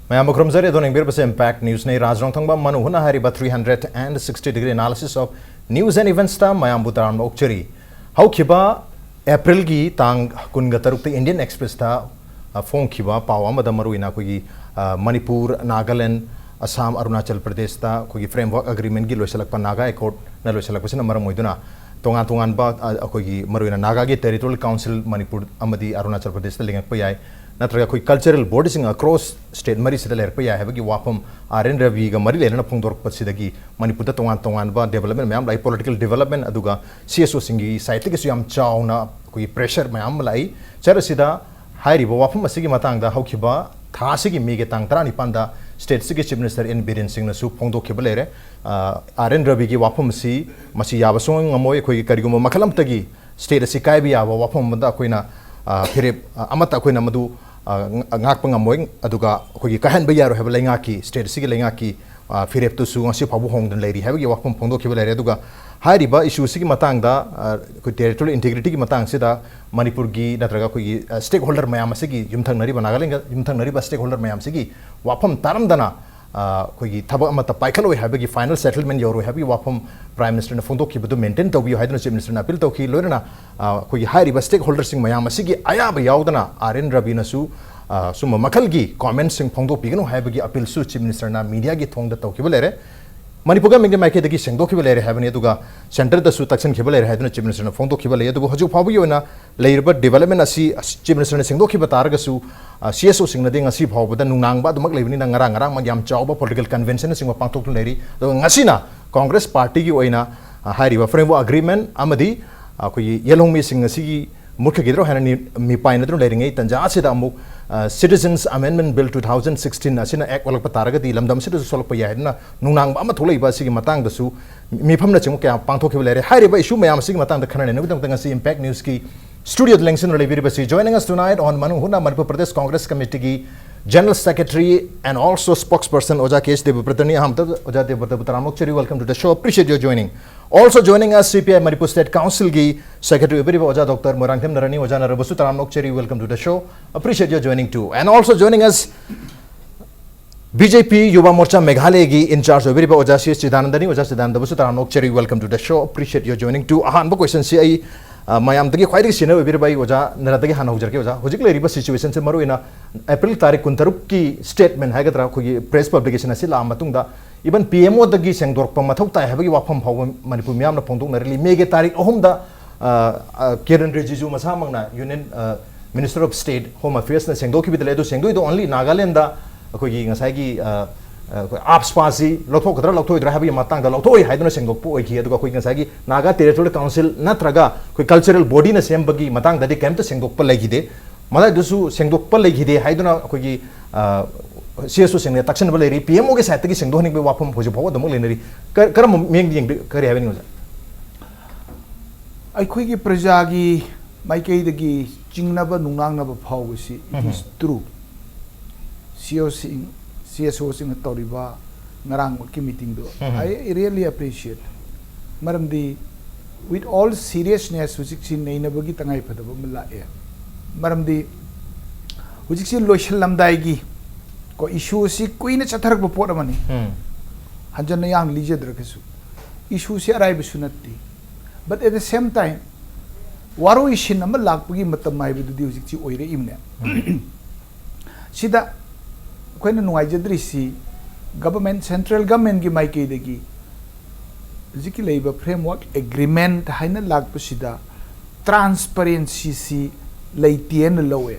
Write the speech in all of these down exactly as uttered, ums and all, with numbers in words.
ꯃꯌꯥꯝꯕꯨ ꯈꯨꯔꯨꯝꯖꯔꯤ꯫ ꯑꯗꯣꯝꯅ ꯌꯦꯡꯕꯤꯔꯤꯕꯁꯦ Impact Newsꯅꯤ꯫ ꯔꯥꯖ ꯔꯣꯡꯊꯪꯕꯝ ꯃꯅꯨ ꯍꯨꯅ ꯍꯥꯏꯔꯤꯕ three hundred and sixty degree analysis of news and eventsꯇ ꯃꯌꯥꯝꯕꯨ ꯇꯔꯥꯝꯅ ꯑꯣꯛꯆꯔꯤ꯫ ꯍꯧꯈꯤꯕ ꯑꯦꯄ꯭ꯔꯤꯜꯒꯤ ꯇꯥꯡ ꯀꯨꯟꯒ ꯇꯔꯨꯛꯇ Indian Expressꯇ, ꯑ, ꯐꯣꯡꯈꯤꯕ ꯄꯥꯎ ꯑꯃꯗ ꯃꯔꯨꯑꯣꯏꯅ ꯑꯩꯈꯣꯏꯒꯤ, ꯑ, ꯃꯅꯤꯄꯨꯔ, ꯅꯥꯒꯥꯂꯦꯟ, ꯑꯁꯥꯝ, ꯑꯔꯨꯅꯥꯆꯜ ꯄ꯭ꯔꯗꯦꯁꯇ ꯑꯩꯈꯣꯏꯒꯤ framework agreementꯀꯤ ꯂꯣꯏꯁꯤꯜꯂꯛꯄ ꯅꯥꯒꯥ Accordꯅ ꯂꯣꯏꯁꯤꯜꯂꯛꯄꯁꯤꯅ ꯃꯔꯝ ꯑꯣꯏꯗꯨꯅ ꯇꯣꯉꯥꯟ ꯇꯣꯉꯥꯟꯕ, ꯑ, ꯑꯩꯈꯣꯏꯒꯤ ꯃꯔꯨꯑꯣꯏꯅ ꯅꯥꯒꯥꯒꯤ territorial council ꯃꯅꯤꯄꯨꯔ ꯑꯃꯗꯤ ꯑꯔꯨꯅꯥꯆꯜ ꯄ꯭ꯔꯗꯦꯁꯇ ꯂꯤꯡꯉꯛꯄ ꯌꯥꯏ, ꯅꯠꯇ꯭ꯔꯒ ꯑꯩꯈꯣꯏ cultural bodyꯁꯤꯡ across state ꯃꯔꯤꯁꯤꯗ ꯂꯩꯔꯛꯄ ꯌꯥꯏ ꯍꯥꯏꯕꯒꯤ ꯋꯥꯐꯝ ꯑꯥꯔ ꯑꯦꯟ ꯔꯕꯤꯒ ꯃꯔꯤ ꯂꯩꯅꯅ ꯐꯣꯡꯗꯣꯔꯛꯄꯁꯤꯗꯒꯤ ꯃꯅꯤꯄꯨꯔꯗ ꯇꯣꯉꯥꯟ ꯇꯣꯉꯥꯟꯕ development ꯃꯌꯥꯝ ꯂꯥꯛꯏ, political development, ꯑꯗꯨꯒ ꯁꯤ ꯑꯦꯁ ꯑꯣꯁꯤꯡꯒꯤ ꯁꯥꯏꯠꯇꯒꯤꯁꯨ ꯌꯥꯝ ꯆꯥꯎꯅ ꯑꯩꯈꯣꯏꯒꯤ pressure ꯃꯌꯥꯝ ꯑꯃ ꯂꯥꯛꯏ꯫ ꯁꯔ, ꯑꯁꯤꯗ ꯍꯥꯏꯔꯤꯕ ꯋꯥꯐꯝ ꯑꯁꯤꯒꯤ ꯃꯇꯥꯡꯗ ꯍꯧꯈꯤꯕ ꯊꯥ ꯑꯁꯤꯒꯤ ꯃꯦꯒꯤ ꯇꯥꯡ ꯇꯔꯥꯅꯤꯄꯥꯟꯗ stateꯁꯤꯒꯤ Chief Minister ꯑꯦꯟ ꯕꯤꯔꯦꯟ ꯁꯤꯡꯅꯁꯨ ꯐꯣꯡꯗꯣꯛꯈꯤꯕ ꯂꯩꯔꯦ꯫ ꯑ, ꯑꯥꯔ ꯑꯦꯟ ꯔꯕꯤꯒꯤ ꯋꯥꯐꯝ ꯑꯁꯤ ꯃꯁꯤ ꯌꯥꯕ ꯁꯨꯡꯉꯝ ꯉꯝꯃꯣꯏ꯫ ꯑꯩꯈꯣꯏꯒꯤ ꯀꯔꯤꯒꯨꯝꯕ ꯃꯈꯜ ꯑꯃꯠꯇꯒꯤ state ꯑꯁꯤ ꯀꯥꯏꯕ ꯌꯥꯕ ꯋꯥꯐꯝ ꯑꯃꯗ ꯑꯩꯈꯣꯏꯅ, ꯑ, ꯐꯤꯔꯦꯞ, ꯑ, ꯑꯃꯠꯇ ꯑꯩꯈꯣꯏꯅ ꯃꯗꯨ, ꯑ, ꯉ-, ꯉꯥꯛꯄ ꯉꯝꯃꯣꯏ꯫ ꯑꯗꯨꯒ ꯑꯩꯈꯣꯏꯒꯤ ꯀꯥꯏꯍꯟꯕ ꯌꯥꯔꯣꯏ ꯍꯥꯏꯕ ꯂꯩꯉꯥꯛꯀꯤ, state ꯑꯁꯤꯒꯤ ꯂꯩꯉꯥꯛꯀꯤ, ꯑ, ꯐꯤꯔꯦꯞꯇꯨꯁꯨ ꯉꯁꯤ ꯐꯥꯎꯕ ꯍꯣꯡꯗꯅ ꯂꯩꯔꯤ ꯍꯥꯏꯕꯒꯤ ꯋꯥꯐꯝ ꯐꯣꯡꯗꯣꯛꯈꯤꯕ ꯂꯩꯔꯦ꯫ ꯑꯗꯨꯒ ꯍꯥꯏꯔꯤꯕ issue ꯑꯁꯤꯒꯤ ꯃꯇꯥꯡꯗ, ꯑ, ꯑꯩꯈꯣꯏ territorial integrityꯒꯤ ꯃꯇꯥꯡꯁꯤꯗ ꯃꯅꯤꯄꯨꯔꯒꯤ ꯅꯠꯇ꯭ꯔꯒ ꯑꯩꯈꯣꯏꯒꯤ, ꯑ, stakeholder ꯃꯌꯥꯝ ꯑꯁꯤꯒꯤ ꯌꯨꯝꯊꯪꯅꯔꯤꯕ, ꯅꯥꯒꯥꯂꯦꯟꯒ ꯌꯨꯝꯊꯪꯅꯔꯤꯕ stakeholder ꯃꯌꯥꯝꯁꯤꯒꯤ ꯋꯥꯐꯝ ꯇꯥꯔꯝꯗꯅ, ꯑ, ꯑꯩꯈꯣꯏꯒꯤ ꯊꯕꯛ ꯑꯃꯠꯇ ꯄꯥꯏꯈꯠꯂꯣꯏ ꯍꯥꯏꯕꯒꯤ, final settlement ꯌꯧꯔꯣꯏ ꯍꯥꯏꯕꯒꯤ ꯋꯥꯐꯝ Prime Ministerꯅ ꯐꯣꯡꯗꯣꯛꯈꯤꯕꯗꯨ maintain ꯇꯧꯕꯤꯌꯨ ꯍꯥꯏꯗꯨꯅ Chief Ministerꯅ appeal ꯇꯧꯈꯤ꯫ ꯂꯣꯏꯅꯅ, ꯑ, ꯑꯩꯈꯣꯏꯒꯤ ꯍꯥꯏꯔꯤꯕ stakeholderꯁꯤꯡ ꯃꯌꯥꯝ ꯑꯁꯤꯒꯤ ꯑꯌꯥꯕ ꯌꯥꯎꯗꯅ ꯑꯥꯔ ꯑꯦꯟ ꯔꯕꯤꯅꯁꯨ, ꯑ, ꯁꯨꯝꯕ ꯃꯈꯜꯒꯤ commentꯁꯤꯡ ꯐꯣꯡꯗꯣꯛꯄꯤꯒꯅꯨ ꯍꯥꯏꯕꯒꯤ appealꯁꯨ Chief Ministerꯅ mediaꯒꯤ ꯊꯣꯡꯗ ꯇꯧꯈꯤꯕ ꯂꯩꯔꯦ꯫ ꯃꯅꯤꯄꯨꯔ governmentꯀꯤ ꯃꯥꯏꯀꯩꯗꯒꯤ ꯁꯦꯡꯗꯣꯛꯈꯤꯕ ꯂꯩꯔꯦ ꯍꯥꯏꯕꯅꯤ, ꯑꯗꯨꯒ centreꯗꯁꯨ ꯇꯛꯁꯤꯟꯈꯤꯕ ꯂꯩꯔꯦ ꯍꯥꯏꯗꯨꯅ Chief Ministerꯅ ꯐꯣꯡꯗꯣꯛꯈꯤꯕ ꯂꯩ꯫ ꯑꯗꯨꯕꯨ ꯍꯧꯖꯤꯛ ꯐꯥꯎꯕꯒꯤ ꯑꯣꯏꯅ ꯂꯩꯔꯤꯕ development ꯑꯁꯤ Chief Ministerꯅ ꯁꯦꯡꯗꯣꯛꯈꯤꯕ ꯇꯥꯔꯒꯁꯨ, ꯑ, ꯁꯤ ꯑꯦꯁ ꯑꯣꯁꯤꯡꯅꯗꯤ ꯉꯁꯤ ꯐꯥꯎꯕꯗ ꯅꯨꯡꯅꯥꯡꯕ ꯑꯗꯨꯃꯛ ꯂꯩꯕꯅꯤꯅ ꯉꯔꯥꯡ ꯉꯔꯥꯡꯃꯛ ꯌꯥꯝ ꯆꯥꯎꯕ political conventionꯅꯆꯤꯡꯕ ꯄꯥꯡꯊꯣꯛꯇꯨꯅ ꯂꯩꯔꯤ꯫ ꯑꯗꯨꯒ ꯉꯁꯤꯅ Congress partyꯒꯤ ꯑꯣꯏꯅ, ꯑ, ꯍꯥꯏꯔꯤꯕ framework agreement ꯑꯃꯗꯤ ꯑꯩꯈꯣꯏꯒꯤ ꯌꯦꯜꯍꯧꯃꯤꯁꯤꯡ ꯑꯁꯤꯒꯤ ꯃꯨꯠꯈꯤꯒꯗ꯭ꯔꯣ ꯍꯥꯏꯅ ꯅꯤ-, ꯃꯤꯄꯥꯏꯅꯗꯨꯅ ꯂꯩꯔꯤꯉꯩ ꯇꯟꯖꯥ ꯑꯁꯤꯗ ꯑꯃꯨꯛ, ꯑ, Citizens Amendment Bill two thousand sixteen ꯑꯁꯤꯅ act ꯑꯣꯜꯂꯛꯄ ꯇꯥꯔꯒꯗꯤ ꯂꯝꯗꯝ ꯑꯁꯤꯗꯁꯨ ꯁꯣꯛꯂꯛꯄ ꯌꯥꯏ ꯍꯥꯏꯗꯨꯅ ꯅꯨꯡꯅꯥꯡꯕ ꯑꯃ ꯊꯣꯛꯂꯛꯏꯕ ꯑꯁꯤꯒꯤ ꯃꯇꯥꯡꯗꯁꯨ ꯃꯤꯐꯝꯅꯆꯤꯡꯕ ꯀꯌꯥ ꯄꯥꯡꯊꯣꯛꯈꯤꯕ ꯂꯩꯔꯦ꯫ ꯍꯥꯏꯔꯤꯕ issue ꯃꯌꯥꯝ ꯑꯁꯤꯒꯤ ꯃꯇꯥꯡꯗ ꯈꯟꯅ ꯅꯩꯅꯕꯒꯤꯗꯃꯛꯇ ꯉꯁꯤ Impact Newsꯀꯤ studioꯗ ꯂꯦꯡꯁꯤꯟꯗꯨꯅ ꯂꯩꯕꯤꯔꯤꯕꯁꯤ, joining us tonight on ꯃꯅꯨ ꯍꯨꯅ, Manipur Pradesh Congress Committeeꯒꯤ General Secretary and also spokesperson ꯑꯣꯖꯥ ꯀꯦ ꯑꯦꯁ ꯗꯦꯕꯕ꯭ꯔꯇꯅꯤ꯫ ꯑꯍꯥꯟꯕꯗ ꯑꯣꯖꯥ ꯗꯦꯕꯕ꯭ꯔꯇꯕꯨ ꯇꯔꯥꯝꯅ ꯑꯣꯛꯆꯔꯤ꯫ Welcome to the show. Appreciate your joining. Also joining us, C P I Manipur State Councilꯒꯤ Secretary ꯑꯣꯏꯕꯤꯔꯤꯕ ꯑꯣꯖꯥ ꯗꯣꯛꯇꯔ ꯃꯣꯏꯔꯥꯡꯊꯦꯝ ꯅꯔꯥꯅꯤ꯫ ꯑꯣꯖꯥ ꯅꯔꯕꯁꯨ ꯇꯔꯥꯝꯅ ꯑꯣꯛꯆꯔꯤ꯫ Welcome to the show. Appreciate your joining too. And also joining us, B J P Yuva Morcha ꯃꯦꯘꯥꯂꯌꯒꯤ incharge ꯑꯣꯏꯕꯤꯔꯤꯕ Oja C ꯑꯦꯁ ꯆꯤꯗꯥꯅꯟꯗꯅꯤ꯫ ꯑꯣꯖꯥ ꯆꯤꯗꯥꯅꯟꯗꯕꯨꯁꯨ ꯇꯔꯥꯝꯅ ꯑꯣꯛꯆꯔꯤ꯫ Welcome to the show. Appreciate your joining to. ꯑꯍꯥꯟꯕ ꯀꯣꯏꯁꯟꯁꯤ ꯑꯩ, ꯑ, ꯃꯌꯥꯝꯗꯒꯤ ꯈ꯭ꯋꯥꯏꯗꯒꯤ ꯁꯤꯅꯤꯌꯔ ꯑꯣꯏꯕꯤꯔꯤꯕ ꯑꯩ ꯑꯣꯖꯥ ꯅꯔꯥꯗꯒꯤ ꯍꯥꯟꯅ ꯍꯧꯖꯔꯛꯀꯦ꯫ ꯑꯣꯖꯥ, ꯍꯧꯖꯤꯛ ꯂꯩꯔꯤꯕ ꯁꯤꯆꯨꯋꯦꯁꯟꯁꯤ, ꯃꯔꯨꯑꯣꯏꯅ ꯑꯦꯄ꯭ꯔꯤꯜ ꯇꯥꯔꯤꯛ ꯀꯨꯟꯇꯔꯨꯛꯀꯤ ꯁ꯭ꯇꯦꯠꯃꯦꯟ ꯍꯥꯏꯒꯗ꯭ꯔꯥ, ꯑꯩꯈꯣꯏꯒꯤ ꯄ꯭ꯔꯦꯁ ꯄꯕ꯭ꯂꯤꯀꯦꯁꯟ ꯑꯁꯤ ꯂꯥꯛꯑ ꯃꯇꯨꯡꯗ, ꯏꯚꯟ ꯄꯤ ꯑꯦꯝ ꯑꯣꯗꯒꯤ ꯁꯦꯡꯗꯣꯔꯛꯄ ꯃꯊꯧ ꯇꯥꯏ ꯍꯥꯏꯕꯒꯤ ꯋꯥꯐꯝ ꯐꯥꯎꯕ ꯃꯅꯤꯄꯨꯔ ꯃꯤꯌꯥꯝꯅ ꯐꯣꯡꯗꯣꯛꯅꯔꯤꯜꯂꯤ꯫ ꯃꯦꯒꯤ ꯇꯥꯔꯤꯛ ꯑꯍꯨꯝꯗ, ꯑ, ꯑ, ꯀꯤꯔꯟ ꯔꯤꯖꯤꯖꯨ ꯃꯁꯥꯃꯛꯅ ꯌꯨꯅꯤꯌꯟ, ꯑ, ꯃꯤꯅꯤꯁꯇꯔ ꯑꯣꯐ ꯁ꯭ꯇꯦꯠ, ꯍꯣꯝ ꯑꯦꯐꯤꯌꯔꯁꯅ ꯁꯦꯡꯗꯣꯛꯈꯤꯕꯗ ꯂꯩ꯫ ꯑꯗꯨ ꯁꯦꯡꯗꯣꯛꯏꯗꯣ ꯑꯣꯟꯂꯤ ꯅꯥꯒꯥꯂꯦꯟꯗ ꯑꯩꯈꯣꯏꯒꯤ ꯉꯁꯥꯏꯒꯤ, ꯑ, ꯑ, ꯑꯩꯈꯣꯏ ꯑꯥꯞꯁꯄꯥꯁꯤ ꯂꯧꯊꯣꯛꯀꯗ꯭ꯔꯥ ꯂꯧꯊꯣꯛꯑꯣꯏꯗ꯭ꯔꯥ ꯍꯥꯏꯕꯒꯤ ꯃꯇꯥꯡꯗ ꯂꯧꯊꯣꯛꯑꯣꯏ ꯍꯥꯏꯗꯨꯅ ꯁꯦꯡꯗꯣꯛꯄ ꯑꯣꯏꯈꯤ꯫ ꯑꯗꯨꯒ ꯑꯩꯈꯣꯏꯒꯤ ꯉꯁꯥꯏꯒꯤ ꯅꯥꯒꯥ ꯇꯦꯔꯤꯇꯣꯔꯤꯌꯦꯜ ꯀꯥꯎꯟꯁꯤꯜ ꯅꯠꯇ꯭ꯔꯒ ꯑꯩꯈꯣꯏ ꯀꯜꯆꯔꯦꯜ ꯕꯣꯗꯤꯅ ꯁꯦꯝꯕꯒꯤ ꯃꯇꯥꯡꯗꯗꯤ ꯀꯔꯤꯝꯇ ꯁꯦꯡꯗꯣꯛꯄ ꯂꯩꯈꯤꯗꯦ꯫ ꯃꯗꯥꯏꯗꯨꯁꯨ ꯁꯦꯡꯗꯣꯛꯄ ꯂꯩꯈꯤꯗꯦ ꯍꯥꯏꯗꯨꯅ ꯑꯩꯈꯣꯏꯒꯤ, ꯑ, ꯁꯤ ꯑꯦꯁ ꯑꯣꯁꯤꯡꯅ ꯇꯛꯁꯤꯟꯅꯕ ꯂꯩꯔꯤ꯫ ꯄꯤ ꯑꯦꯝ ꯑꯣꯒꯤ ꯁꯥꯏꯠꯇꯒꯤ ꯁꯦꯡꯗꯣꯛꯍꯟꯅꯤꯡꯕꯒꯤ ꯋꯥꯐꯝ ꯍꯧꯖꯤꯛ ꯐꯥꯎꯕ ꯑꯗꯨꯃꯛ ꯂꯩꯅꯔꯤ꯫ ꯀ-, ꯀꯔꯝꯕ ꯃꯤꯠꯌꯦꯡꯗ ꯌꯦꯡꯕꯤ-, ꯀꯔꯤ ꯍꯥꯏꯕꯤꯅꯤꯡꯕ, ꯁꯥꯔ? ꯑꯩꯈꯣꯏꯒꯤ ꯄ꯭ꯔꯖꯥꯒꯤ ꯃꯥꯏꯀꯩꯗꯒꯤ ꯆꯤꯡꯅꯕ ꯅꯨꯡꯅꯥꯡꯅꯕ ꯐꯥꯎꯕꯁꯤ, it is true. ꯁꯤ ꯑꯣ ꯁꯤ, ꯁꯤ ꯑꯦꯁ ꯑꯣꯁꯤꯡꯅ ꯇꯧꯔꯤꯕ ꯉꯔꯥꯡꯃꯛꯀꯤ ꯃꯤꯇꯤꯡꯗꯣ, I really appreciate. ꯃꯔꯝꯗꯤ with all seriousness ꯍꯧꯖꯤꯛꯁꯤ ꯅꯩꯅꯕꯒꯤ ꯇꯉꯥꯏ ꯐꯗꯕ ꯑꯃ ꯂꯥꯛꯑꯦ꯫ ꯃꯔꯝꯗꯤ ꯍꯧꯖꯤꯛꯁꯤ ꯂꯣꯏꯁꯤꯜꯂꯝꯗꯥꯏꯒꯤ ꯀꯣ, ꯏꯁꯨ ꯑꯁꯤ ꯀꯨꯏꯅ ꯆꯠꯊꯔꯛꯄ ꯄꯣꯠ ꯑꯃꯅꯤ꯫ ꯍꯟꯖꯟꯅ ꯌꯥꯝ ꯂꯤꯖꯗ꯭ꯔꯒꯁꯨ, ꯏꯁꯨꯁꯤ ꯑꯔꯥꯏꯕꯁꯨ ꯅꯠꯇꯦ꯫ But at the same time, ꯋꯥꯔꯣꯏꯁꯤꯟ ꯑꯃ ꯂꯥꯛꯄꯒꯤ ꯃꯇꯝ ꯍꯥꯏꯕꯗꯨꯗꯤ ꯍꯧꯖꯤꯛꯁꯤ ꯑꯣꯏꯔꯛꯏꯕꯅꯦ꯫ ꯁꯤꯗ ꯑꯩꯈꯣꯏꯅ ꯅꯨꯡꯉꯥꯏꯖꯗ꯭ꯔꯤꯁꯤ, ꯒꯚꯔꯟꯃꯦꯟꯠ, ꯁꯦꯟꯇ꯭ꯔꯦꯜ ꯒꯚꯔꯟꯃꯦꯟꯠꯀꯤ ꯃꯥꯏꯀꯩꯗꯒꯤ ꯍꯧꯖꯤꯛꯀꯤ ꯂꯩꯔꯤꯕ ꯐ꯭ꯔꯦꯝꯋꯥꯔꯛ ꯑꯦꯒ꯭ꯔꯤꯃꯦꯟꯠ ꯍꯥꯏꯅ ꯂꯥꯛꯄꯁꯤꯗ ꯇ꯭ꯔꯥꯟꯁꯄꯔꯦꯟꯁꯤꯁꯤ ꯂꯩꯇꯦꯅ ꯂꯧꯋꯦ꯫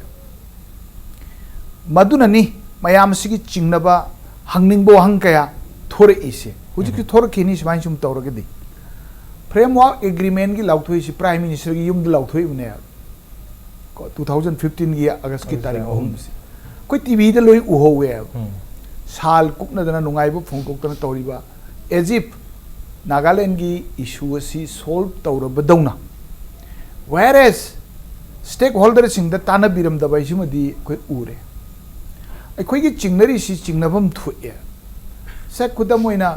ꯃꯗꯨꯅꯅꯤ ꯃꯌꯥꯝ ꯑꯁꯤꯒꯤ ꯆꯤꯡꯅꯕ, ꯍꯪꯅꯤꯡꯕ ꯋꯥꯍꯪ ꯀꯌꯥ ꯊꯣꯔꯛꯏꯁꯦ꯫ ꯍꯧꯖꯤꯛꯇꯤ ꯊꯣꯔꯛꯈꯤꯅꯤ, ꯁꯨꯃꯥꯏꯅ ꯁꯨꯝ ꯇꯧꯔꯒꯗꯤ꯫ ꯐ꯭ꯔꯦꯝꯋꯥꯔꯛ ꯑꯦꯒ꯭ꯔꯤꯃꯦꯟꯠꯀꯤ ꯂꯥꯎꯊꯣꯛꯏꯁꯤ ꯄ꯭ꯔꯥꯏꯝ ꯃꯤꯅꯤꯁꯇꯔꯒꯤ ꯌꯨꯝꯗ ꯂꯥꯎꯊꯣꯛꯏꯕꯅꯦ꯫ ꯀꯣ, ꯇꯨ ꯊꯥꯎꯖꯟ ꯐꯤꯐꯇꯤꯟꯒꯤ ꯑꯥꯒꯁꯀꯤ ꯇꯥꯔꯤꯛ ꯑꯍꯨꯝꯁꯦ ꯑꯩꯈꯣꯏ ꯇꯤ ꯚꯤꯗ ꯂꯣꯏ ꯎꯍꯧꯋꯦꯕ꯫ ꯁꯥꯜ ꯀꯨꯛꯅꯗꯅ, ꯅꯨꯡꯉꯥꯏꯕ ꯐꯣꯡꯗꯣꯛꯇꯅ ꯇꯧꯔꯤꯕ, as if ꯅꯥꯒꯥꯂꯦꯟꯒꯤ ꯏꯁꯨ ꯑꯁꯤ ꯁꯣꯜꯕ ꯇꯧꯔꯕꯗꯧꯅ꯫ Whereas ꯁ꯭ꯇꯦꯛ ꯍꯣꯜꯗꯔꯁꯤꯡꯗ ꯇꯥꯟꯅꯕꯤꯔꯝꯗꯕ ꯍꯥꯏꯁꯤꯃꯗꯤ ꯑꯩꯈꯣꯏ ꯎꯔꯦ꯫ ꯑꯩꯈꯣꯏꯒꯤ ꯆꯤꯡꯅꯔꯤꯁꯤ ꯆꯤꯡꯅꯐꯝ ꯊꯣꯛꯑꯦ꯫ ꯁꯦ, ꯈꯨꯗꯝ ꯑꯣꯏꯅ,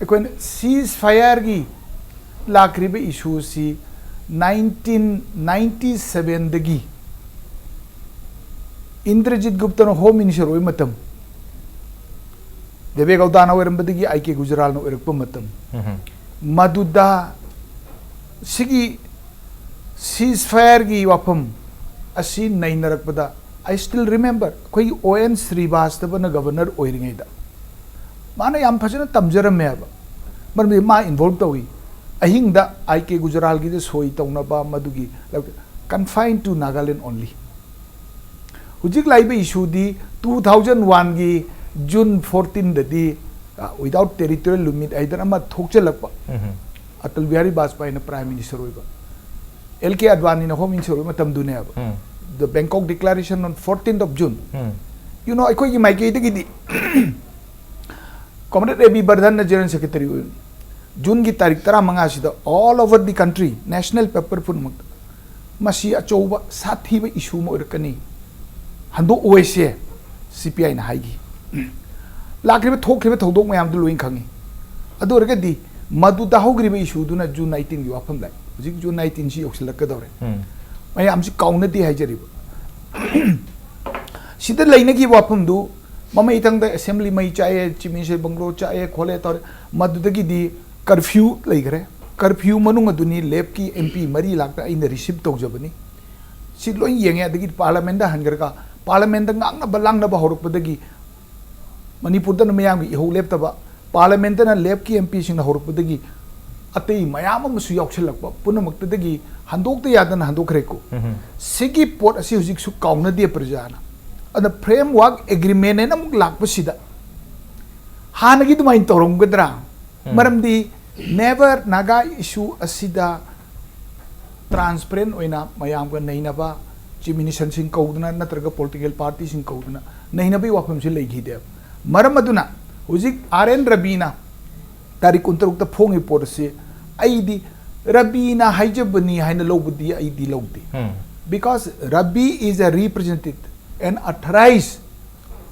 ꯑꯩꯈꯣꯏꯅ ꯁꯤꯖ ꯐꯥꯌꯔꯒꯤ ꯂꯥꯛꯈ꯭ꯔꯤꯕ ꯏꯁꯨ ꯑꯁꯤ nineteen ninety ꯁꯚꯦꯟꯗꯒꯤ Indrajit ꯒꯨꯞꯇꯅ home minister ꯑꯣꯏꯕ ꯃꯇꯝ, ꯗꯦꯕꯦ ꯒꯧꯗꯥꯅ ꯑꯣꯏꯔꯝꯕꯗꯒꯤ ꯑꯥꯏ ꯀꯦ ꯒꯨꯖꯔꯥꯜꯅ ꯑꯣꯏꯔꯛꯄ ꯃꯇꯝ, ꯎꯝ꯫ ꯃꯗꯨꯗ ꯁꯤꯒꯤ ceasefire ꯒꯤ ꯋꯥꯐꯝ ꯑꯁꯤ ꯅꯩꯅꯔꯛꯄꯗ, I still remember, ꯑꯩꯈꯣꯏꯒꯤ ꯑꯣ ꯑꯦꯟ ꯁ꯭ꯔꯤꯕꯥꯁꯇꯕꯅ ꯒꯕꯔꯅꯔ ꯑꯣꯏꯔꯤꯉꯩꯗ ꯃꯥꯅ ꯌꯥꯝ ꯐꯖꯅ ꯇꯝꯖꯔꯝꯃꯦ ꯍꯥꯏꯕ꯫ ꯃꯔꯝꯗꯤ ꯃꯥ involve ꯇꯧꯏ꯫ ꯑꯍꯤꯡꯗ ꯑꯥꯏ ꯀꯦ ꯒꯨꯖꯔꯥꯜꯒꯤꯗ ꯁꯣꯏ ꯇꯧꯅꯕ, ꯃꯗꯨꯒꯤ confined to Nagaland only꯫ ꯍꯧꯖꯤꯛ ꯂꯥꯛꯏꯕ issue ꯗꯤ two thousand one ꯒꯤ June fourteen ꯗꯗꯤ, ꯑ, without territorial limit ꯍꯥꯏꯗꯅ ꯑꯃ ꯊꯣꯛꯆꯜꯂꯛꯄ꯫ ꯎꯝ꯫ ꯑꯇꯜ ꯕꯤꯍꯥꯔꯤ ꯕꯥꯖꯄꯥꯏꯅ Prime Minister ꯑꯣꯏꯕ, ꯑꯦꯜ ꯀꯦ ꯑꯗꯋꯥꯅꯤꯅ Home Minister ꯑꯣꯏꯕ ꯃꯇꯝꯗꯨꯅꯦꯕ꯫ ꯎꯝ꯫ The Bangkok Declaration on fourteenth of June꯫ Um. You know, ꯑꯩꯈꯣꯏꯒꯤ ꯃꯥꯏꯀꯩꯗꯒꯤꯗꯤ Comrade ꯑꯦ ꯕꯤ ꯕꯔꯙꯟꯅ General Secretary ꯑꯣꯏꯕꯅꯤ꯫ June ꯒꯤ ꯇꯥꯔꯤꯛ ꯇꯔꯥꯃꯉꯥꯁꯤꯗ all over the country national paper ꯄꯨꯝꯅꯃꯛꯇ ꯃꯁꯤ ꯑꯆꯧꯕ ꯁꯥꯊꯤꯕ issue ꯑꯃ ꯑꯣꯏꯔꯛꯀꯅꯤ, ꯍꯟꯗꯣꯛꯑꯣꯏꯁꯦ, ꯁꯤ ꯄꯤ ꯑꯥꯏꯅ ꯍꯥꯏꯈꯤ꯫ ꯂꯥꯛꯈ꯭ꯔꯤꯕ, ꯊꯣꯛꯈ꯭ꯔꯤꯕ ꯊꯧꯗꯣꯛ ꯃꯌꯥꯝꯗꯨ ꯂꯣꯏꯅ ꯈꯪꯉꯤ꯫ ꯑꯗꯨ ꯑꯣꯏꯔꯒꯗꯤ ꯃꯗꯨ ꯇꯥꯍꯧꯈ꯭ꯔꯤꯕ issue ꯗꯨꯅ June nineteen ꯒꯤ ꯋꯥꯐꯝ ꯂꯥꯛꯏ꯫ ꯍꯧꯖꯤꯛ June nineteen ꯁꯤ ꯌꯧꯁꯤꯜꯂꯛꯀꯗꯧꯔꯦ꯫ ꯎꯝ꯫ ꯃꯌꯥꯝꯁꯤ ꯀꯥꯎꯅꯗꯦ ꯍꯥꯏꯖꯔꯤꯕ꯫ ꯁꯤꯗ ꯂꯩꯅꯈꯤꯕ ꯋꯥꯐꯝꯗꯨ, ꯃꯃꯩ ꯊꯪꯗ assembly ꯃꯩ ꯆꯥꯛꯑꯦ, Chief Minister bungalow ꯆꯥꯛꯑꯦ ꯈꯣꯠꯂꯦ ꯇꯧꯔꯦ, ꯃꯗꯨꯗꯒꯤꯗꯤ curfew ꯂꯩꯈ꯭ꯔꯦ꯫ Curfew ꯃꯅꯨꯡ ꯑꯗꯨꯅꯤ ꯂꯦꯞꯀꯤ ꯑꯦꯝ ꯄꯤ ꯃꯔꯤ ꯂꯥꯛꯇ ꯑꯩꯅ receive ꯇꯧꯖꯕꯅꯤ꯫ ꯁꯤ ꯂꯣꯏ ꯌꯦꯡꯉꯦ꯫ ꯑꯗꯒꯤ Parliament ꯗ ꯍꯟꯈ꯭ꯔꯒ Parliament ꯗ ꯉꯥꯡꯅꯕ ꯂꯥꯡꯅꯕ ꯍꯧꯔꯛꯄꯗꯒꯤ ꯃꯅꯤꯄꯨꯔꯗꯅ ꯃꯌꯥꯝꯒꯤ ꯏꯍꯧ ꯂꯦꯞꯇꯕ, Parliament ꯇꯅ ꯂꯦꯞꯀꯤ ꯑꯦꯝ ꯄꯤ ꯁꯤꯡꯅ ꯍꯧꯔꯛꯄꯗꯒꯤ ꯑꯇꯩ ꯃꯌꯥꯝ ꯑꯃꯁꯨ ꯌꯥꯎꯁꯜꯂꯛꯄ, ꯄꯨꯝꯅꯃꯛꯇꯗꯒꯤ ꯍꯟꯗꯣꯛꯇ ꯌꯥꯗꯅ ꯍꯟꯗꯣꯛꯈ꯭ꯔꯦꯀꯣ꯫ ꯎꯝ꯫ ꯁꯤꯒꯤ ꯄꯣꯠ ꯑꯁꯤ ꯍꯧꯖꯤꯛꯁꯨ ꯀꯥꯎꯅꯗꯦ ꯄ꯭ꯔꯖꯥꯅ꯫ ꯑꯗ framework agreement ꯍꯥꯏꯅ ꯑꯃꯨꯛ ꯂꯥꯛꯄꯁꯤꯗ ꯍꯥꯟꯅꯒꯤ ꯑꯗꯨꯃꯥꯏꯅ ꯇꯧꯔꯝꯒꯗ꯭ꯔꯥ? ꯎꯝ꯫ ꯃꯔꯝꯗꯤ never Naga issue ꯑꯁꯤꯗ transparent ꯑꯣꯏꯅ ꯃꯌꯥꯝꯒ ꯅꯩꯅꯕ, Chief Minister ꯁꯤꯡ ꯀꯧꯗꯨꯅ ꯅꯠꯇ꯭ꯔꯒ political party ꯁꯤꯡ ꯀꯧꯗꯨꯅ ꯅꯩꯅꯕꯒꯤ ꯋꯥꯐꯝꯁꯤ ꯂꯩꯈꯤꯗꯦꯕ꯫ ꯃꯔꯝ ꯑꯗꯨꯅ ꯍꯧꯖꯤꯛ ꯑꯥꯔ ꯑꯦꯟ ꯔꯕꯤꯅ ꯇꯥꯔꯤꯛ ꯀꯨꯟꯇꯔꯨꯛꯇ ꯐꯣꯡꯉꯤꯕ ꯄꯣꯠ ꯑꯁꯤ ꯑꯩꯗꯤ ꯔꯕꯤꯅ ꯍꯥꯏꯖꯕꯅꯤ ꯍꯥꯏꯅ ꯂꯧꯕꯗꯤ ꯑꯩꯗꯤ ꯂꯧꯗꯦ꯫ ꯎꯝ꯫ Because Rabi is a representative and authorized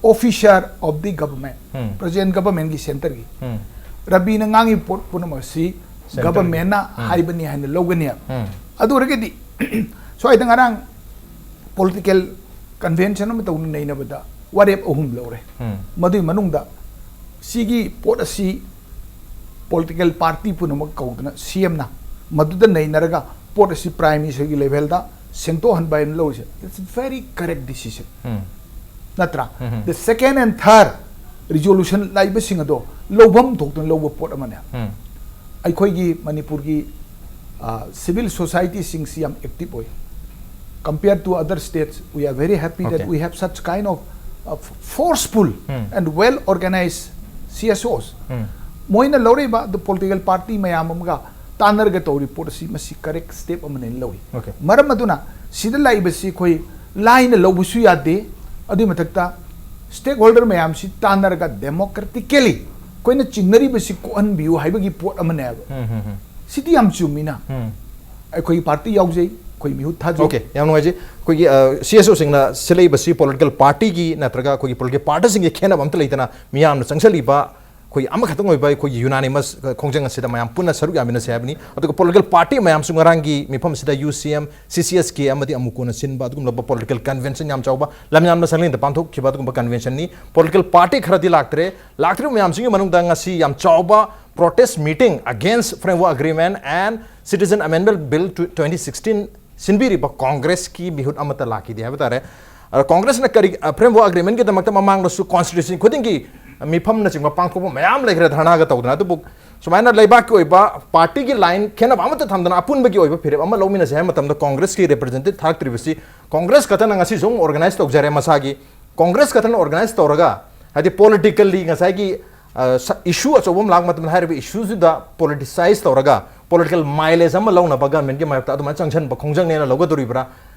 officer of the government, um. Present government ꯀꯤ, centre ꯒꯤ꯫ ꯎꯝ꯫ ꯔꯕꯤꯅ ꯉꯥꯡꯉꯤꯕ ꯄꯣꯠ ꯄꯨꯝꯅꯃꯛ ꯑꯁꯤ Centre ꯒꯤ꯫ Government ꯅ ꯎꯝ꯫ ꯍꯥꯏꯕꯅꯤ ꯍꯥꯏꯅ ꯂꯧꯒꯅꯤ꯫ ꯎꯝ꯫ ꯑꯗꯨ ꯑꯣꯏꯔꯒꯗꯤ ꯁ꯭ꯋꯥꯏꯗ ꯉꯔꯥꯡ political convention ꯑꯃ ꯇꯧꯅ ꯅꯩꯅꯕꯗ ꯋꯥꯔꯦꯞ ꯑꯍꯨꯝ ꯂꯧꯔꯦ꯫ ꯎꯝ꯫ ꯃꯗꯨꯒꯤ ꯃꯅꯨꯡꯗ ꯁꯤꯒꯤ ꯄꯣꯠ ꯑꯁꯤ ꯄꯣꯂꯤꯇꯤꯀꯦꯜ ꯄꯥꯔꯇꯤ ꯄꯨꯝꯅꯃꯛ ꯀꯧꯗꯅ ꯁꯤ ꯑꯦꯝꯅ ꯃꯗꯨꯗ ꯅꯩꯅꯔꯒ ꯄꯣꯠ ꯑꯁꯤ ꯄ꯭ꯔꯥꯏꯝ ꯃꯤꯅꯤꯁꯇꯔꯒꯤ ꯂꯦꯚꯦꯜꯗ ꯁꯦꯡꯗꯣꯛꯍꯟꯕ ꯍꯥꯏꯅ ꯂꯧꯔꯤꯁꯦ, it's very correct decision. ꯅꯠꯇ꯭ꯔꯥ? The second and third resolution ꯂꯥꯛꯏꯕꯁꯤꯡ ꯑꯗꯣ ꯂꯧꯐꯝ ꯊꯣꯛꯇꯅ ꯂꯧꯕ ꯄꯣꯠ ꯑꯃꯅꯦ. ꯑꯩꯈꯣꯏꯒꯤ ꯃꯅꯤꯄꯨꯔꯒꯤ ꯁꯤꯚꯤꯜ ꯁꯣꯁꯥꯏꯇꯤꯁꯤꯡꯁꯤ ꯌꯥꯝ ꯑꯦꯛꯇꯤꯚ ꯑꯣꯏ. Compared to other states, we are very happy that Okay. We have such kind of uh, forceful and well organized C S Os. ꯃꯣꯏꯅ ꯂꯧꯔꯛꯏꯕ ꯗ ꯄꯣꯂꯤꯇꯤꯀꯦꯜ ꯄꯥꯔꯇꯤ ꯃꯌꯥꯝ ꯑꯃꯒ ꯇꯥꯟꯅꯔꯒ ꯇꯧꯔꯤ ꯄꯣꯠ ꯑꯁꯤ ꯃꯁꯤ ꯀꯔꯦꯛ ꯁ꯭ꯇꯦꯞ ꯑꯃꯅꯦꯅ ꯂꯧꯏ. Okay. ꯃꯔꯝ ꯑꯗꯨꯅ ꯁꯤꯗ ꯂꯥꯛꯏꯕꯁꯤ ꯑꯩꯈꯣꯏ ꯂꯥꯏꯅ ꯂꯧꯕꯁꯨ ꯌꯥꯗꯦ. ꯑꯗꯨꯏ ꯃꯊꯛꯇ ꯁ꯭ꯇꯦꯛ ꯍꯣꯜꯗꯔ ꯃꯌꯥꯝꯁꯤ ꯇꯥꯟꯅꯔꯒ ꯗꯦꯃꯣꯀ꯭ꯔꯦꯇꯤꯀꯦꯂꯤ ꯑꯩꯈꯣꯏꯅ ꯆꯤꯡꯅꯔꯤꯕꯁꯤ ꯀꯣꯛꯍꯟꯕꯤꯌꯨ ꯍꯥꯏꯕꯒꯤ ꯄꯣꯠ ꯑꯃꯅꯦꯕ. ꯁꯤꯗꯤ ꯌꯥꯝ ꯆꯨꯝꯃꯤꯅ. ꯑꯩꯈꯣꯏꯒꯤ ꯄꯥꯔꯇꯤ ꯌꯥꯎꯖꯩ, ꯑꯩꯈꯣꯏ ꯃꯤꯍꯨꯠ ꯊꯥꯖꯩ. Okay, ꯌꯥꯝ ꯅꯨꯡꯉꯥꯏꯖꯩ. ꯑꯩꯈꯣꯏꯒꯤ ꯁꯤ ꯑꯦꯁ ꯑꯣꯁꯤꯡꯅ ꯁꯤꯜꯂꯛꯏꯕꯁꯤ ꯄꯣꯂꯤꯇꯤꯀꯦꯜ ꯄꯥꯔꯇꯤꯒꯤ ꯅꯠꯇ꯭ꯔꯒ ꯑꯩꯈꯣꯏꯒꯤ ꯄꯣꯂꯤꯇꯤꯀꯦꯜ ꯄꯥꯔꯇꯤꯁꯤꯡꯒꯤ ꯈꯦꯠꯅꯕ ꯑꯝꯇ ꯂꯩꯇꯅ ꯃꯤꯌꯥꯝꯅ ꯆꯪꯁꯤꯜꯂꯤꯕ ꯑꯩꯈꯣꯏ ꯑꯃꯈꯛꯇꯪ ꯑꯣꯏꯕ ꯑꯩꯈꯣꯏꯒꯤ ꯌꯨꯅꯥꯅꯤꯃꯁ ꯈꯣꯡꯖꯪ ꯑꯁꯤꯗ ꯃꯌꯥꯝ ꯄꯨꯟꯅ ꯁꯔꯨꯛ ꯌꯥꯃꯤꯟꯅꯁꯦ ꯍꯥꯏꯕꯅꯤ. ꯑꯗꯨꯒ ꯄꯣꯂꯤꯇꯤꯀꯦꯜ ꯄꯥꯔꯇꯤ ꯃꯌꯥꯝꯁꯨ ꯉꯔꯥꯡꯒꯤ ꯃꯤꯐꯝ ꯑꯁꯤꯗ ꯌꯨ ꯁꯤ ꯑꯦꯝ, ꯁꯤ ꯁꯤ ꯑꯦꯁ ꯀꯦ ꯑꯃꯗꯤ ꯑꯃꯨꯀꯣꯅ ꯁꯤꯟꯕ ꯑꯗꯨꯒꯨꯝꯂꯕ ꯄꯣꯂꯤꯇꯤꯀꯦꯜ ꯀꯟꯚꯦꯟꯁꯟ ꯌꯥꯝ ꯆꯥꯎꯕ ꯂꯝꯌꯥꯝꯅ ꯁꯪꯂꯦꯟꯗ ꯄꯥꯡꯊꯣꯛꯈꯤꯕ ꯑꯗꯨꯒꯨꯝꯕ ꯀꯟꯚꯦꯟꯁꯟꯅꯤ. ꯄꯣꯂꯤꯇꯤꯀꯦꯜ ꯄꯥꯔꯇꯤ ꯈꯔꯗꯤ ꯂꯥꯛꯇ꯭ꯔꯦ. ꯂꯥꯛꯇ꯭ꯔꯤꯕ ꯃꯌꯥꯝꯁꯤꯒꯤ ꯃꯅꯨꯡꯗ ꯉꯁꯤ ꯌꯥꯝ ꯆꯥꯎꯕ protest meeting against framework agreement and citizen amendment bill twenty sixteen ꯁꯤꯟꯕꯤꯔꯤꯕ ꯀꯣꯡꯒ꯭ꯔꯦꯁꯀꯤ ꯃꯤꯍꯨꯠ ꯑꯃꯠꯇ ꯂꯥꯛꯈꯤꯗꯦ ꯍꯥꯏꯕ ꯇꯥꯔꯦ. ꯑꯗ ꯀꯣꯡꯒ꯭ꯔꯦꯁꯅ ꯀꯔꯤ, ꯑ, framework agreementꯒꯤꯗꯃꯛꯇ ꯃꯃꯥꯡꯗꯁꯨ constituency ꯈꯨꯗꯤꯡꯒꯤ ꯃꯤꯐꯝꯅꯆꯤꯡꯕ ꯄꯥꯡꯊꯣꯛꯄ ꯃꯌꯥꯝ ꯂꯩꯈ꯭ꯔꯦ ꯙꯔꯅꯥꯒ ꯇꯧꯗꯅ. ꯑꯗꯨꯕꯨ ꯁꯨꯃꯥꯏꯅ ꯂꯩꯕꯥꯛꯀꯤ ꯑꯣꯏꯕ ꯄꯥꯔꯇꯤꯒꯤ ꯂꯥꯏꯟ ꯈꯦꯠꯅꯕ ꯑꯃꯠꯇ ꯊꯝꯗꯅ ꯑꯄꯨꯟꯕꯒꯤ ꯑꯣꯏꯕ ꯐꯤꯔꯦꯞ ꯑꯃ ꯂꯧꯃꯤꯟꯅꯁꯦ ꯍꯥꯏꯕ ꯃꯇꯝꯗ ꯀꯣꯡꯒ꯭ꯔꯦꯁꯀꯤ ꯔꯤꯄ꯭ꯔꯖꯦꯟꯇꯦꯇꯤꯚ ꯊꯥꯔꯛꯇ꯭ꯔꯤꯕꯁꯤ ꯀꯣꯡꯒ꯭ꯔꯦꯁ ꯈꯛꯇꯅ ꯉꯁꯤꯁꯨ ꯑꯃꯨꯛ organize ꯇꯧꯖꯔꯦ ꯃꯁꯥꯒꯤ. ꯀꯣꯡꯒ꯭ꯔꯦꯁ ꯈꯛꯇꯅ organize ꯇꯧꯔꯒ ꯍꯥꯏꯗꯤ politically ꯉꯁꯥꯏꯒꯤ, ꯑ, ꯁ-, issue ꯑꯆꯧꯕ ꯑꯃ ꯂꯥꯛꯄ ꯃꯇꯝꯗ ꯍꯥꯏꯔꯤꯕ issueꯁꯤꯗ politicize ꯇꯧꯔꯒ political mileage ꯑꯃ ꯂꯧꯅꯕ governmentꯀꯤ ꯃꯥꯌꯣꯛꯇ ꯑꯗꯨꯃꯥꯏꯅ ꯆꯪꯁꯤꯟꯕ ꯈꯣꯡꯖꯪꯅꯦꯅ ꯂꯧꯒꯗꯣꯔꯤꯕ꯭ꯔꯥ?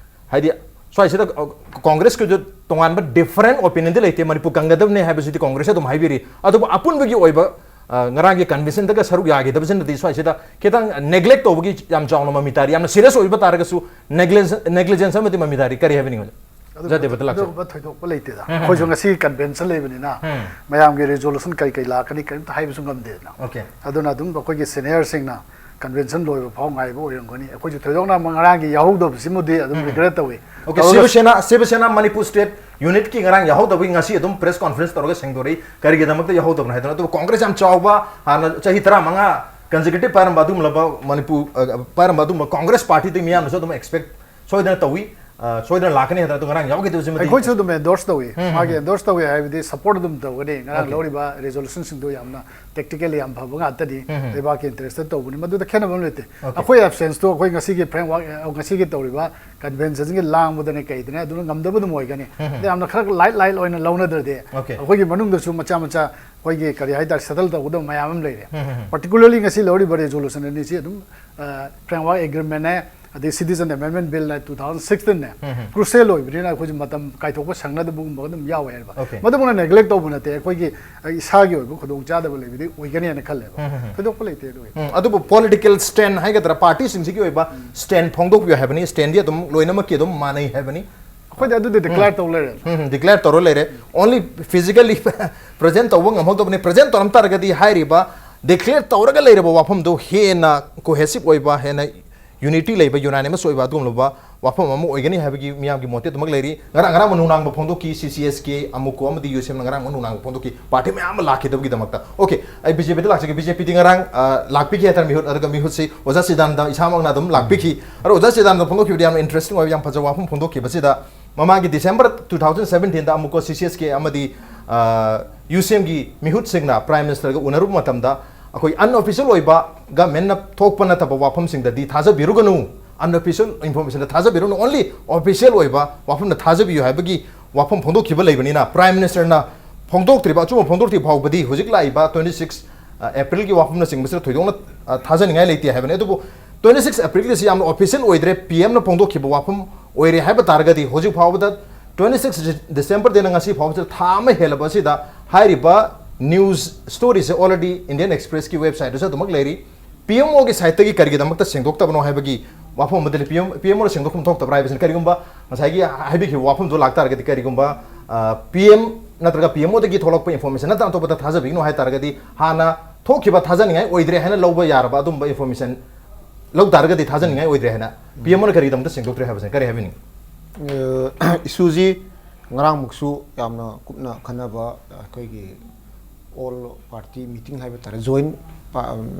ꯍꯥꯏꯗꯤ ꯁ꯭ꯋꯥꯏꯁꯤꯗ, ꯑ, ꯀꯣꯡꯒ꯭ꯔꯦꯁꯀꯤꯁꯨ ꯇꯣꯉꯥꯟꯕ different opinionꯗꯤ ꯂꯩꯇꯦ, ꯃꯅꯤꯄꯨꯔ ꯀꯪꯒꯗꯕꯅꯦ ꯍꯥꯏꯕꯁꯤꯗꯤ ꯀꯣꯡꯒ꯭ꯔꯦꯁ ꯑꯗꯨꯝ ꯍꯥꯏꯕꯤꯔꯤ꯫ ꯑꯗꯨꯕꯨ ꯑꯄꯨꯟꯕꯒꯤ ꯑꯣꯏꯕ, ꯑ, ꯉꯔꯥꯡꯒꯤ conventionꯗꯒ ꯁꯔꯨꯛ ꯌꯥꯈꯤꯗꯕꯁꯤꯅꯗꯤ ꯁ꯭ꯋꯥꯏꯁꯤꯗ ꯈꯤꯇꯪ neglect ꯇꯧꯕꯒꯤ ꯌꯥꯝ ꯆꯥꯎꯅ ꯃꯃꯤ ꯇꯥꯔꯤ꯫ ꯌꯥꯝꯅ serious ꯑꯣꯏꯕ ꯇꯥꯔꯒꯁꯨ negligence, negligence ꯑꯃꯗꯤ ꯃꯃꯤ ꯇꯥꯔꯤ꯫ ꯀꯔꯤ ꯍꯥꯏꯕꯤꯅꯤꯡꯕ? ꯑꯗꯨ ꯖꯗꯦꯕꯗ ꯂꯥꯛꯆꯧ꯫ ꯑꯗꯨꯒꯨꯝꯕ ꯊꯣꯏꯗꯣꯛꯄ ꯂꯩꯇꯦꯗ꯫ ꯎꯝ, ꯎꯝ, ꯑꯩꯈꯣꯏꯁꯨ ꯎꯝ꯫ ꯉꯁꯤ convention ꯂꯩꯕꯅꯤꯅ ꯎꯝ꯫ ꯃꯌꯥꯝꯒꯤ resolution ꯀꯩ ꯀꯩ ꯂꯥꯛꯀꯅꯤ ꯀꯔꯤꯝꯇ ꯍꯥꯏꯕꯁꯨ ꯉꯝꯗꯦꯗꯅ꯫ Okay. ꯑꯗꯨꯅ ꯑꯗꯨꯝ ꯑꯩꯈꯣꯏꯒꯤ seniorꯁꯤꯡꯅ convention ꯂꯣꯏꯕ ꯐꯥꯎ ꯉꯥꯏꯕ ꯑꯣꯏꯔꯝꯒꯅꯤ꯫ ꯑꯩꯈꯣꯏꯁꯨ ꯊꯣꯏꯗꯣꯛꯅ ꯉꯔꯥꯡꯒꯤ ꯌꯥꯎꯍꯧꯗꯕꯁꯤꯃꯗꯤ ꯑꯗꯨꯝ regret ꯇꯧꯏ꯫ Okay, ꯇꯧꯔꯒ ꯁꯤꯕ ꯁꯦꯅꯥ, ꯁꯤꯕ ꯁꯦꯅꯥ ꯃꯅꯤꯄꯨꯔ state ꯌꯨꯅꯤꯠꯀꯤ ꯉꯔꯥꯡ ꯌꯥꯍꯧꯗꯕꯒꯤ ꯉꯁꯤ ꯑꯗꯨꯝ ꯄ꯭ꯔꯦꯁ ꯀꯣꯟꯐꯔꯦꯟꯁ ꯇꯧꯔꯒ ꯁꯦꯡꯗꯣꯔꯛꯏ꯫ ꯀꯔꯤꯒꯤꯗꯃꯛꯇ ꯌꯥꯍꯧꯗꯕꯅꯣ ꯍꯥꯏꯗꯅ꯫ ꯑꯗꯨꯕꯨ ꯀꯣꯡꯒ꯭ꯔꯦꯁ ꯌꯥꯝ ꯆꯥꯎꯕ, ꯍꯥꯟꯅ ꯆꯍꯤ ꯇꯔꯥꯃꯉꯥ ꯀꯟꯖꯤꯀ꯭ꯌꯨꯇꯤꯚ ꯄꯥꯏꯔꯝꯕ ꯑꯗꯨꯒꯨꯝꯂꯕ ꯃꯅꯤꯄꯨꯔ, ꯑ, ꯄꯥꯏꯔꯝꯕ ꯑꯗꯨꯒꯨꯝꯕ ꯀꯣꯡꯒ꯭ꯔꯦꯁ ꯄꯥꯔꯇꯤꯗꯒꯤ ꯃꯤꯌꯥꯝꯅꯁꯨ ꯑꯗꯨꯝ ꯑꯦꯛꯁꯄꯦꯛ ꯁꯣꯏꯗꯅ ꯇꯧꯏ, ꯑ, ꯁꯣꯏꯗꯅ ꯂꯥꯛꯀꯅꯤ ꯍꯥꯏꯗꯅ꯫ ꯑꯗꯣ ꯉꯔꯥꯡ ꯌꯥꯎꯈꯤꯗꯕꯁꯤꯃꯗꯤ ꯑꯩꯈꯣꯏꯁꯨ ꯑꯗꯨꯝ ꯑꯦꯟꯗꯣꯔꯁ ꯇꯧꯏ꯫ ꯎꯝ, ꯃꯥꯒꯤ ꯎꯝ꯫ ꯑꯦꯟꯗꯣꯔꯁ ꯇꯧꯏ ꯍꯥꯏꯕꯗꯤ ꯁꯄꯣꯔꯠ ꯑꯗꯨꯝ ꯇꯧꯒꯅꯤ꯫ ꯉꯔꯥꯡ ꯑꯣꯀꯦ꯫ ꯂꯧꯔꯤꯕ ꯔꯤꯖꯣꯂꯨꯁꯟꯁꯤꯡꯗꯣ ꯌꯥꯝꯅ ꯇꯦꯛꯇꯤꯀꯦꯜꯂꯤ ꯌꯥꯝ ꯐꯕ ꯉꯥꯛꯇꯅꯤ꯫ ꯎꯝ, ꯎꯝ꯫ ꯂꯩꯕꯥꯛꯀꯤ ꯏꯟꯇꯔꯦꯁꯇ ꯇꯧꯕꯅꯤ꯫ ꯃꯗꯨꯗ ꯈꯦꯠꯅꯕ ꯑꯃ ꯂꯩꯇꯦ꯫ ꯑꯣꯀꯦ꯫ ꯑꯩꯈꯣꯏ ꯑꯦꯕꯁꯦꯟꯁꯇꯣ ꯑꯩꯈꯣꯏ ꯉꯁꯤꯒꯤ ꯐ꯭ꯔꯦꯝꯋꯥꯔꯛ, ꯑ, ꯉꯁꯤꯒꯤ ꯇꯧꯔꯤꯕ ꯀꯟꯚꯦꯟꯁꯟꯒꯤ ꯂꯥꯡꯕꯗꯅꯦ ꯀꯩꯗꯅꯦ ꯑꯗꯨꯅ ꯉꯝꯗꯕ ꯑꯗꯨꯝ ꯑꯣꯏꯒꯅꯤ꯫ ꯎꯝ, ꯎꯝ꯫ ꯑꯗ ꯌꯥꯝꯅ ꯈꯔ ꯂꯥꯏꯠ ꯂꯥꯏꯠ ꯑꯣꯏꯅ ꯂꯧꯅꯗ꯭ꯔꯗꯤ ꯑꯣꯀꯦ꯫ ꯑꯩꯈꯣꯏꯒꯤ ꯃꯅꯨꯡꯗꯁꯨ ꯃꯆꯥ ꯃꯆꯥ ꯑꯩꯈꯣꯏꯒꯤ ꯀꯔꯤ ꯍꯥꯏꯇꯥꯔꯦ, ꯁꯦꯇꯜ ꯇꯧꯒꯗꯕ ꯃꯌꯥꯝ ꯑꯃ ꯂꯩꯔꯦ꯫ ꯎꯝ, ꯎꯝ, ꯎꯝ꯫ ꯄꯥꯔꯇꯤꯀꯨꯂꯔꯂꯤ ꯉꯁꯤ ꯂꯧꯔꯤꯕ ꯔꯤꯖꯣꯂꯨꯁꯟ ꯑꯅꯤꯁꯤ ꯑꯗꯨꯝ, ꯑ, ꯐ꯭ꯔꯦꯝꯋꯥꯔꯛ ꯑꯦꯒ꯭ꯔꯤꯃꯦꯟꯅꯦ, ꯑꯗꯩ ꯁꯤꯇꯤꯖꯟ ꯑꯦꯃꯦꯟꯗꯃꯦꯟ ꯕꯤꯜꯅ ꯇꯨ ꯊꯥꯎꯖꯟ ꯁꯤꯛꯁꯇꯤꯟꯅꯦ, ꯎꯝ, ꯎꯝ꯫ ꯀ꯭ꯔꯨꯁꯦꯜ ꯑꯣꯏꯕꯅꯤꯅ ꯑꯩꯈꯣꯏꯁꯨ ꯃꯇꯝ ꯀꯥꯏꯊꯣꯛꯄ ꯁꯪꯅꯗꯕꯒꯨꯝꯕ ꯑꯗꯨꯝ ꯌꯥꯎꯋꯦ ꯍꯥꯏꯕ꯫ ꯑꯣꯀꯦ꯫ ꯃꯗꯨꯃꯛꯅ ꯅꯦꯒ꯭ꯂꯦꯛ ꯇꯧꯕ ꯅꯠꯇꯦ, ꯑꯩꯈꯣꯏꯒꯤ, ꯑ, ꯏꯁꯥꯒꯤ ꯑꯣꯏꯕ ꯈꯨꯗꯣꯡꯆꯥꯗꯕ ꯂꯩꯕꯗꯤ ꯑꯣꯏꯒꯅꯤ ꯍꯥꯏꯅ ꯈꯜꯂꯦꯕ꯫ ꯎꯝ, ꯎꯝ, ꯎꯝ꯫ ꯊꯣꯏꯗꯣꯛꯄ ꯂꯩꯇꯦ ꯑꯗꯨꯒꯤ꯫ ꯎꯝ, ꯑꯗꯨꯕꯨ ꯄꯣꯂꯤꯇꯤꯀꯦꯜ ꯁ꯭ꯇꯦꯟ ꯍꯥꯏꯒꯗ꯭ꯔꯥ, ꯄꯥꯔꯇꯤꯁꯤꯡꯁꯤꯒꯤ ꯑꯣꯏꯕ ꯁ꯭ꯇꯦꯟ ꯐꯣꯡꯗꯣꯛꯄꯤꯌꯨ ꯍꯥꯏꯕꯅꯤ꯫ ꯁ꯭ꯇꯦꯟꯗꯤ ꯑꯗꯨꯝ ꯂꯣꯏꯅꯃꯛꯀꯤ ꯑꯗꯨꯝ ꯃꯥꯟꯅꯩ ꯍꯥꯏꯕꯅꯤ꯫ ꯑꯩꯈꯣꯏꯗꯤ ꯑꯗꯨꯗꯤ ꯗꯤꯀ꯭ꯂꯦꯌꯔ ꯇꯧ ꯂꯩꯔꯦ꯫ ꯎꯝ, ꯎꯝ, ꯗꯤꯀ꯭ꯂꯦꯌꯔ ꯇꯧꯔ ꯂꯩꯔꯦ꯫ ꯑꯣꯟꯂꯤ ꯐꯤꯖꯤꯀꯦꯜꯂꯤ ꯄ꯭ꯔꯖꯦꯟ ꯇꯧꯕ ꯉꯝꯍꯧꯗꯕꯅꯤ꯫ ꯄ꯭ꯔꯖꯦꯟ ꯇꯧꯔꯝ ꯇꯥꯔꯒꯗꯤ ꯍꯥꯏꯔꯤꯕ ꯗꯤꯀ꯭ꯂꯦꯌꯔ ꯇꯧꯔꯒ ꯂꯩꯔꯕ ꯋꯥꯐꯝꯗꯨ ꯍꯦꯟꯅ ꯀꯣꯍꯦꯁꯤꯞ ꯑꯣꯏꯕ, ꯍꯦꯟꯅ ꯌꯨꯅꯤꯇꯤ ꯂꯩꯕ, ꯌꯨꯅꯥꯅꯤꯃꯁ ꯑꯣꯏꯕ ꯑꯗꯨꯒꯨꯝꯂꯕ ꯋꯥꯐꯝ ꯑꯃ ꯑꯣꯏꯒꯅꯤ ꯍꯥꯏꯕꯒꯤ ꯃꯤꯌꯥꯝꯒꯤ ꯃꯣꯠꯇꯤ ꯑꯗꯨꯃꯛ ꯂꯩꯔꯤ꯫ ꯉꯔꯥꯡ, ꯉꯔꯥꯡ ꯅꯨꯡꯅꯥꯡꯕ ꯐꯣꯡꯗꯣꯛꯈꯤ, ꯁꯤ ꯁꯤ ꯑꯦꯁ ꯀꯦ, ꯑꯃꯨꯀꯣ ꯑꯃꯗꯤ ꯌꯨ ꯁꯤ ꯑꯦꯝꯅ ꯉꯔꯥꯡ ꯅꯨꯡꯅꯥꯡꯕ ꯐꯣꯡꯗꯣꯛꯈꯤ, ꯄꯥꯔꯇꯤ ꯃꯌꯥꯝ ꯑꯃ ꯂꯥꯛꯈꯤꯗꯕꯒꯤꯗꯃꯛꯇ꯫ ꯑꯣꯀꯦ, ꯑꯩ ꯕꯤ ꯖꯦ ꯄꯤꯗ ꯂꯥꯛꯆꯒꯦ꯫ ꯕꯤ ꯖꯦ ꯄꯤꯗꯤ ꯉꯔꯥꯡ, ꯑ, ꯂꯥꯛꯄꯤꯈꯤ ꯍꯥꯏꯇꯥꯔꯦ, ꯃꯤꯍꯨꯠ, ꯑꯗꯨꯒ ꯃꯤꯍꯨꯠꯁꯤ ꯑꯣꯖꯥ ꯆꯤꯗꯥꯅꯟꯗ ꯏꯁꯥꯃꯛꯅ ꯑꯗꯨꯝ ꯂꯥꯛꯄꯤꯈꯤ꯫ ꯑꯗꯣ ꯑꯣꯖꯥ ꯆꯤꯗꯥꯅꯟꯗ ꯐꯣꯡꯗꯣꯛꯈꯤꯕꯗꯤ ꯌꯥꯝꯅ ꯏꯟꯇꯔꯦꯁꯇꯤꯡ ꯑꯣꯏꯕ, ꯌꯥꯝ ꯐꯖꯕ ꯋꯥꯐꯝ ꯐꯣꯡꯗꯣꯛꯈꯤꯕꯁꯤꯗ, ꯃꯃꯥꯡꯒꯤ ꯗꯤꯁꯦꯝꯕꯔ ꯇꯨ ꯊꯥꯎꯖꯟ ꯁꯕꯦꯟꯇꯤꯟꯗ ꯑꯃꯨꯛꯀ ꯁꯤ ꯁꯤ ꯑꯦꯁ ꯀꯦ ꯑꯃꯗꯤ, ꯑ, ꯌꯨ ꯁꯤ ꯑꯦꯝꯒꯤ ꯃꯤꯍꯨꯠꯁꯤꯡꯅ ꯄ꯭ꯔꯥꯏꯝ ꯃꯤꯅꯤꯁꯇꯔꯒ ꯎꯅꯔꯨꯕ ꯃꯇꯝꯗ, ꯑꯩꯈꯣꯏ ꯑꯟꯑꯣꯐꯤꯁꯤꯌꯦꯜ ꯑꯣꯏꯕ, ꯒꯃꯦꯟꯅ ꯊꯣꯛꯄ ꯅꯠꯇꯕ ꯋꯥꯐꯝꯁꯤꯡꯗꯗꯤ ꯊꯥꯖꯕꯤꯔꯨꯒꯅꯨ, ꯑꯟꯑꯣꯐꯤꯁꯤꯌꯦꯜ ꯏꯟꯐꯣꯔꯃꯦꯁꯟꯗ ꯊꯥꯖꯕꯤꯔꯨꯒꯅꯨ, ꯑꯣꯟꯂꯤ ꯑꯣꯐꯤꯁꯤꯌꯦꯜ ꯑꯣꯏꯕ ꯋꯥꯐꯝꯗ ꯊꯥꯖꯕꯤꯌꯨ ꯍꯥꯏꯕꯒꯤ ꯋꯥꯐꯝ ꯐꯣꯡꯗꯣꯛꯈꯤꯕ ꯂꯩꯕꯅꯤꯅ, ꯄ꯭ꯔꯥꯏꯝ ꯃꯤꯅꯤꯁꯇꯔꯅ ꯐꯣꯡꯗꯣꯛꯇ꯭ꯔꯤꯕ, ꯑꯆꯨꯝꯕ ꯐꯣꯡꯗꯣꯛꯇ꯭ꯔꯤ ꯐꯥꯎꯕꯗꯤ ꯍꯧꯖꯤꯛ ꯂꯥꯛꯏꯕ ꯇ꯭ꯋꯦꯟꯇꯤ ꯁꯤꯛꯁ, ꯑ, ꯑꯦꯄ꯭ꯔꯤꯜꯒꯤ ꯋꯥꯐꯝꯅꯆꯤꯡꯕꯁꯤꯗ ꯊꯣꯏꯗꯣꯛꯅ, ꯑ, ꯊꯥꯖꯅꯤꯡꯉꯥꯏ ꯂꯩꯇꯦ ꯍꯥꯏꯕꯅꯤ꯫ ꯑꯗꯨꯕꯨ ꯇ꯭ꯋꯦꯟꯇꯤ ꯁꯤꯛꯁ ꯑꯦꯄ꯭ꯔꯤꯜꯒꯤꯁꯤ ꯌꯥꯝꯅ ꯑꯣꯐꯤꯁꯤꯌꯦꯜ ꯑꯣꯏꯗ꯭ꯔꯦ, ꯄꯤ ꯑꯦꯝꯅ ꯐꯣꯡꯗꯣꯛꯈꯤꯕ ꯋꯥꯐꯝ ꯑꯣꯏꯔꯦ ꯍꯥꯏꯕ ꯇꯥꯔꯒꯗꯤ, ꯍꯧꯖꯤꯛ ꯐꯥꯎꯕꯗ ꯇ꯭ꯋꯦꯟꯇꯤ ꯁꯤꯛꯁ ꯗꯤꯁꯦꯝꯕꯔꯗꯩꯅ ꯉꯁꯤ ꯐꯥꯎꯕꯁꯤꯗ ꯊꯥ ꯑꯃ ꯍꯦꯜꯂꯕ ꯑꯁꯤꯗ ꯍꯥꯏꯔꯤꯕ ꯅ꯭ꯌꯨꯁ ꯁ꯭ꯇꯣꯔꯤꯁꯦ ꯑꯣꯜꯔꯦꯗꯤ ꯏꯟꯗꯤꯌꯟ ꯑꯦꯛꯁꯄ꯭ꯔꯦꯁꯀꯤ ꯋꯦꯕꯁꯥꯏꯠꯇꯁꯨ ꯑꯗꯨꯃꯛ ꯂꯩꯔꯤ꯫ ꯄꯤ ꯑꯦꯝ ꯑꯣꯒꯤ ꯁꯥꯏꯠꯇꯒꯤ ꯀꯔꯤꯒꯤꯗꯃꯛꯇ ꯁꯦꯡꯗꯣꯛꯇꯕꯅꯣ ꯍꯥꯏꯕꯒꯤ ꯋꯥꯐꯝ ꯑꯃꯗꯤ ꯂꯩ꯫ ꯄꯤ ꯑꯦꯝ, ꯄꯤ ꯑꯦꯝ ꯑꯣꯅ ꯁꯦꯡꯗꯣꯛꯐꯝ ꯊꯣꯛꯇꯕ꯭ꯔꯥ ꯍꯥꯏꯕꯁꯤꯅ, ꯀꯔꯤꯒꯨꯝꯕ ꯉꯁꯥꯏꯒꯤ ꯍꯥꯏꯕꯤꯈꯤꯕ ꯋꯥꯐꯝꯗꯨ ꯂꯥꯛꯇꯥꯔꯒꯗꯤ, ꯀꯔꯤꯒꯨꯝꯕ, ꯑ, ꯄꯤ ꯑꯦꯝ ꯅꯠꯇ꯭ꯔꯒ ꯄꯤ ꯑꯦꯝ ꯑꯣꯗꯒꯤ ꯊꯣꯛꯂꯛꯄ ꯏꯟꯐꯣꯔꯃꯦꯁꯟ ꯅꯠꯇꯅ ꯑꯇꯣꯞꯄꯗ ꯊꯥꯖꯕꯤꯒꯅꯨ ꯍꯥꯏ ꯇꯥꯔꯒꯗꯤ, ꯍꯥꯟꯅ ꯊꯣꯛꯈꯤꯕ ꯊꯥꯖꯅꯤꯡꯉꯥꯏ ꯑꯣꯏꯗ꯭ꯔꯦ ꯍꯥꯏꯅ ꯂꯧꯕ ꯌꯥꯔꯕ ꯑꯗꯨꯝꯕ ꯏꯟꯐꯣꯔꯃꯦꯁꯟ ꯂꯧ ꯇꯥꯔꯒꯗꯤ ꯊꯥꯖꯅꯤꯡꯉꯥꯏ ꯑꯣꯏꯗ꯭ꯔꯦ ꯍꯥꯏꯅ ꯄꯤ ꯑꯦꯝ ꯑꯣꯅ ꯀꯔꯤꯒꯤꯗꯃꯛꯇ ꯁꯦꯡꯗꯣꯛꯇ꯭ꯔꯦ ꯍꯥꯏꯕꯁꯤꯅ ꯀꯔꯤ ꯍꯥꯏꯕꯤꯅꯤꯡꯉꯤ? ꯑ, ꯏꯁꯨꯁꯤ ꯉꯔꯥꯡꯃꯨꯛꯁꯨ ꯌꯥꯝꯅ ꯀꯨꯞꯅ ꯈꯟꯅꯕ ꯑꯩꯈꯣꯏꯒꯤ ꯑꯣꯜ ꯄꯥꯔꯇꯤ ꯃꯤꯇꯤꯡ ꯍꯥꯏꯕ ꯇꯥꯔꯦ, ꯖꯣꯏꯟ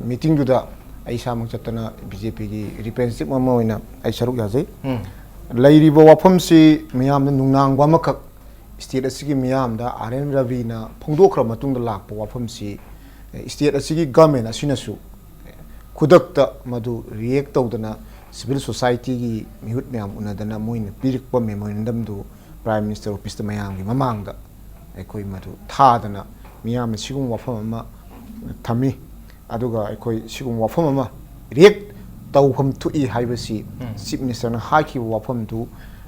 ꯃꯤꯇꯤꯡꯗꯨꯗ ꯑꯩ ꯏꯁꯥꯃꯛ ꯆꯠꯇꯅ ꯕꯤ ꯖꯦ ꯄꯤꯒꯤ ꯔꯤꯄ꯭ꯔꯦꯖꯦꯟꯇꯦꯇꯤꯚ ꯑꯃ ꯑꯣꯏꯅ ꯑꯩ ꯁꯔꯨꯛ ꯌꯥꯖꯩ꯫ ꯎꯝ꯫ ꯂꯩꯔꯤꯕ ꯋꯥꯐꯝꯁꯤ ꯃꯤꯌꯥꯝꯗ ꯅꯨꯡꯅꯥꯡꯕ ꯑꯃꯈꯛ ꯁ꯭ꯇꯦꯠ ꯑꯁꯤꯒꯤ ꯃꯤꯌꯥꯝꯗ ꯑꯥꯔ ꯑꯦꯟ ꯔꯕꯤꯅ ꯐꯣꯡꯗꯣꯛꯈ꯭ꯔ ꯃꯇꯨꯡꯗ ꯂꯥꯛꯄ ꯋꯥꯐꯝꯁꯤ ꯁ꯭ꯇꯦꯠ ꯑꯁꯤꯒꯤ ꯒꯃꯦꯟ ꯑꯁꯤꯅꯁꯨ ꯈꯨꯗꯛꯇ ꯃꯗꯨ ꯔꯤꯌꯦꯛ ꯇꯧꯗꯅ ꯁꯤꯚꯤꯜ ꯁꯣꯁꯥꯏꯇꯤꯒꯤ ꯃꯤꯍꯨꯠ ꯃꯌꯥꯝ ꯎꯅꯗꯅ ꯃꯣꯏꯅ ꯄꯤꯔꯛꯄ ꯃꯦꯃꯣꯔꯦꯟꯗꯝꯗꯨ ꯄ꯭ꯔꯥꯏꯝ ꯃꯤꯅꯤꯁꯇꯔ ꯑꯣꯐꯤꯁꯇ ꯃꯌꯥꯝꯒꯤ ꯃꯃꯥꯡꯗ ꯑꯩꯈꯣꯏ ꯃꯗꯨ ꯊꯥꯗꯅ ꯃꯤꯌꯥꯝꯅ ꯁꯤꯒꯨꯝꯕ ꯋꯥꯐꯝ ꯑꯃ ꯊꯝꯃꯤ꯫ ꯑꯗꯨꯒ ꯑꯩꯈꯣꯏ ꯁꯤꯒꯨꯝꯕ ꯋꯥꯐꯝ ꯑꯃ ꯔꯤꯌꯦꯛ ꯇꯧꯐꯝ ꯊꯣꯛꯏ ꯍꯥꯏꯕꯁꯤ ꯎꯝ꯫ ꯆꯤꯐ ꯃꯤꯅꯤꯁꯇꯔꯅ ꯍꯥꯏꯈꯤꯕ ꯋꯥꯐꯝꯗꯨ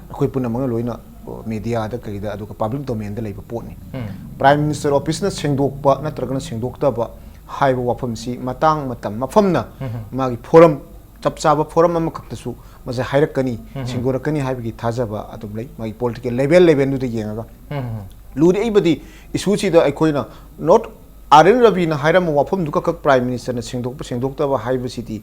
ꯑꯩꯈꯣꯏ ꯄꯨꯝꯅꯃꯛꯅ ꯂꯣꯏꯅ, ꯑ, ꯃꯦꯗꯤꯌꯥꯗ ꯀꯔꯤꯗ ꯑꯗꯨꯒ ꯄꯕ꯭ꯂꯤꯛ ꯗꯣꯃꯦꯟꯗ ꯂꯩꯕ ꯄꯣꯠꯅꯤ꯫ ꯎꯝ꯫ ꯄ꯭ꯔꯥꯏꯝ ꯃꯤꯅꯤꯁꯇꯔ ꯑꯣꯐꯤꯁꯅ ꯁꯦꯡꯗꯣꯛꯄ ꯅꯠꯇ꯭ꯔꯒꯅ ꯁꯦꯡꯗꯣꯛꯇꯕ ꯍꯥꯏꯕ ꯋꯥꯐꯝꯁꯤ ꯃꯇꯥꯡ ꯃꯇꯝ ꯃꯐꯝꯅ ꯎꯝ꯫ ꯃꯥꯒꯤ ꯐꯣꯔꯝ, ꯆꯞ ꯆꯥꯕ ꯐꯣꯔꯝ ꯑꯃꯈꯛꯇꯁꯨ ꯃꯁꯤ ꯍꯥꯏꯔꯛꯀꯅꯤ, ꯎꯝ꯫ ꯁꯦꯡꯗꯣꯔꯛꯀꯅꯤ ꯍꯥꯏꯕꯒꯤ ꯊꯥꯖꯕ ꯑꯗꯨꯝ ꯂꯩ꯫ ꯃꯥꯒꯤ ꯄꯣꯂꯤꯇꯤꯀꯦꯜ ꯂꯦꯚꯦꯜ ꯂꯦꯚꯦꯜꯗꯨꯗ ꯌꯦꯡꯉꯒ ꯎꯝ꯫ ꯂꯨꯔꯛꯏꯕꯗꯤ ꯏꯁꯨꯁꯤꯗ ꯑꯩꯈꯣꯏꯅ not ꯑꯥꯔ ꯑꯦꯟ ꯔꯕꯤꯅ ꯍꯥꯏꯔꯝꯕ ꯋꯥꯐꯝꯗꯨ ꯈꯛꯈꯛ ꯄ꯭ꯔꯥꯏꯝ ꯃꯤꯅꯤꯁꯇꯔꯅ ꯁꯦꯡꯗꯣꯛꯄ ꯁꯦꯡꯗꯣꯛꯇꯕ ꯍꯥꯏꯕꯁꯤꯗꯤ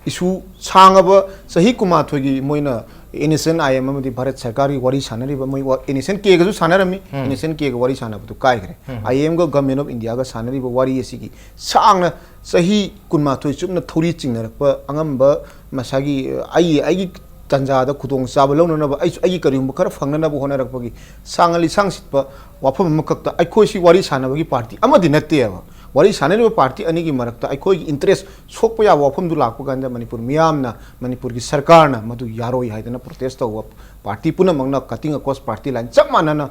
ꯏꯁꯨ ꯁꯥꯡꯉꯕ ꯆꯍꯤ ꯀꯨꯟꯃꯥꯊꯣꯏꯒꯤ ꯃꯣꯏꯅ N S N I M ꯑꯃꯗꯤ ꯚꯥꯔꯠ ꯁꯔꯀꯥꯔꯒꯤ ꯋꯥꯔꯤ ꯁꯥꯟꯅꯔꯤꯕ, ꯃꯣꯏ ꯋꯥ-, ꯑꯦꯟ ꯑꯦꯁ ꯑꯦꯟ ꯀꯦꯒꯁꯨ ꯁꯥꯟꯅꯔꯝꯃꯤ꯫ ꯎꯝ꯫ ꯑꯦꯟ ꯑꯦꯁ ꯑꯦꯟ ꯀꯦꯒ ꯋꯥꯔꯤ ꯁꯥꯟꯅꯕꯗꯨ ꯀꯥꯏꯈ꯭ꯔꯦ꯫ ꯎꯝ꯫ ꯑꯥꯏ ꯑꯦꯝꯒ ꯒꯃꯦꯟ ꯑꯣꯐ ꯏꯟꯗꯤꯌꯥꯒ ꯁꯥꯟꯅꯔꯤꯕ ꯋꯥꯔꯤ ꯑꯁꯤꯒꯤ ꯁꯥꯡꯅ ꯆꯍꯤ ꯀꯨꯟꯃꯥꯊꯣꯏ ꯆꯨꯞꯅ ꯊꯧꯔꯤ ꯆꯤꯡꯅꯔꯛꯄ ꯑꯉꯝꯕ ꯃꯁꯥꯒꯤ, ꯑ, ꯑꯩ, ꯑꯩꯒꯤ ꯇꯟꯖꯥꯗ ꯈꯨꯗꯣꯡꯆꯥꯕ ꯂꯧꯅꯅꯕ, ꯑꯩꯁꯨ ꯑꯩꯒꯤ ꯀꯔꯤꯒꯨꯝꯕ ꯈꯔ ꯐꯪꯅꯅꯕ ꯍꯣꯠꯅꯔꯛꯄꯒꯤ ꯁꯥꯡꯉ ꯂꯤꯁꯥꯡ ꯁꯤꯠꯄ ꯋꯥꯐꯝ ꯑꯃꯈꯛꯇ ꯑꯩꯈꯣꯏꯁꯤ ꯋꯥꯔꯤ ꯁꯥꯟꯅꯕꯒꯤ ꯄꯥꯔꯇꯤ ꯑꯃꯗꯤ ꯅꯠꯇꯦꯕ꯫ ꯋꯥꯔꯤ ꯁꯥꯟꯅꯔꯤꯕ ꯄꯥꯔꯇꯤ ꯑꯅꯤꯒꯤ ꯃꯔꯛꯇ ꯑꯩꯈꯣꯏꯒꯤ ꯏꯟꯇꯔꯦꯁ ꯁꯣꯛꯄ ꯌꯥꯕ ꯋꯥꯐꯝꯗꯨ ꯂꯥꯛꯄ ꯀꯥꯟꯗ ꯃꯅꯤꯄꯨꯔ ꯃꯤꯌꯥꯝꯅ, ꯃꯅꯤꯄꯨꯔꯒꯤ ꯁꯔꯀꯥꯔꯅ ꯃꯗꯨ ꯌꯥꯔꯣꯏ ꯍꯥꯏꯗꯅ ꯄ꯭ꯔꯣꯇꯦꯁ ꯇꯧꯕ ꯄꯥꯔꯇꯤ ꯄꯨꯝꯅꯃꯛꯅ cutting across party line ꯆꯞ ꯃꯥꯟꯅꯅ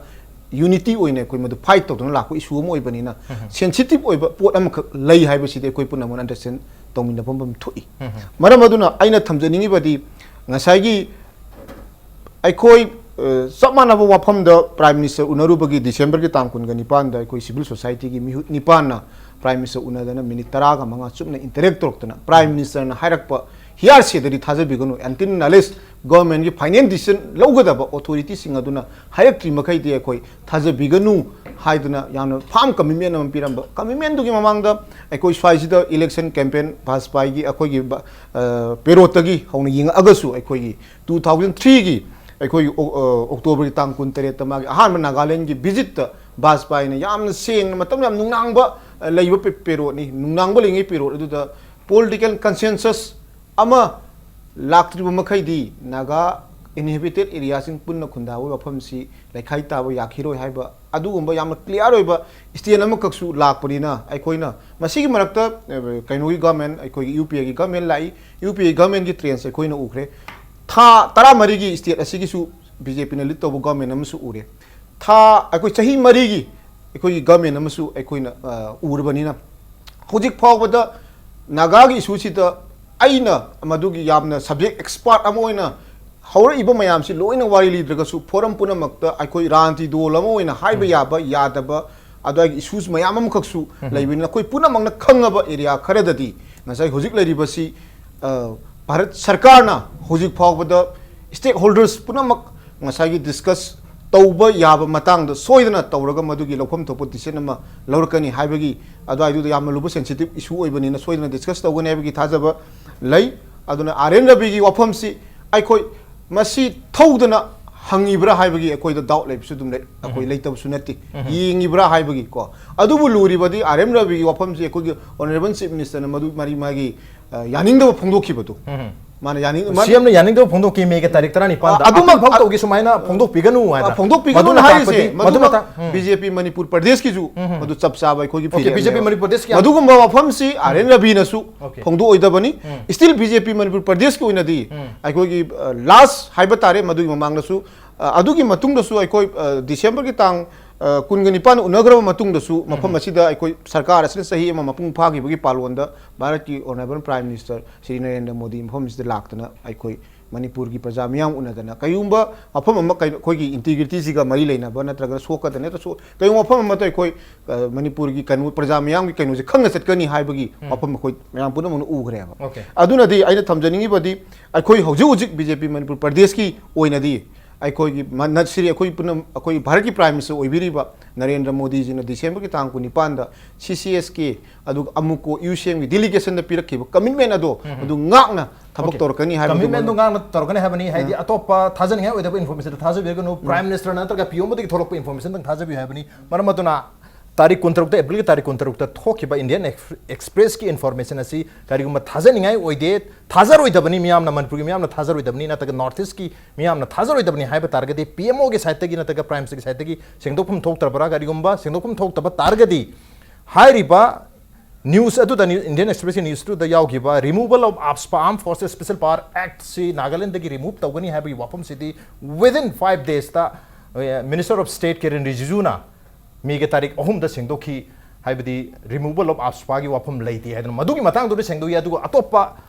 unity ꯑꯣꯏꯅ ꯑꯩꯈꯣꯏ ꯃꯗꯨ fight ꯇꯧꯗꯨꯅ ꯂꯥꯛꯄ ꯏꯁꯨ ꯑꯃ ꯑꯣꯏꯕꯅꯤꯅ ꯎꯝ꯫ Sensitive ꯑꯣꯏꯕ ꯄꯣꯠ ꯑꯃꯈꯛ ꯂꯩ ꯍꯥꯏꯕꯁꯤꯗꯤ ꯑꯩꯈꯣꯏ ꯄꯨꯝꯅꯃꯛꯅ understand ꯇꯧꯃꯤꯟꯅꯐꯝ ꯑꯃ ꯊꯣꯛꯏ꯫ ꯎꯝ꯫ ꯃꯔꯝ ꯑꯗꯨꯅ ꯑꯩꯅ ꯊꯝꯖꯅꯤꯡꯉꯤꯕꯗꯤ ꯉꯁꯥꯏꯒꯤ ꯑꯩꯈꯣꯏ, ꯑ, ꯆꯞ ꯃꯥꯟꯅꯕ ꯋꯥꯐꯝꯗ ꯄ꯭ꯔꯥꯏꯝ ꯃꯤꯅꯤꯁꯇꯔ ꯎꯅꯔꯨꯕꯒꯤ ꯗꯤꯁꯦꯝꯕꯔꯒꯤ ꯇꯥꯡ ꯀꯨꯟꯒ ꯅꯤꯄꯥꯟꯗ ꯑꯩꯈꯣꯏ ꯁꯤꯚꯤꯜ ꯁꯣꯁꯥꯏꯇꯤꯒꯤ ꯃꯤꯍꯨꯠ ꯅꯤꯄꯥꯟꯅ ꯄ꯭ꯔꯥꯏꯝ ꯃꯤꯅꯤꯁꯇꯔ ꯎꯅꯗꯅ ꯃꯤꯅꯤꯠ ꯇꯔꯥꯒ ꯃꯉꯥ ꯆꯨꯞꯅ interact ꯇꯧꯔꯛꯇꯅ ꯄ꯭ꯔꯥꯏꯝ ꯃꯤꯅꯤꯁꯇꯔꯅ ꯍꯥꯏꯔꯛꯄ ꯍꯤꯌꯥꯔꯁꯦꯗꯗꯤ ꯊꯥꯖꯕꯤꯒꯅꯨ, until unless ꯒꯣꯔꯃꯦꯟꯒꯤ ꯐꯥꯏꯅꯦꯜ ꯗꯤꯁꯤꯖꯟ ꯂꯧꯒꯗꯕ ꯑꯣꯊꯣꯔꯤꯇꯤꯁꯤꯡ ꯑꯗꯨꯅ ꯍꯥꯏꯔꯛꯇ꯭ꯔꯤ ꯃꯈꯩꯗꯤ ꯑꯩꯈꯣꯏ ꯊꯥꯖꯕꯤꯒꯅꯨ ꯍꯥꯏꯗꯨꯅ ꯌꯥꯝꯅ firm commitment ꯑꯃ ꯄꯤꯔꯝꯕ꯫ Commitmentꯗꯨꯒꯤ ꯃꯃꯥꯡꯗ ꯑꯩꯈꯣꯏ ꯁ꯭ꯋꯥꯏꯁꯤꯗ election campaign ꯚꯥꯖꯄꯥꯏꯒꯤ ꯑꯩꯈꯣꯏꯒꯤ ꯕ-, ꯑ, ꯄꯦꯔꯣꯠꯇꯒꯤ ꯍꯧꯅ ꯌꯦꯡꯉꯛꯑꯒꯁꯨ ꯑꯩꯈꯣꯏꯒꯤ two thousand threeꯒꯤ ꯑꯩꯈꯣꯏꯒꯤ ꯑꯣ- ꯑ, ꯑꯣꯛꯇꯣꯕꯔꯒꯤ ꯇꯥꯡ ꯀꯨꯟꯇꯔꯦꯠꯇ ꯃꯥꯒꯤ ꯑꯍꯥꯟꯕ ꯅꯥꯒꯥꯂꯦꯟꯒꯤ ꯚꯤꯖꯤꯠꯇ ꯕꯥꯖꯄꯥꯏꯅ ꯌꯥꯝꯅ ꯁꯦꯡꯅ ꯃꯇꯝ ꯌꯥꯝ ꯅꯨꯡꯅꯥꯡꯕ, ꯑ, ꯂꯩꯕ ꯄꯦ- ꯄꯦꯔꯣꯠꯅꯤ꯫ ꯅꯨꯡꯅꯥꯡꯕ ꯂꯩꯉꯩ ꯄꯦꯔꯣꯠ ꯑꯗꯨꯗ ꯄꯣꯂꯤꯇꯤꯀꯦꯜ ꯀꯟꯁꯦꯟꯁꯁ ꯑꯃ ꯂꯥꯛꯇ꯭ꯔꯤꯕ ꯃꯈꯩꯗꯤ ꯅꯥꯒꯥ ꯏꯟꯍꯦꯕꯤꯇꯦꯠ ꯑꯦꯔꯤꯌꯥꯁꯤꯡ ꯄꯨꯟꯅ ꯈꯨꯟꯗꯥꯕꯒꯤ ꯋꯥꯐꯝꯁꯤ ꯂꯩꯈꯥꯏ ꯇꯥꯕ ꯌꯥꯈꯤꯔꯣꯏ ꯍꯥꯏꯕ ꯑꯗꯨꯒꯨꯝꯕ ꯌꯥꯝꯅ ꯀ꯭ꯂꯤꯌꯥꯔ ꯑꯣꯏꯕ ꯁ꯭ꯇꯦꯟ ꯑꯃꯈꯛꯁꯨ ꯂꯥꯛꯄꯅꯤꯅ ꯑꯩꯈꯣꯏꯅ ꯃꯁꯤꯒꯤ ꯃꯔꯛꯇ, ꯑ, ꯀꯩꯅꯣꯒꯤ ꯒꯚꯔꯟꯃꯦꯟ, ꯑꯩꯈꯣꯏꯒꯤ ꯌꯨ ꯄꯤ ꯑꯦꯒꯤ ꯒꯚꯔꯟꯃꯦꯟ ꯂꯥꯛꯏ꯫ ꯌꯨ ꯄꯤ ꯑꯦ ꯒꯚꯔꯟꯃꯦꯟꯒꯤ ꯇ꯭ꯔꯦꯟꯁ ꯑꯩꯈꯣꯏꯅ ꯎꯈ꯭ꯔꯦ꯫ ꯊꯥ ꯇꯔꯥꯃꯔꯤꯒꯤ ꯁ꯭ꯇꯦꯠ ꯑꯁꯤꯒꯤꯁꯨ ꯕꯤ ꯖꯦ ꯄꯤꯅ ꯂꯤꯗ ꯇꯧꯕ ꯒꯚꯔꯟꯃꯦꯟ ꯑꯃꯁꯨ ꯎꯔꯦ꯫ ꯊꯥ, ꯑꯩꯈꯣꯏ ꯆꯍꯤ ꯃꯔꯤꯒꯤ ꯑꯩꯈꯣꯏꯒꯤ ꯒꯚꯔꯟꯃꯦꯟ ꯑꯃꯁꯨ ꯑꯩꯈꯣꯏꯅ, ꯑ, ꯎꯔꯕꯅꯤꯅ ꯍꯧꯖꯤꯛ ꯐꯥꯎꯕꯗ ꯅꯥꯒꯥꯒꯤ ꯏꯁꯨꯁꯤꯗ ꯑꯩꯅ ꯃꯗꯨꯒꯤ ꯌꯥꯝꯅ ꯁꯕꯖꯦꯛ ꯑꯦꯛꯁꯄꯥꯔꯠ ꯑꯃ ꯑꯣꯏꯅ ꯍꯧꯔꯛꯏꯕ ꯃꯌꯥꯝꯁꯤ ꯂꯣꯏꯅ ꯋꯥꯔꯤ ꯂꯤꯗ꯭ꯔꯒꯁꯨ ꯐꯣꯔꯝ ꯄꯨꯝꯅꯃꯛꯇ ꯑꯩꯈꯣꯏ ꯔꯥꯖꯅꯤꯇꯤ ꯗꯣꯜ ꯑꯃ ꯑꯣꯏꯅ ꯍꯥꯏꯕ ꯌꯥꯕ ꯌꯥꯗꯕ ꯑꯗꯨꯋꯥꯏꯒꯤ ꯏꯁꯨꯁ ꯃꯌꯥꯝ ꯑꯃꯈꯛꯁꯨ ꯂꯩꯕꯅꯤꯅ ꯑꯩꯈꯣꯏ ꯄꯨꯝꯅꯃꯛꯅ ꯈꯪꯉꯕ ꯑꯦꯔꯤꯌꯥ ꯈꯔꯗꯗꯤ ꯉꯁꯥꯏ ꯍꯧꯖꯤꯛ ꯂꯩꯔꯤꯕꯁꯤ, ꯑ, ꯚꯥꯔꯠ ꯁꯔꯀꯥꯔꯅ ꯍꯧꯖꯤꯛ ꯐꯥꯎꯕꯗ ꯁ꯭ꯇꯦꯛ ꯍꯣꯜꯗꯔꯁ ꯄꯨꯝꯅꯃꯛ ꯉꯁꯥꯏꯒꯤ ꯗꯤꯁꯀꯁ ꯇꯧꯕ ꯌꯥꯕ ꯃꯇꯥꯡꯗ ꯁꯣꯏꯗꯅ ꯇꯧꯔꯒ ꯃꯗꯨꯒꯤ ꯂꯧꯐꯝ ꯊꯣꯛꯄ ꯗꯤꯁꯤꯖꯟ ꯑꯃ ꯂꯧꯔꯛꯀꯅꯤ ꯍꯥꯏꯕꯒꯤ ꯑꯗꯨꯋꯥꯏꯗꯨꯗ ꯌꯥꯝꯅ ꯂꯨꯕ ꯁꯦꯟꯁꯤꯇꯤꯞ ꯏꯁꯨ ꯑꯣꯏꯕꯅꯤꯅ ꯁꯣꯏꯗꯅ ꯗꯤꯁꯀꯁ ꯇꯧꯒꯅꯤ ꯍꯥꯏꯕꯒꯤ ꯊꯥꯖꯕ ꯂꯩ꯫ ꯑꯗꯨꯅ ꯑꯥꯔ ꯑꯦꯟ ꯔꯕꯤꯒꯤ ꯋꯥꯐꯝꯁꯤ ꯑꯩꯈꯣꯏ ꯃꯁꯤ ꯊꯧꯗꯅ ꯍꯪꯉꯤꯕ꯭ꯔꯥ ꯍꯥꯏꯕꯒꯤ ꯑꯩꯈꯣꯏꯗ ꯗꯥꯎꯠ ꯂꯩꯕꯁꯨ ꯑꯗꯨꯝ ꯂꯩ, ꯑꯩꯈꯣꯏ ꯂꯩꯇꯕꯁꯨ ꯅꯠꯇꯦ꯫ ꯌꯦꯡꯉꯤꯕ꯭ꯔꯥ ꯍꯥꯏꯕꯒꯤ ꯀꯣ꯫ ꯑꯗꯨꯕꯨ ꯂꯨꯔꯤꯕꯗꯤ ꯑꯥꯔ ꯑꯦꯟ ꯔꯕꯤꯒꯤ ꯋꯥꯐꯝꯁꯤ ꯑꯩꯈꯣꯏꯒꯤ ꯑꯣꯅꯔꯦꯕꯜ ꯆꯤꯐ ꯃꯤꯅꯤꯁꯇꯔꯅ ꯃꯗꯨ ꯃꯔꯤ ꯃꯥꯒꯤ, ꯑ, ꯌꯥꯅꯤꯡꯗꯕ ꯐꯣꯡꯗꯣꯛꯈꯤꯕꯗꯨ꯫ ꯃꯥꯅ ꯌꯥꯅꯤꯡ- ꯃꯥꯅ ꯁꯤ ꯑꯦꯝꯅ ꯌꯥꯅꯤꯡꯗꯕ ꯐꯣꯡꯗꯣꯛꯈꯤ ꯃꯦꯒꯤ ꯇꯥꯔꯤꯛ ꯇꯔꯥꯅꯤꯄꯥꯟꯗ꯫ ꯑ, ꯑꯗꯨꯃꯛ ꯑꯗꯨꯃꯛ ꯇꯧꯒꯦ ꯁꯨꯃꯥꯏꯅ ꯐꯣꯡꯗꯣꯛꯄꯤꯒꯅꯨ ꯍꯥꯏꯅ꯫ ꯑ, ꯐꯣꯡꯗꯣꯛꯄꯤꯒꯅꯨ ꯃꯗꯨꯅ ꯍꯥꯏꯔꯤꯁꯦ, ꯇꯥꯛꯄꯗꯤ, ꯃꯗꯨꯅ ꯃꯗꯨꯃꯛ ꯕꯤ ꯖꯦ ꯄꯤ ꯃꯅꯤꯄꯨꯔ ꯄ꯭ꯔꯗꯦꯁꯀꯤꯁꯨ ꯃꯗꯨ ꯆꯞ ꯆꯥꯕ ꯑꯩꯈꯣꯏꯒꯤ ꯑꯣꯀꯦ, ꯐꯤꯔꯦꯞꯅꯦꯕ꯫ ꯕꯤ ꯖꯦ ꯄꯤ ꯃꯅꯤꯄꯨꯔ ꯄ꯭ꯔꯗꯦꯁꯀꯤ ꯌꯥꯝ ꯃꯗꯨꯒꯨꯝꯕ ꯋꯥꯐꯝꯁꯤ ꯑꯥꯔ ꯑꯦꯟ ꯔꯕꯤꯅꯁꯨ ꯑꯣꯀꯦ꯫ ꯐꯣꯡꯗꯣꯛꯑꯣꯏꯗꯕꯅꯤ꯫ Still B J P Manipur ꯄ꯭ꯔꯗꯦꯁꯀꯤ ꯑꯣꯏꯅꯗꯤ ꯑꯩꯈꯣꯏꯒꯤ, ꯑ, ꯂꯥꯁ ꯍꯥꯏꯕ ꯇꯥꯔꯦ, ꯃꯗꯨꯒꯤ ꯃꯃꯥꯡꯗꯁꯨ, ꯑ, ꯑꯗꯨꯒꯤ ꯃꯇꯨꯡꯗꯁꯨ ꯑꯩꯈꯣꯏ, ꯑ, ꯗꯤꯁꯦꯝꯕꯔꯒꯤ ꯇꯥꯡ, ꯑ, ꯀꯨꯟꯒ ꯅꯤꯄꯥꯟ ꯎꯅꯈ꯭ꯔꯕ ꯃꯇꯨꯡꯗꯁꯨ ꯃꯐꯝ ꯑꯁꯤꯗ ꯑꯩꯈꯣꯏ ꯁꯔꯀꯥꯔ ꯑꯁꯤꯅ ꯆꯍꯤ ꯑꯃ ꯃꯄꯨꯡ ꯐꯥꯈꯤꯕꯒꯤ ꯄꯥꯂꯣꯟꯗ ꯚꯥꯔꯠꯀꯤ honourable prime minister Shri Narendra Modi ꯃꯐꯝ ꯑꯁꯤꯗ ꯂꯥꯛꯇꯅ ꯑꯩꯈꯣꯏ ꯃꯅꯤꯄꯨꯔꯒꯤ ꯄ꯭ꯔꯖꯥ ꯃꯤꯌꯥꯝ ꯎꯅꯗꯅ ꯀꯩꯒꯨꯝꯕ ꯃꯐꯝ ꯑꯃ ꯀꯩꯅꯣ ꯑꯩꯈꯣꯏꯒꯤ ꯏꯟꯇꯤꯒ꯭ꯔꯤꯇꯤꯁꯤꯒ ꯃꯔꯤ ꯂꯩꯅꯕ ꯅꯠꯇ꯭ꯔꯒ ꯁꯣꯛꯀꯗ ꯅꯠꯇ꯭ꯔ ꯁꯣ-, ꯀꯩꯒꯨꯝꯕ ꯃꯐꯝ ꯑꯃꯗ ꯑꯩꯈꯣꯏ, ꯑ, ꯃꯅꯤꯄꯨꯔꯒꯤ ꯀꯩꯅꯣ ꯄ꯭ꯔꯖꯥ ꯃꯤꯌꯥꯝꯒꯤ ꯀꯩꯅꯣꯁꯦ ꯈꯪꯅ ꯆꯠꯀꯅꯤ ꯍꯥꯏꯕꯒꯤ ꯋꯥꯐꯝ ꯑꯩꯈꯣꯏ ꯃꯌꯥꯝ ꯄꯨꯝꯅꯃꯛꯅ ꯎꯈ꯭ꯔꯦꯕ꯫ ꯑꯣꯀꯦ꯫ ꯑꯗꯨꯅꯗꯤ ꯑꯩꯅ ꯊꯝꯖꯅꯤꯡꯉꯤꯕꯗꯤ ꯑꯩꯈꯣꯏ ꯍꯧꯖꯤꯛ ꯍꯧꯖꯤꯛ ꯕꯤ ꯖꯦ ꯄꯤ ꯃꯅꯤꯄꯨꯔ ꯄ꯭ꯔꯗꯦꯁꯀꯤ ꯑꯣꯏꯅꯗꯤ ꯑꯩꯈꯣꯏꯒꯤ ꯃ-, ꯅ-, ꯁ꯭ꯔꯤ ꯑꯩꯈꯣꯏ ꯄꯨꯝꯅꯝ-, ꯑꯩꯈꯣꯏ ꯚꯥꯔꯠꯀꯤ ꯄ꯭ꯔꯥꯏꯝ ꯃꯤꯅꯤꯁꯇꯔ ꯑꯣꯏꯕꯤꯔꯤꯕ ꯅꯔꯦꯟꯗ꯭ꯔ ꯃꯣꯗꯤꯖꯤꯅ ꯗꯤꯁꯦꯝꯕꯔꯒꯤ ꯇꯥꯡ ꯀꯨꯟꯅꯤꯄꯥꯟꯗ ꯁꯤ ꯁꯤ ꯑꯦꯁ ꯀꯦ ꯑꯗꯨꯒ ꯑꯃꯨꯀꯣ ꯌꯨ ꯁꯤ ꯑꯦꯝꯒꯤ ꯗꯤꯂꯤꯒꯦꯁꯟꯗ ꯄꯤꯔꯛꯈꯤꯕ ꯀꯃꯤꯠꯃꯦꯟ ꯑꯗꯣ ꯑꯗꯨ ꯉꯥꯛꯅ ꯊꯕꯛ ꯇꯧꯔꯛꯀꯅꯤ ꯍꯥꯏꯕꯗꯨ ꯀꯃꯤꯠꯃꯦꯟꯗꯨ ꯃꯔꯨꯞ- ꯉꯥꯛꯅ ꯇꯧꯔꯛꯀꯅꯤ ꯍꯥꯏꯕꯅꯤ꯫ ꯍꯥꯏꯗꯤ ꯑꯇꯣꯞꯄ ꯊꯥꯖꯅꯤꯡꯉꯥꯏ ꯑꯣꯏꯗꯕ ꯏꯟꯐꯣꯔꯃꯦꯁꯟꯗ ꯊꯥꯖꯕꯤꯔꯒꯅꯨ꯫ ꯄ꯭ꯔꯥꯏꯝ ꯃꯤꯅꯤꯁꯇꯔ ꯅꯠꯇ꯭ꯔꯒ ꯄꯤ ꯑꯣ ꯑꯃꯗꯒꯤ ꯊꯣꯛꯂꯛꯄ ꯏꯟꯐꯣꯔꯃꯦꯁꯟꯗꯪ ꯊꯥꯖꯕꯤꯌꯨ ꯍꯥꯏꯕꯅꯤ꯫ ꯃꯔꯝ ꯑꯗꯨꯅ ꯇꯥꯔꯤꯛ ꯀꯨꯟꯇꯔꯨꯛꯇ, ꯑꯦꯄ꯭ꯔꯤꯜꯒꯤ ꯇꯥꯔꯤꯛ ꯀꯨꯟꯇꯔꯨꯛꯇ ꯊꯣꯛꯈꯤꯕ ꯏꯟꯗꯤꯌꯟ ꯑꯦꯛꯁ-, ꯑꯦꯛꯁꯄ꯭ꯔꯦꯁꯀꯤ ꯏꯟꯐꯣꯔꯃꯦꯁꯟ ꯑꯁꯤ ꯀꯔꯤꯒꯨꯝꯕ ꯊꯥꯖꯅꯤꯡꯉꯥꯏ ꯑꯣꯏꯗꯦ, ꯊꯥꯖꯔꯣꯏꯗꯕꯅꯤ, ꯃꯤꯌꯥꯝꯅ, ꯃꯅꯤꯄꯨꯔꯒꯤ ꯃꯤꯌꯥꯝꯅ ꯊꯥꯖꯔꯣꯏꯗꯕꯅꯤ, ꯅꯠꯇ꯭ꯔꯒ ꯅꯣꯔꯠ ꯏꯁꯀꯤ ꯃꯤꯌꯥꯝꯅ ꯊꯥꯖꯔꯣꯏꯗꯕꯅꯤ ꯍꯥꯏꯕ ꯇꯥꯔꯒꯗꯤ, ꯄꯤ ꯑꯦꯝ ꯑꯣꯒꯤ ꯁꯥꯏꯠꯇꯒꯤ ꯅꯠꯇ꯭ꯔꯒ ꯄ꯭ꯔꯥꯏꯝ ꯃꯤꯅꯤꯁꯇꯔꯒꯤ ꯁꯥꯏꯠꯇꯒꯤ ꯁꯦꯡꯗꯣꯛꯐꯝ ꯊꯣꯛꯇ꯭ꯔꯕ꯭ꯔꯥ? ꯀꯔꯤꯒꯨꯝꯕ ꯁꯦꯡꯗꯣꯛꯐꯝ ꯊꯣꯛꯇꯕ ꯇꯥꯔꯒꯗꯤ, ꯍꯥꯏꯔꯤꯕ ꯅ꯭ꯌꯨꯁ ꯑꯗꯨꯗ, Indian ꯑꯦꯛꯁꯄ꯭ꯔꯦꯁꯀꯤ ꯅ꯭ꯌꯨꯁꯇꯨꯗ ꯌꯥꯎꯈꯤꯕ removal of AFSPA, Armed Forces Special Power Act ꯁꯤ ꯅꯥꯒꯥꯂꯦꯟꯗꯒꯤ ꯔꯤꯃꯨꯚ ꯇꯧꯒꯅꯤ ꯍꯥꯏꯕꯒꯤ ꯋꯥꯐꯝꯁꯤꯗꯤ within five days ꯇ, ꯑ, ꯃꯤꯅꯤꯁꯇꯔ ꯑꯣꯐ ꯁ꯭ꯇꯦꯠ ꯀꯤꯔꯟ ꯔꯤꯖꯤꯖꯨꯅ ꯃꯦꯒꯤ ꯇꯥꯔꯤꯛ ꯑꯍꯨꯝꯗ ꯁꯦꯡꯗꯣꯛꯈꯤ꯫ ꯍꯥꯏꯕꯗꯤ, removal of AFSPA ꯒꯤ ꯋꯥꯐꯝ ꯂꯩꯇꯦ ꯍꯥꯏꯗꯅ ꯃꯗꯨꯒꯤ ꯃꯇꯥꯡꯗꯨꯗ ꯁꯦꯡꯗꯣꯛꯏ꯫ ꯑꯗꯨꯒ ꯑꯇꯣꯞꯄ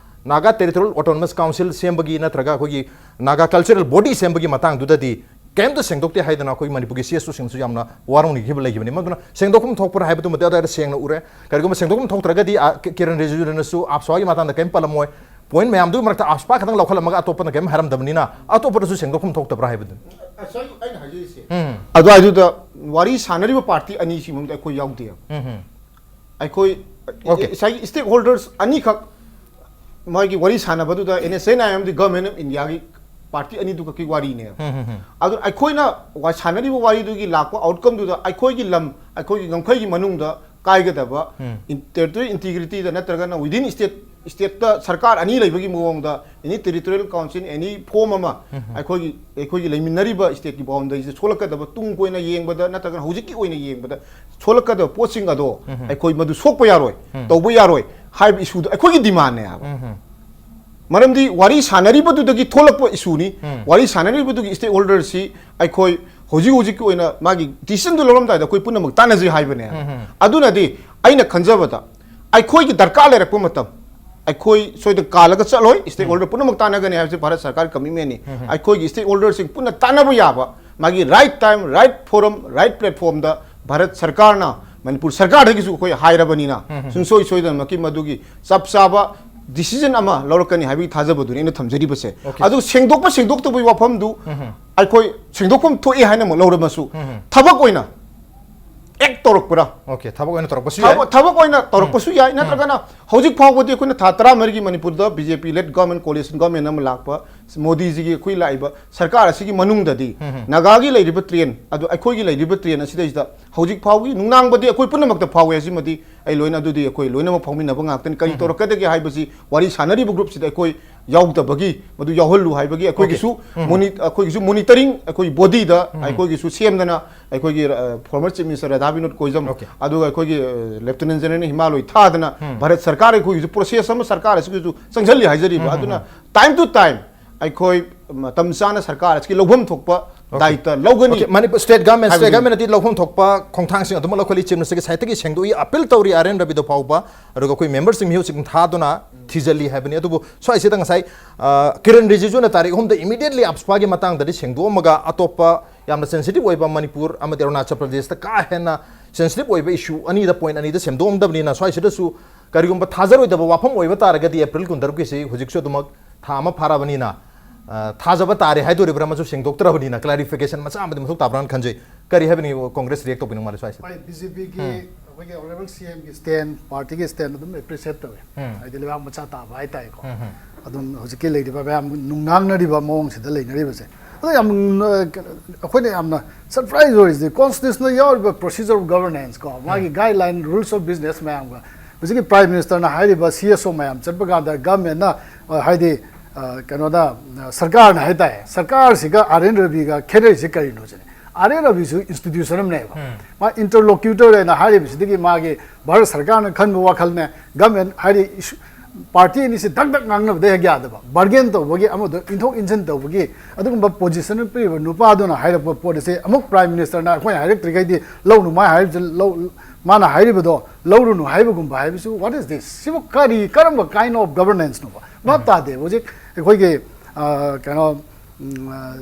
ꯅꯥꯒꯥ ꯇꯦꯔꯤꯇꯣꯔꯤꯌꯦꯜ ꯑꯣꯇꯣꯅꯣꯃꯁ ꯀꯥꯎꯟꯁꯤꯜ ꯁꯦꯝꯕꯒꯤ ꯅꯠꯇ꯭ꯔꯒ ꯑꯩꯈꯣꯏꯒꯤ ꯅꯥꯒꯥ ꯀꯜꯆꯔꯦꯜ ꯕꯣꯗꯤ ꯁꯦꯝꯕꯒꯤ ꯃꯇꯥꯡꯗꯨꯗꯗꯤ ꯀꯩꯝꯇ ꯁꯦꯡꯗꯣꯛꯇꯦ ꯍꯥꯏꯗꯅ ꯑꯩꯈꯣꯏ ꯃꯅꯤꯄꯨꯔꯒꯤ ꯁꯤ ꯑꯦꯁ ꯑꯣꯁꯤꯡꯁꯨ ꯌꯥꯝꯅ ꯋꯥꯔꯧꯅꯈꯤꯕ ꯂꯩꯈꯤꯕꯅꯤ꯫ ꯃꯗꯨꯅ ꯁꯦꯡꯗꯣꯛꯐꯝ ꯊꯣꯛꯄ꯭ꯔꯥ ꯍꯥꯏꯕꯗꯨꯃꯗꯤ ꯑꯗꯨꯋꯥꯏꯗ ꯁꯦꯡꯅ ꯎꯔꯦ꯫ ꯀꯔꯤꯒꯨꯝꯕ ꯁꯦꯡꯗꯣꯛꯐꯝ ꯊꯣꯛꯇ꯭ꯔꯒꯗꯤ, ꯑ, ꯀꯤ-, ꯀꯤꯔꯟ ꯔꯤꯖꯤꯖꯨꯅꯁꯨ AFSPA ꯒꯤ ꯃꯇꯥꯡꯗ ꯀꯔꯤꯝ ꯄꯜꯂꯝꯃꯣꯏ꯫ ꯄꯣꯏꯟ ꯃꯌꯥꯝꯗꯨꯒꯤ ꯃꯔꯛꯇ AFSPA ꯈꯛꯇꯪ ꯂꯧꯈꯠꯂꯝꯃꯒ ꯑꯇꯣꯞꯄꯅ ꯀꯔꯤꯝ ꯍꯥꯏꯔꯝꯗꯕꯅꯤꯅ, ꯑꯇꯣꯞꯄꯗꯁꯨ ꯁꯦꯡꯗꯣꯛꯐꯝ ꯊꯣꯛꯇꯕ꯭ꯔꯥ ꯍꯥꯏꯕꯗꯨꯅꯤ꯫ ꯉꯁꯥꯏ ꯑꯩꯅ ꯍꯥꯏꯖꯔꯤꯁꯦ, ꯎꯝ꯫ ꯑꯗꯨꯋꯥꯏꯗꯨꯗ ꯋꯥꯔꯤ ꯁꯥꯟꯅꯔꯤꯕ ꯄꯥꯔꯇꯤ ꯑꯅꯤꯁꯤ ꯃꯅꯨꯡꯗ ꯑꯩꯈꯣꯏ ꯌꯥꯎꯗꯦꯕ꯫ ꯎꯝ, ꯎꯝ꯫ ꯑꯩꯈꯣꯏ Okay. ꯉꯁꯥꯏꯒꯤ ꯁ꯭ꯇꯦꯛ ꯍꯣꯜꯗꯔꯁ ꯑꯅꯤꯈꯛ ꯃꯥꯒꯤ ꯋꯥꯔꯤ ꯁꯥꯟꯅꯕꯗꯨꯗ, N S N I M ꯑꯦꯝꯗꯤ ꯒꯚꯔꯟꯃꯦꯟ ꯑꯣꯐ ꯏꯟꯗꯤꯌꯥꯒꯤ ꯄꯥꯔꯇꯤ ꯑꯅꯤꯗꯨꯈꯛꯀꯤ ꯋꯥꯔꯤꯅꯦꯕ꯫ ꯎꯝ, ꯎꯝ, ꯎꯝ꯫ ꯑꯗꯨ ꯑꯩꯈꯣꯏꯅ ꯋꯥ-, ꯁꯥꯟꯅꯔꯤꯕ ꯋꯥꯔꯤꯗꯨꯒꯤ ꯂꯥꯛꯄ ꯑꯥꯎꯠꯀꯝꯗꯨꯗ ꯑꯩꯈꯣꯏꯒꯤ ꯂꯝ, ꯑꯩꯈꯣꯏꯒꯤ ꯉꯝꯈꯩꯒꯤ ꯃꯅꯨꯡꯗ ꯀꯥꯏꯒꯗꯕ, ꯎꯝ꯫ ꯏꯟ-, ꯇꯦꯔꯤꯇꯣꯔꯤ ꯏꯟꯇꯤꯒ꯭ꯔꯤꯇꯤꯗ ꯅꯠꯇ꯭ꯔꯒꯅ within state, ꯁ꯭ꯇꯦꯠꯇ ꯁꯔꯀꯥꯔ ꯑꯅꯤ ꯂꯩꯕꯒꯤ ꯃꯑꯣꯡꯗ, any territorial council, any form ꯑꯃ, ꯎꯝ, ꯎꯝ꯫ ꯑꯩꯈꯣꯏꯒꯤ, ꯑꯩꯈꯣꯏꯒꯤ ꯂꯩꯃꯤꯟꯅꯔꯤꯕ ꯁ꯭ꯇꯦꯠꯀꯤ ꯕꯥꯎꯟꯗꯔꯤꯁꯤꯗ ꯁꯣꯛꯂꯛꯀꯗꯕ, ꯇꯨꯡ ꯀꯣꯏꯅ ꯌꯦꯡꯕꯗ ꯅꯠꯇ꯭ꯔꯒꯅ ꯍꯧꯖꯤꯛꯀꯤ ꯑꯣꯏꯅ ꯌꯦꯡꯕꯗ ꯁꯣꯛꯂꯛꯀꯗꯕ ꯄꯣꯠꯁꯤꯡ ꯑꯗꯣ ꯎꯝ꯫ ꯑꯩꯈꯣꯏ ꯃꯗꯨ ꯁꯣꯛꯄ ꯌꯥꯔꯣꯏ, ꯎꯝ꯫ ꯇꯧꯕ ꯌꯥꯔꯣꯏ ꯍꯥꯏꯕ ꯏꯁꯨꯗꯣ ꯑꯩꯈꯣꯏꯒꯤ ꯗꯤꯃꯥꯟꯅꯦ ꯍꯥꯏꯕ꯫ ꯎꯝ, ꯎꯝ꯫ ꯃꯔꯝꯗꯤ ꯋꯥꯔꯤ ꯁꯥꯟꯅꯔꯤꯕꯗꯨꯗꯒꯤ ꯊꯣꯛꯂꯛꯄ ꯏꯁꯨꯅꯤ꯫ ꯎꯝ꯫ ꯋꯥꯔꯤ ꯁꯥꯟꯅꯔꯤꯕꯗꯨꯒꯤ ꯁ꯭ꯇꯦꯛ ꯍꯣꯜꯗꯔꯁꯤ ꯑꯩꯈꯣꯏ ꯍꯧꯖꯤꯛ ꯍꯧꯖꯤꯛꯀꯤ ꯑꯣꯏꯅ ꯃꯥꯒꯤ ꯗꯤꯁꯤꯖꯟꯗꯨ ꯂꯧꯔꯝꯗꯥꯏꯗ ꯑꯩꯈꯣꯏ ꯄꯨꯝꯅꯃꯛ ꯇꯥꯟꯅꯖꯩ ꯍꯥꯏꯕꯅꯦ ꯍꯥꯏꯕ꯫ ꯎꯝ, ꯎꯝ꯫ ꯑꯗꯨꯅꯗꯤ ꯑꯩꯅ ꯈꯟꯖꯕꯗ ꯑꯩꯈꯣꯏꯒꯤ ꯗꯔꯀꯥꯔ ꯂꯩꯔꯛꯄ ꯃꯇꯝ, ꯑꯩꯈꯣꯏ ꯁꯣꯏꯗꯅ ꯀꯥꯜꯂꯒ ꯆꯠꯂꯣꯏ, ꯁ꯭ꯇꯦꯛ ꯎꯝ꯫ ꯍꯣꯜꯗꯔ ꯄꯨꯝꯅꯃꯛ ꯇꯥꯟꯅꯒꯅꯤ ꯍꯥꯏꯕꯁꯤ ꯚꯥꯔꯠ ꯁꯔꯀꯥꯔꯒꯤ ꯀꯃꯤꯠꯃꯦꯟꯅꯤ꯫ ꯎꯝ, ꯎꯝ꯫ ꯑꯩꯈꯣꯏꯒꯤ ꯁ꯭ꯇꯦꯛ ꯍꯣꯜꯗꯔꯁꯤꯡ ꯄꯨꯟꯅ ꯇꯥꯟꯅꯕ ꯌꯥꯕ ꯃꯥꯒꯤ right time, right forum, right ꯄ꯭ꯂꯦꯠꯐꯣꯝꯗ ꯚꯥꯔꯠ ꯁꯔꯀꯥꯔꯅ ꯃꯅꯤꯄꯨꯔ ꯁꯔꯀꯥꯔꯗꯒꯤꯁꯨ ꯑꯩꯈꯣꯏ ꯍꯥꯏꯔꯕꯅꯤꯅ ꯎꯝ, ꯎꯝ꯫ ꯁꯨꯡꯁꯣꯏ ꯁꯣꯏꯗꯅꯃꯛꯀꯤ ꯃꯗꯨꯒꯤ ꯆꯞ ꯆꯥꯕ ꯗꯤꯁꯤꯖꯟ ꯑꯃ ꯂꯧꯔꯛꯀꯅꯤ ꯍꯥꯏꯕꯒꯤ ꯊꯥꯖꯕꯗꯨꯅꯤ ꯑꯩꯅ ꯊꯝꯖꯔꯤꯕꯁꯦ꯫ Okay. ꯑꯗꯨ ꯁꯦꯡꯗꯣꯛꯄ ꯁꯦꯡꯗꯣꯛꯇꯕꯒꯤ ꯋꯥꯐꯝꯗꯨ ꯎꯝ, ꯎꯝ꯫ ꯑꯩꯈꯣꯏ ꯁꯦꯡꯗꯣꯛꯐꯝ ꯊꯣꯛꯑꯦ ꯍꯥꯏꯅꯃꯛ ꯂꯧꯔꯃꯁꯨ ꯎꯝ, ꯎꯝ꯫ ꯊꯕꯛ ꯑꯣꯏꯅ ꯑꯦꯛ ꯇꯧꯔꯛꯄ꯭ꯔꯥ? ꯑꯣꯀꯦ, ꯊꯕꯛ ꯑꯣꯏꯅ ꯇꯧꯔꯛꯄꯁꯨ ꯌꯥꯏ꯫ ꯊꯕꯛ ꯊꯕꯛ ꯑꯣꯏꯅ ꯇꯧꯔꯛꯄꯁꯨ ꯌꯥꯏ, ꯅꯠꯇ꯭ꯔꯒꯅ ꯍꯧꯖꯤꯛ ꯐꯥꯎꯕꯗꯤ ꯑꯩꯈꯣꯏꯅ ꯊꯥ ꯇꯔꯥꯃꯔꯤꯒꯤ ꯃꯅꯤꯄꯨꯔꯗ ꯕꯤ ꯖꯦ ꯄꯤ ꯂꯦꯗ ꯒꯚꯔꯟꯃꯦꯟ, ꯀꯣꯂꯤꯁꯟ ꯒꯚꯔꯟꯃꯦꯟ ꯑꯃ ꯂꯥꯛꯄ, ꯃꯣꯗꯤꯖꯤꯒꯤ ꯑꯩꯈꯣꯏ ꯂꯥꯛꯏꯕ ꯁꯔꯀꯥꯔ ꯑꯁꯤꯒꯤ ꯃꯅꯨꯡꯗꯗꯤ ꯅꯥꯒꯥꯒꯤ ꯂꯩꯔꯤꯕ ꯇ꯭ꯔꯦꯟ ꯑꯗꯨ ꯑꯩꯈꯣꯏꯒꯤ ꯂꯩꯔꯤꯕ ꯇ꯭ꯔꯦꯟ ꯑꯁꯤꯗꯩꯁꯤꯗ ꯍꯧꯖꯤꯛ ꯐꯥꯎꯒꯤ ꯅꯨꯡꯅꯥꯡꯕꯗꯤ ꯑꯩꯈꯣꯏ ꯄꯨꯝꯅꯃꯛꯇ ꯐꯥꯎꯋꯦ꯫ ꯑꯁꯤꯃꯗꯤ ꯑꯩ ꯂꯣꯏꯅ, ꯑꯗꯨꯗꯤ ꯑꯩꯈꯣꯏ ꯂꯣꯏꯅꯃꯛ ꯐꯥꯎꯃꯤꯟꯅꯕ ꯉꯥꯛꯇꯅꯤ꯫ ꯀꯔꯤ ꯇꯧꯔꯛꯀꯗꯒꯦ ꯍꯥꯏꯕꯁꯤ ꯋꯥꯔꯤ ꯁꯥꯟꯅꯔꯤꯕ ꯒ꯭ꯔꯨꯞꯁꯤꯗ ꯑꯩꯈꯣꯏ ꯌꯥꯎꯗꯕꯒꯤ, ꯃꯗꯨ ꯌꯥꯎꯍꯜꯂꯨ ꯍꯥꯏꯕꯒꯤ ꯑꯩꯈꯣꯏꯒꯤꯁꯨ ꯃꯣꯅꯤ-, ꯑꯩꯈꯣꯏꯒꯤꯁꯨ ꯃꯣꯅꯤꯇꯔꯤꯡ ꯑꯩꯈꯣꯏꯒꯤ ꯕꯣꯗꯤꯗ ꯑꯩꯈꯣꯏꯒꯤꯁꯨ ꯁꯦꯝꯗꯅ ꯑꯩꯈꯣꯏꯒꯤ former chief minister Radha Binod Koijam, Okay. ꯑꯗꯨꯒ ꯑꯩꯈꯣꯏꯒꯤ ꯂꯦꯐꯇꯤꯅꯦꯟ ꯖꯦꯅꯔꯦꯜ ꯍꯤꯃꯥꯂꯣꯏ ꯊꯥꯗꯅ ꯚꯥꯔꯠ ꯁꯔꯀꯥꯔ ꯑꯩꯈꯣꯏꯒꯤꯁꯨ ꯄ꯭ꯔꯣꯁꯦꯁ ꯑꯃ ꯁꯔꯀꯥꯔ ꯑꯁꯤꯒꯤꯁꯨ ꯆꯪꯁꯤꯜꯂꯤ ꯍꯥꯏꯖꯔꯤꯕ꯫ ꯑꯗꯨꯅ ꯇꯥꯏꯝ ꯇꯨ ꯇꯥꯏꯝ ꯑꯩꯈꯣꯏ ꯃꯇꯝ ꯆꯥꯅ ꯁꯔꯀꯥꯔ ꯑꯁꯤꯒꯤ ꯂꯧꯐꯝ ꯊꯣꯛꯄ ꯗꯥꯌꯤꯠꯇ ꯂꯧꯒꯅꯤ꯫ Okay, Manipur state government, state ꯍꯥꯏꯕꯁꯤꯅꯤ꯫ ꯒꯚꯔꯟꯃꯦꯟꯅꯗꯤ ꯂꯧꯐꯝ ꯊꯣꯛꯄ ꯈꯣꯡꯊꯥꯡꯁꯤꯡ ꯑꯗꯨꯃꯛ ꯂꯧꯈꯠꯂꯤ꯫ ꯆꯤꯐ ꯃꯤꯅꯤꯁꯇꯔꯒꯤ ꯁꯥꯏꯠꯇꯒꯤ ꯁꯦꯡꯗꯣꯛꯏ, ꯑꯄꯤꯜ ꯇꯧꯔꯤ ꯑꯥꯔ ꯑꯦꯟ ꯔꯕꯤꯗ ꯐꯥꯎꯕ, ꯑꯗꯨꯒ ꯑꯩꯈꯣꯏ ꯃꯦꯝꯕꯔꯁꯤꯡ ꯃꯤꯍꯨꯠꯁꯤꯡ ꯊꯥꯗꯨꯅ ꯊꯤꯖꯤꯜꯂꯤ ꯍꯥꯏꯕꯅꯤ꯫ ꯑꯗꯨꯕꯨ ꯁ꯭ꯋꯥꯏꯁꯤꯗ ꯉꯁꯥꯏ, ꯑ, ꯀꯤꯔꯟ ꯔꯤꯖꯤꯖꯨꯅ ꯇꯥꯔꯤꯛ ꯑꯍꯨꯝꯗ immediately ꯑꯞꯁ꯭ꯄꯥꯒꯤ ꯃꯇꯥꯡꯗꯗꯤ ꯁꯦꯡꯗꯣꯛꯑꯝꯃꯒ ꯑꯇꯣꯞꯄ ꯌꯥꯝꯅ ꯁꯦꯟꯁꯤꯇꯤꯚ ꯑꯣꯏꯕ ꯃꯅꯤꯄꯨꯔ ꯑꯃꯗꯤ ꯑꯔꯨꯅꯥꯆꯜ ꯄ꯭ꯔꯗꯦꯁꯇ ꯀꯥ ꯍꯦꯟꯅ ꯁꯦꯟꯁꯤꯇꯤꯚ ꯑꯣꯏꯕ ꯏꯁꯨ ꯑꯅꯤꯗ, ꯄꯣꯏꯟꯠ ꯑꯅꯤꯗ ꯁꯦꯝꯗꯣꯛꯑꯝꯗꯕꯅꯤꯅ ꯁ꯭ꯋꯥꯏꯁꯤꯗꯁꯨ ꯀꯔꯤꯒꯨꯝꯕ ꯊꯥꯖꯔꯣꯏꯗꯕ ꯋꯥꯐꯝ ꯑꯣꯏꯕ ꯇꯥꯔꯒꯗꯤ ꯑꯦꯄ꯭ꯔꯤꯜ ꯀꯨꯟꯇꯔꯨꯛꯀꯤꯁꯤ ꯍꯧꯖꯤꯛꯁꯨ ꯑꯗꯨꯃꯛ ꯊꯥ ꯑꯃ ꯐꯥꯔꯕꯅꯤꯅ, ꯑ, ꯊꯥꯖꯕ ꯇꯥꯔꯦ ꯍꯥꯏꯗꯣꯔꯤꯕ꯭ꯔꯥ ꯑꯃꯁꯨ ꯁꯦꯡꯗꯣꯛꯇ꯭ꯔꯕꯅꯤꯅ ꯀ꯭ꯂꯥꯔꯤꯐꯤꯀꯦꯁꯟ ꯃꯆꯥ ꯑꯃꯗꯤ ꯃꯊꯧ ꯇꯥꯕ꯭ꯔꯥꯅ ꯈꯟꯖꯩ꯫ ꯀꯔꯤ ꯍꯥꯏꯕꯅꯤ ꯀꯣꯡꯒ꯭ꯔꯦꯁ ꯔꯤꯌꯦꯛ ꯇꯧꯕꯤꯅꯤꯡꯕ ꯃꯥꯜꯂꯦ ꯁ꯭ꯋꯥꯏꯁꯦ? ꯍꯣꯏ, ꯕꯤ ꯖꯦ ꯄꯤꯒꯤ ꯑꯩꯈꯣꯏꯒꯤ ꯑꯣꯅꯔꯦꯕꯜ ꯁꯤ ꯑꯦꯝꯒꯤ ꯁ꯭ꯇꯦꯟ, ꯄꯥꯔꯇꯤꯒꯤ ꯁ꯭ꯇꯦꯟ ꯑꯗꯨꯝ ꯑꯦꯄ꯭ꯔꯤꯁꯤꯌꯦꯠ ꯇꯧꯋꯦ꯫ ꯍꯥꯏꯗꯤ ꯂꯩꯕꯥꯛ ꯃꯆꯥ ꯇꯥꯕ ꯍꯥꯏꯇꯥꯔꯦꯀꯣ꯫ ꯑꯗꯨꯝ ꯍꯧꯖꯤꯛꯀꯤ ꯂꯩꯔꯤꯕ ꯃꯌꯥꯝ ꯅꯨꯡꯅꯥꯡꯅꯔꯤꯕ ꯃꯑꯣꯡꯁꯤꯗ ꯂꯩꯅꯔꯤꯕꯁꯦ꯫ ꯑꯗꯣ ꯌꯥꯝ, ꯑ, ꯑꯩꯈꯣꯏꯅ ꯌꯥꯝꯅ ꯁꯔꯄ꯭ꯔꯥꯏꯖ ꯑꯣꯏꯔꯤꯁꯤꯗꯤ ꯀꯣꯟꯁꯇꯤꯇ꯭ꯌꯨꯁꯟꯗ ꯌꯥꯎꯔꯤꯕ ꯄ꯭ꯔꯣꯁꯤꯖꯔ ꯑꯣꯐ ꯒꯚꯔꯅꯦꯟꯁ ꯀꯣ, ꯃꯥꯒꯤ ꯒꯥꯏꯗꯂꯥꯏꯟ, ꯔꯨꯜꯁ ꯑꯣꯐ ꯕꯤꯖꯤꯅꯦꯁ ꯃꯌꯥꯝꯒ ꯍꯧꯖꯤꯛꯀꯤ ꯄ꯭ꯔꯥꯏꯝ ꯃꯤꯅꯤꯁꯇꯔꯅ ꯍꯥꯏꯔꯤꯕ ꯁꯤ ꯑꯦꯁ ꯑꯣ ꯃꯌꯥꯝ ꯆꯠꯄ ꯀꯥꯟꯗ ꯒꯚꯔꯟꯃꯦꯟꯠꯅ, ꯑ, ꯍꯥꯏꯗꯤ, ꯑ, ꯀꯩꯅꯣꯗ, ꯑ, ꯁꯔꯀꯥꯔꯅ ꯍꯥꯏꯇꯥꯔꯦ, ꯁꯔꯀꯥꯔꯁꯤꯒ ꯑꯥꯔ ꯑꯦꯟ ꯔꯕꯤꯒ ꯈꯦꯠꯅꯔꯤꯁꯦ ꯀꯔꯤꯅꯣ ꯁꯤꯅꯤ꯫ ꯑꯥꯔ ꯑꯦꯟ ꯔꯕꯤꯁꯨ ꯏꯟꯁꯇꯤꯇ꯭ꯌꯨꯁꯟ ꯑꯃꯅꯦꯕ꯫ ꯃꯥ ꯏꯟꯇꯔꯂꯣꯀ꯭ꯌꯨꯇꯔ ꯍꯥꯏꯅ ꯍꯥꯏꯔꯤꯕꯁꯤꯗꯒꯤ ꯃꯥꯒꯤ ꯚꯥꯔꯠ ꯁꯔꯀꯥꯔꯅ ꯈꯟꯕ ꯋꯥꯈꯜꯅꯦ, ꯒꯚꯔꯟꯃꯦꯟꯠ ꯍꯥꯏꯗꯤ ꯏꯁꯨ-, ꯄꯥꯔꯇꯤ ꯑꯅꯤꯁꯤ ꯗꯛ ꯗꯛ ꯉꯥꯡꯅꯕꯗ ꯍꯦꯛ ꯌꯥꯗꯕ, ꯕꯥꯔꯒꯦꯟ ꯇꯧꯕꯒꯤ, ꯑꯃꯗ ꯏꯟꯊꯣꯛ ꯏꯟꯁꯤꯟ ꯇꯧꯕꯒꯤ ꯑꯗꯨꯒꯨꯝꯕ ꯄꯣꯖꯤꯁꯟ ꯄꯤꯔꯤꯕ ꯅꯨꯄꯥꯗꯨꯅ ꯍꯥꯏꯔꯛꯄ ꯄꯣꯠ ꯑꯁꯤ ꯑꯃꯨꯛ ꯄ꯭ꯔꯥꯏꯝ ꯃꯤꯅꯤꯁꯇꯔꯅ ꯑꯩꯈꯣꯏꯅ ꯍꯥꯏꯔꯛꯇ꯭ꯔꯤꯈꯩꯗꯤ ꯂꯧꯅꯨ, ꯃꯥ ꯍꯥꯏꯔꯤꯕꯁꯤ ꯂꯧ-, ꯃꯥꯅ ꯍꯥꯏꯔꯤꯕꯗꯣ ꯂꯧꯔꯨꯅꯨ ꯍꯥꯏꯕꯒꯨꯝꯕ ꯍꯥꯏꯕꯁꯤ, what is this? ꯁꯤꯕꯨ ꯀꯔꯤ, ꯀꯔꯝꯕ kind of governance ꯅꯣꯕ? ꯚꯥꯞ ꯇꯥꯗꯦ꯫ ꯍꯧꯖꯤꯛ ꯑꯩꯈꯣꯏꯒꯤ, ꯑ, ꯀꯩꯅꯣ, ꯎꯝ, ꯑ,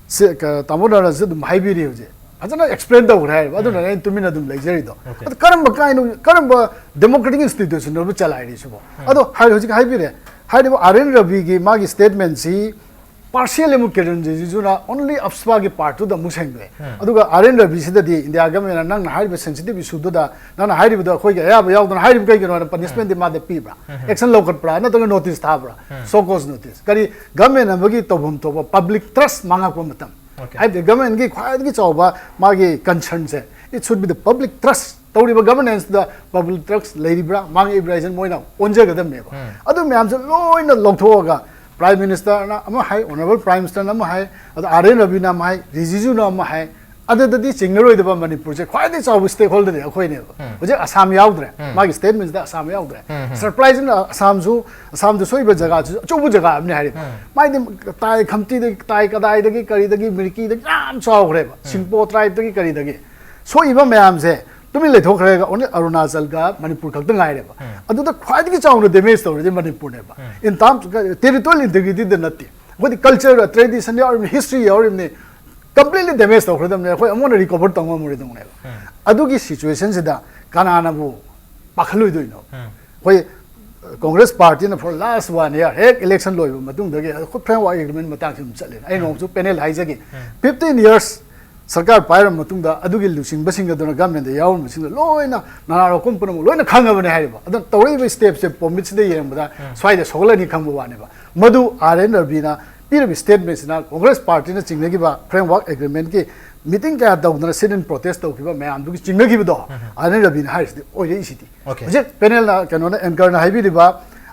ꯁꯤ, ꯀ-, ꯇꯥꯃꯣ ꯅꯔꯁꯁꯨ ꯑꯗꯨꯝ ꯍꯥꯏꯕꯤꯔꯤ ꯍꯧꯖꯤꯛ꯫ ꯐꯖꯅ ꯑꯦꯛꯁꯄ꯭ꯂꯦꯟ ꯇꯧꯈ꯭ꯔꯦ ꯍꯥꯏꯔꯤꯕ꯫ ꯑꯗꯨꯅ ꯑꯩꯅ ꯇꯨꯃꯤꯟꯅ ꯑꯗꯨꯝ ꯂꯩꯖꯔꯤꯗꯣ꯫ ꯑꯗꯨ ꯀꯔꯝꯕ ꯀꯥꯏꯅꯣ, ꯀꯔꯝꯕ ꯗꯦꯃꯣꯀ꯭ꯔꯦꯇꯤꯛ ꯏꯟꯁꯇꯤꯇ꯭ꯌꯨꯁꯟꯅꯣꯕ ꯆꯂꯥꯏꯔꯤꯁꯤꯕꯣ? ꯑꯗꯣ ꯍꯥꯏ-, ꯍꯧꯖꯤꯛ ꯍꯥꯏꯕꯤꯔꯦ꯫ ꯍꯥꯏꯔꯤꯕ ꯑꯥꯔ ꯑꯦꯟ ꯔꯕꯤꯒꯤ ꯃꯥꯒꯤ ꯁ꯭ꯇꯦꯠꯃꯦꯟꯁꯤ ꯄꯥꯔꯁꯤꯌꯦꯜ ꯑꯃꯨꯛ ꯀꯤꯔꯟ ꯔꯤꯖꯤꯖꯨꯅ ꯑꯣꯟꯂꯤ ꯑꯞꯁꯄꯥꯒꯤ ꯄꯥꯔꯠꯇꯨꯗ ꯑꯃꯨꯛ ꯁꯦꯡꯗꯣꯛꯑꯦ꯫ ꯑꯗꯨꯒ ꯑꯥꯔ ꯑꯦꯟ ꯔꯕꯤꯁꯤꯗꯗꯤ ꯏꯟꯗꯤꯌꯥ ꯒꯃꯦꯟꯅ ꯅꯪꯅ ꯍꯥꯏꯔꯤꯕ ꯁꯦꯟꯁꯤꯇꯤꯞ ꯏꯁꯨꯗꯨꯗ ꯅꯪꯅ ꯍꯥꯏꯔꯤꯕꯗꯣ ꯑꯩꯈꯣꯏꯒꯤ ꯑꯌꯥꯕ ꯌꯥꯎꯗꯅ ꯍꯥꯏꯔꯤꯕ ꯀꯩꯒꯤꯅꯣ ꯍꯥꯏꯅ ꯄꯅꯤꯁꯃꯦꯟꯗꯤ ꯃꯥꯗ ꯄꯤꯕ꯭ꯔꯥ? ꯑꯦꯛꯁꯟ ꯂꯧꯈꯠꯄ꯭ꯔꯥ? ꯅꯠꯇ꯭ꯔꯒ ꯅꯣꯇꯤꯁ ꯊꯥꯕ꯭ꯔꯥ? ꯁꯣ ꯀꯣꯁ ꯅꯣꯇꯤꯁ꯫ ꯀꯔꯤ ꯒꯃꯦꯟ ꯑꯃꯒꯤ ꯇꯧꯐꯝ ꯊꯣꯛꯄ ꯄꯕ꯭ꯂꯤꯛ ꯇ꯭ꯔꯁ ꯃꯥꯡꯉꯛꯄ ꯃꯇꯝ, Okay. ꯍꯥꯏꯕꯗꯤ ꯒꯃꯦꯟꯒꯤ ꯈ꯭ꯋꯥꯏꯗꯒꯤ ꯆꯥꯎꯕ ꯃꯥꯒꯤ ꯀꯟꯁꯔꯟꯁꯦ, it should be the public trust꯫ ꯇꯧꯔꯤꯕ ꯒꯚꯔꯅꯦꯟꯁꯇ ꯄꯕ꯭ꯂꯤꯛ ꯇ꯭ꯔꯁ ꯂꯩꯔꯤꯕ꯭ꯔꯥ ꯃꯥꯡꯉꯛꯏꯕ꯭ꯔꯥ ꯍꯥꯏꯁꯦ ꯃꯣꯏꯅ ꯑꯣꯟꯖꯒꯗꯕꯅꯦꯕ꯫ ꯑꯗꯨ ꯃꯌꯥꯝꯁꯦ ꯂꯣꯏꯅ ꯂꯧꯊꯣꯛꯑꯒ ꯄ꯭ꯔꯥꯏꯝ ꯃꯤꯅꯤꯁꯇꯔꯅ ꯑꯃ ꯍꯥꯏ, ꯑꯣꯅꯔꯦꯕꯜ ꯄ꯭ꯔꯥꯏꯝ ꯃꯤꯅꯤꯁꯇꯔꯅ ꯑꯃ ꯍꯥꯏ, ꯑꯗ ꯑꯥꯔ ꯑꯦꯟ ꯔꯕꯤꯅ ꯑꯃ ꯍꯥꯏ, ꯔꯤꯖꯤꯖꯨꯅ ꯑꯃ ꯍꯥꯏ, ꯑꯗꯨꯗꯗꯤ ꯆꯤꯡꯅꯔꯣꯏꯗꯕ ꯃꯅꯤꯄꯨꯔꯁꯦ ꯈ꯭ꯋꯥꯏꯗꯒꯤ ꯆꯥꯎꯕ ꯁ꯭ꯇꯦꯛ ꯍꯣꯜꯗꯔꯗꯤ ꯑꯩꯈꯣꯏꯅꯦꯕ꯫ ꯍꯧꯖꯤꯛ ꯑꯁꯥꯝ ꯌꯥꯎꯗ꯭ꯔꯦ, ꯃꯥꯒꯤ ꯁ꯭ꯇꯦꯠꯃꯦꯟꯁꯤꯗ ꯑꯁꯥꯝ ꯌꯥꯎꯗ꯭ꯔꯦ꯫ ꯁꯔꯄ꯭ꯔꯥꯏꯖꯅ ꯑꯁꯥꯝꯁꯨ, ꯑꯁꯥꯝꯗ ꯁꯣꯛꯏꯕ ꯖꯒꯥꯁꯨ ꯑꯆꯧꯕ ꯖꯒꯥ ꯑꯃꯅꯤ ꯍꯥꯏꯔꯤꯕ꯫ ꯃꯥꯏꯗꯤ ꯇꯥꯏ ꯈꯝꯇꯤꯗꯒꯤ, ꯇꯥꯏ ꯀꯗꯥꯏꯗꯒꯤ, ꯀꯔꯤꯗꯒꯤ, ꯃꯤꯔꯀꯤꯗꯒꯤ ꯌꯥꯝ ꯆꯥꯎꯈ꯭ꯔꯦꯕ, ꯁꯤꯡꯄꯣ ꯇ꯭ꯔꯥꯏꯕꯇꯒꯤ ꯀꯔꯤꯗꯒꯤ꯫ ꯁꯣꯛꯏꯕ ꯃꯌꯥꯝꯁꯦ ꯇꯨꯃꯤꯟ ꯂꯩꯊꯣꯛꯈ꯭ꯔꯒ ꯑꯣꯟꯂꯤ ꯑꯔꯨꯅꯥꯆꯜꯒ ꯃꯅꯤꯄꯨꯔ ꯈꯛꯇ ꯉꯥꯏꯔꯦꯕ꯫ ꯑꯗꯨꯗ ꯈ꯭ꯋꯥꯏꯗꯒꯤ ꯆꯥꯎꯅ ꯗꯦꯃꯦꯖ ꯇꯧꯔꯤꯗꯤ ꯃꯅꯤꯄꯨꯔꯅꯦꯕ꯫ ꯏꯟ ꯇꯥꯔꯝꯁ ꯇꯦꯔꯤꯇꯣꯔꯤꯌꯦꯜ ꯏꯟꯇꯤꯒ꯭ꯔꯤꯇꯤꯗ ꯅꯠꯇꯦ, ꯑꯩꯈꯣꯏꯗꯤ ꯀꯜꯆꯔ, ꯇ꯭ꯔꯦꯗꯤꯁꯟ ꯌꯥꯎꯔꯤꯕꯅꯤ, ꯍꯤꯁꯇ꯭ꯔꯤ ꯌꯥꯎꯔꯤꯕꯅꯤ, ꯀꯝꯄ꯭ꯂꯤꯠꯂꯤ ꯗꯦꯃꯦꯖ ꯇꯧꯈ꯭ꯔꯗꯕꯅꯦ, ꯑꯩꯈꯣꯏ ꯑꯃꯨꯛ ꯍꯟꯅ ꯔꯤꯀꯣꯚꯔ ꯇꯧ ꯉꯝꯃꯔꯣꯏꯗꯧꯅꯦꯕ꯫ ꯑꯗꯨꯒꯤ ꯁꯤꯆꯨꯋꯦꯁꯟꯁꯤꯗ ꯀꯅꯥꯅꯕꯨ ꯄꯥꯈꯠꯂꯣꯏꯗꯣꯏꯅꯣ? ꯑꯩꯈꯣꯏ ꯀꯣꯡꯒ꯭ꯔꯦꯁ ꯄꯥꯔꯇꯤꯅ for last one year, ꯍꯦꯛ ꯏꯂꯦꯛꯁꯟ ꯂꯣꯏꯕ ꯃꯇꯨꯡꯗꯒꯤ ꯑꯩꯈꯣꯏ ꯐ꯭ꯔꯦꯝꯋꯥꯔꯛ ꯑꯦꯒ꯭ꯔꯤꯃꯦꯟ ꯃꯇꯥꯡꯁꯤ ꯑꯗꯨꯝ ꯆꯠꯂꯦ꯫ ꯑꯩ ꯅꯣꯡꯃꯁꯨ ꯄꯦꯅꯦꯜ ꯍꯥꯏꯖꯒꯦ, ꯐꯤꯐꯇꯤꯟ ꯌꯔꯁ ꯁꯔꯀꯥꯔ ꯄꯥꯏꯔꯕ ꯃꯇꯨꯡꯗ ꯑꯗꯨꯒꯤ ꯂꯨꯆꯤꯡꯕꯁꯤꯡ ꯑꯗꯨꯅ ꯒꯃꯦꯟꯗ ꯌꯥꯎꯔꯝꯕꯁꯤꯡꯗꯣ ꯂꯣꯏꯅ ꯅꯅꯥ ꯂꯧꯈꯣꯝ ꯄꯨꯝꯅꯃꯛ ꯂꯣꯏꯅ ꯈꯪꯉꯕꯅꯦ ꯍꯥꯏꯔꯤꯕ꯫ ꯑꯗꯨꯅ ꯇꯧꯔꯛꯏꯕ ꯁ꯭ꯇꯦꯞꯁꯦ ꯄꯣꯃꯤꯠꯁꯤꯗ ꯌꯦꯡꯕꯗ ꯁ꯭ꯋꯥꯏꯗ ꯁꯣꯛꯍꯜꯂꯅꯤ ꯈꯪꯕ ꯋꯥꯅꯦꯕ꯫ ꯃꯗꯨ ꯑꯥꯔ ꯑꯦꯟ ꯔꯕꯤꯅ ꯄꯤꯔꯤꯕ ꯁ꯭ꯇꯦꯠꯃꯦꯟꯁꯤꯅ ꯀꯣꯡꯒ꯭ꯔꯦꯁ ꯄꯥꯔꯇꯤꯅ ꯆꯤꯡꯅꯈꯤꯕ ꯐ꯭ꯔꯦꯝꯋꯥꯔꯛ ꯑꯦꯒ꯭ꯔꯤꯃꯦꯟꯒꯤ ꯃꯤꯇꯤꯡ ꯀꯌꯥ ꯇꯧꯗꯅ ꯁꯤꯠ ꯏꯟ ꯄ꯭ꯔꯣꯇꯦꯁ ꯇꯧꯈꯤꯕ ꯃꯌꯥꯝꯗꯨꯒꯤ ꯆꯤꯡꯅꯈꯤꯕꯗꯣ ꯑꯥꯔ ꯑꯦꯟ ꯔꯕꯤꯅ ꯍꯥꯏꯔꯤꯁꯤꯗꯤ ꯑꯣꯏꯔꯛꯏꯁꯤꯗꯤ꯫ Okay. ꯍꯧꯖꯤꯛ ꯄꯦꯅꯦꯜꯅ, ꯀꯩꯅꯣꯅ, ꯑꯦꯡꯀꯔꯅ ꯍꯥꯏꯕꯤꯔꯤꯕ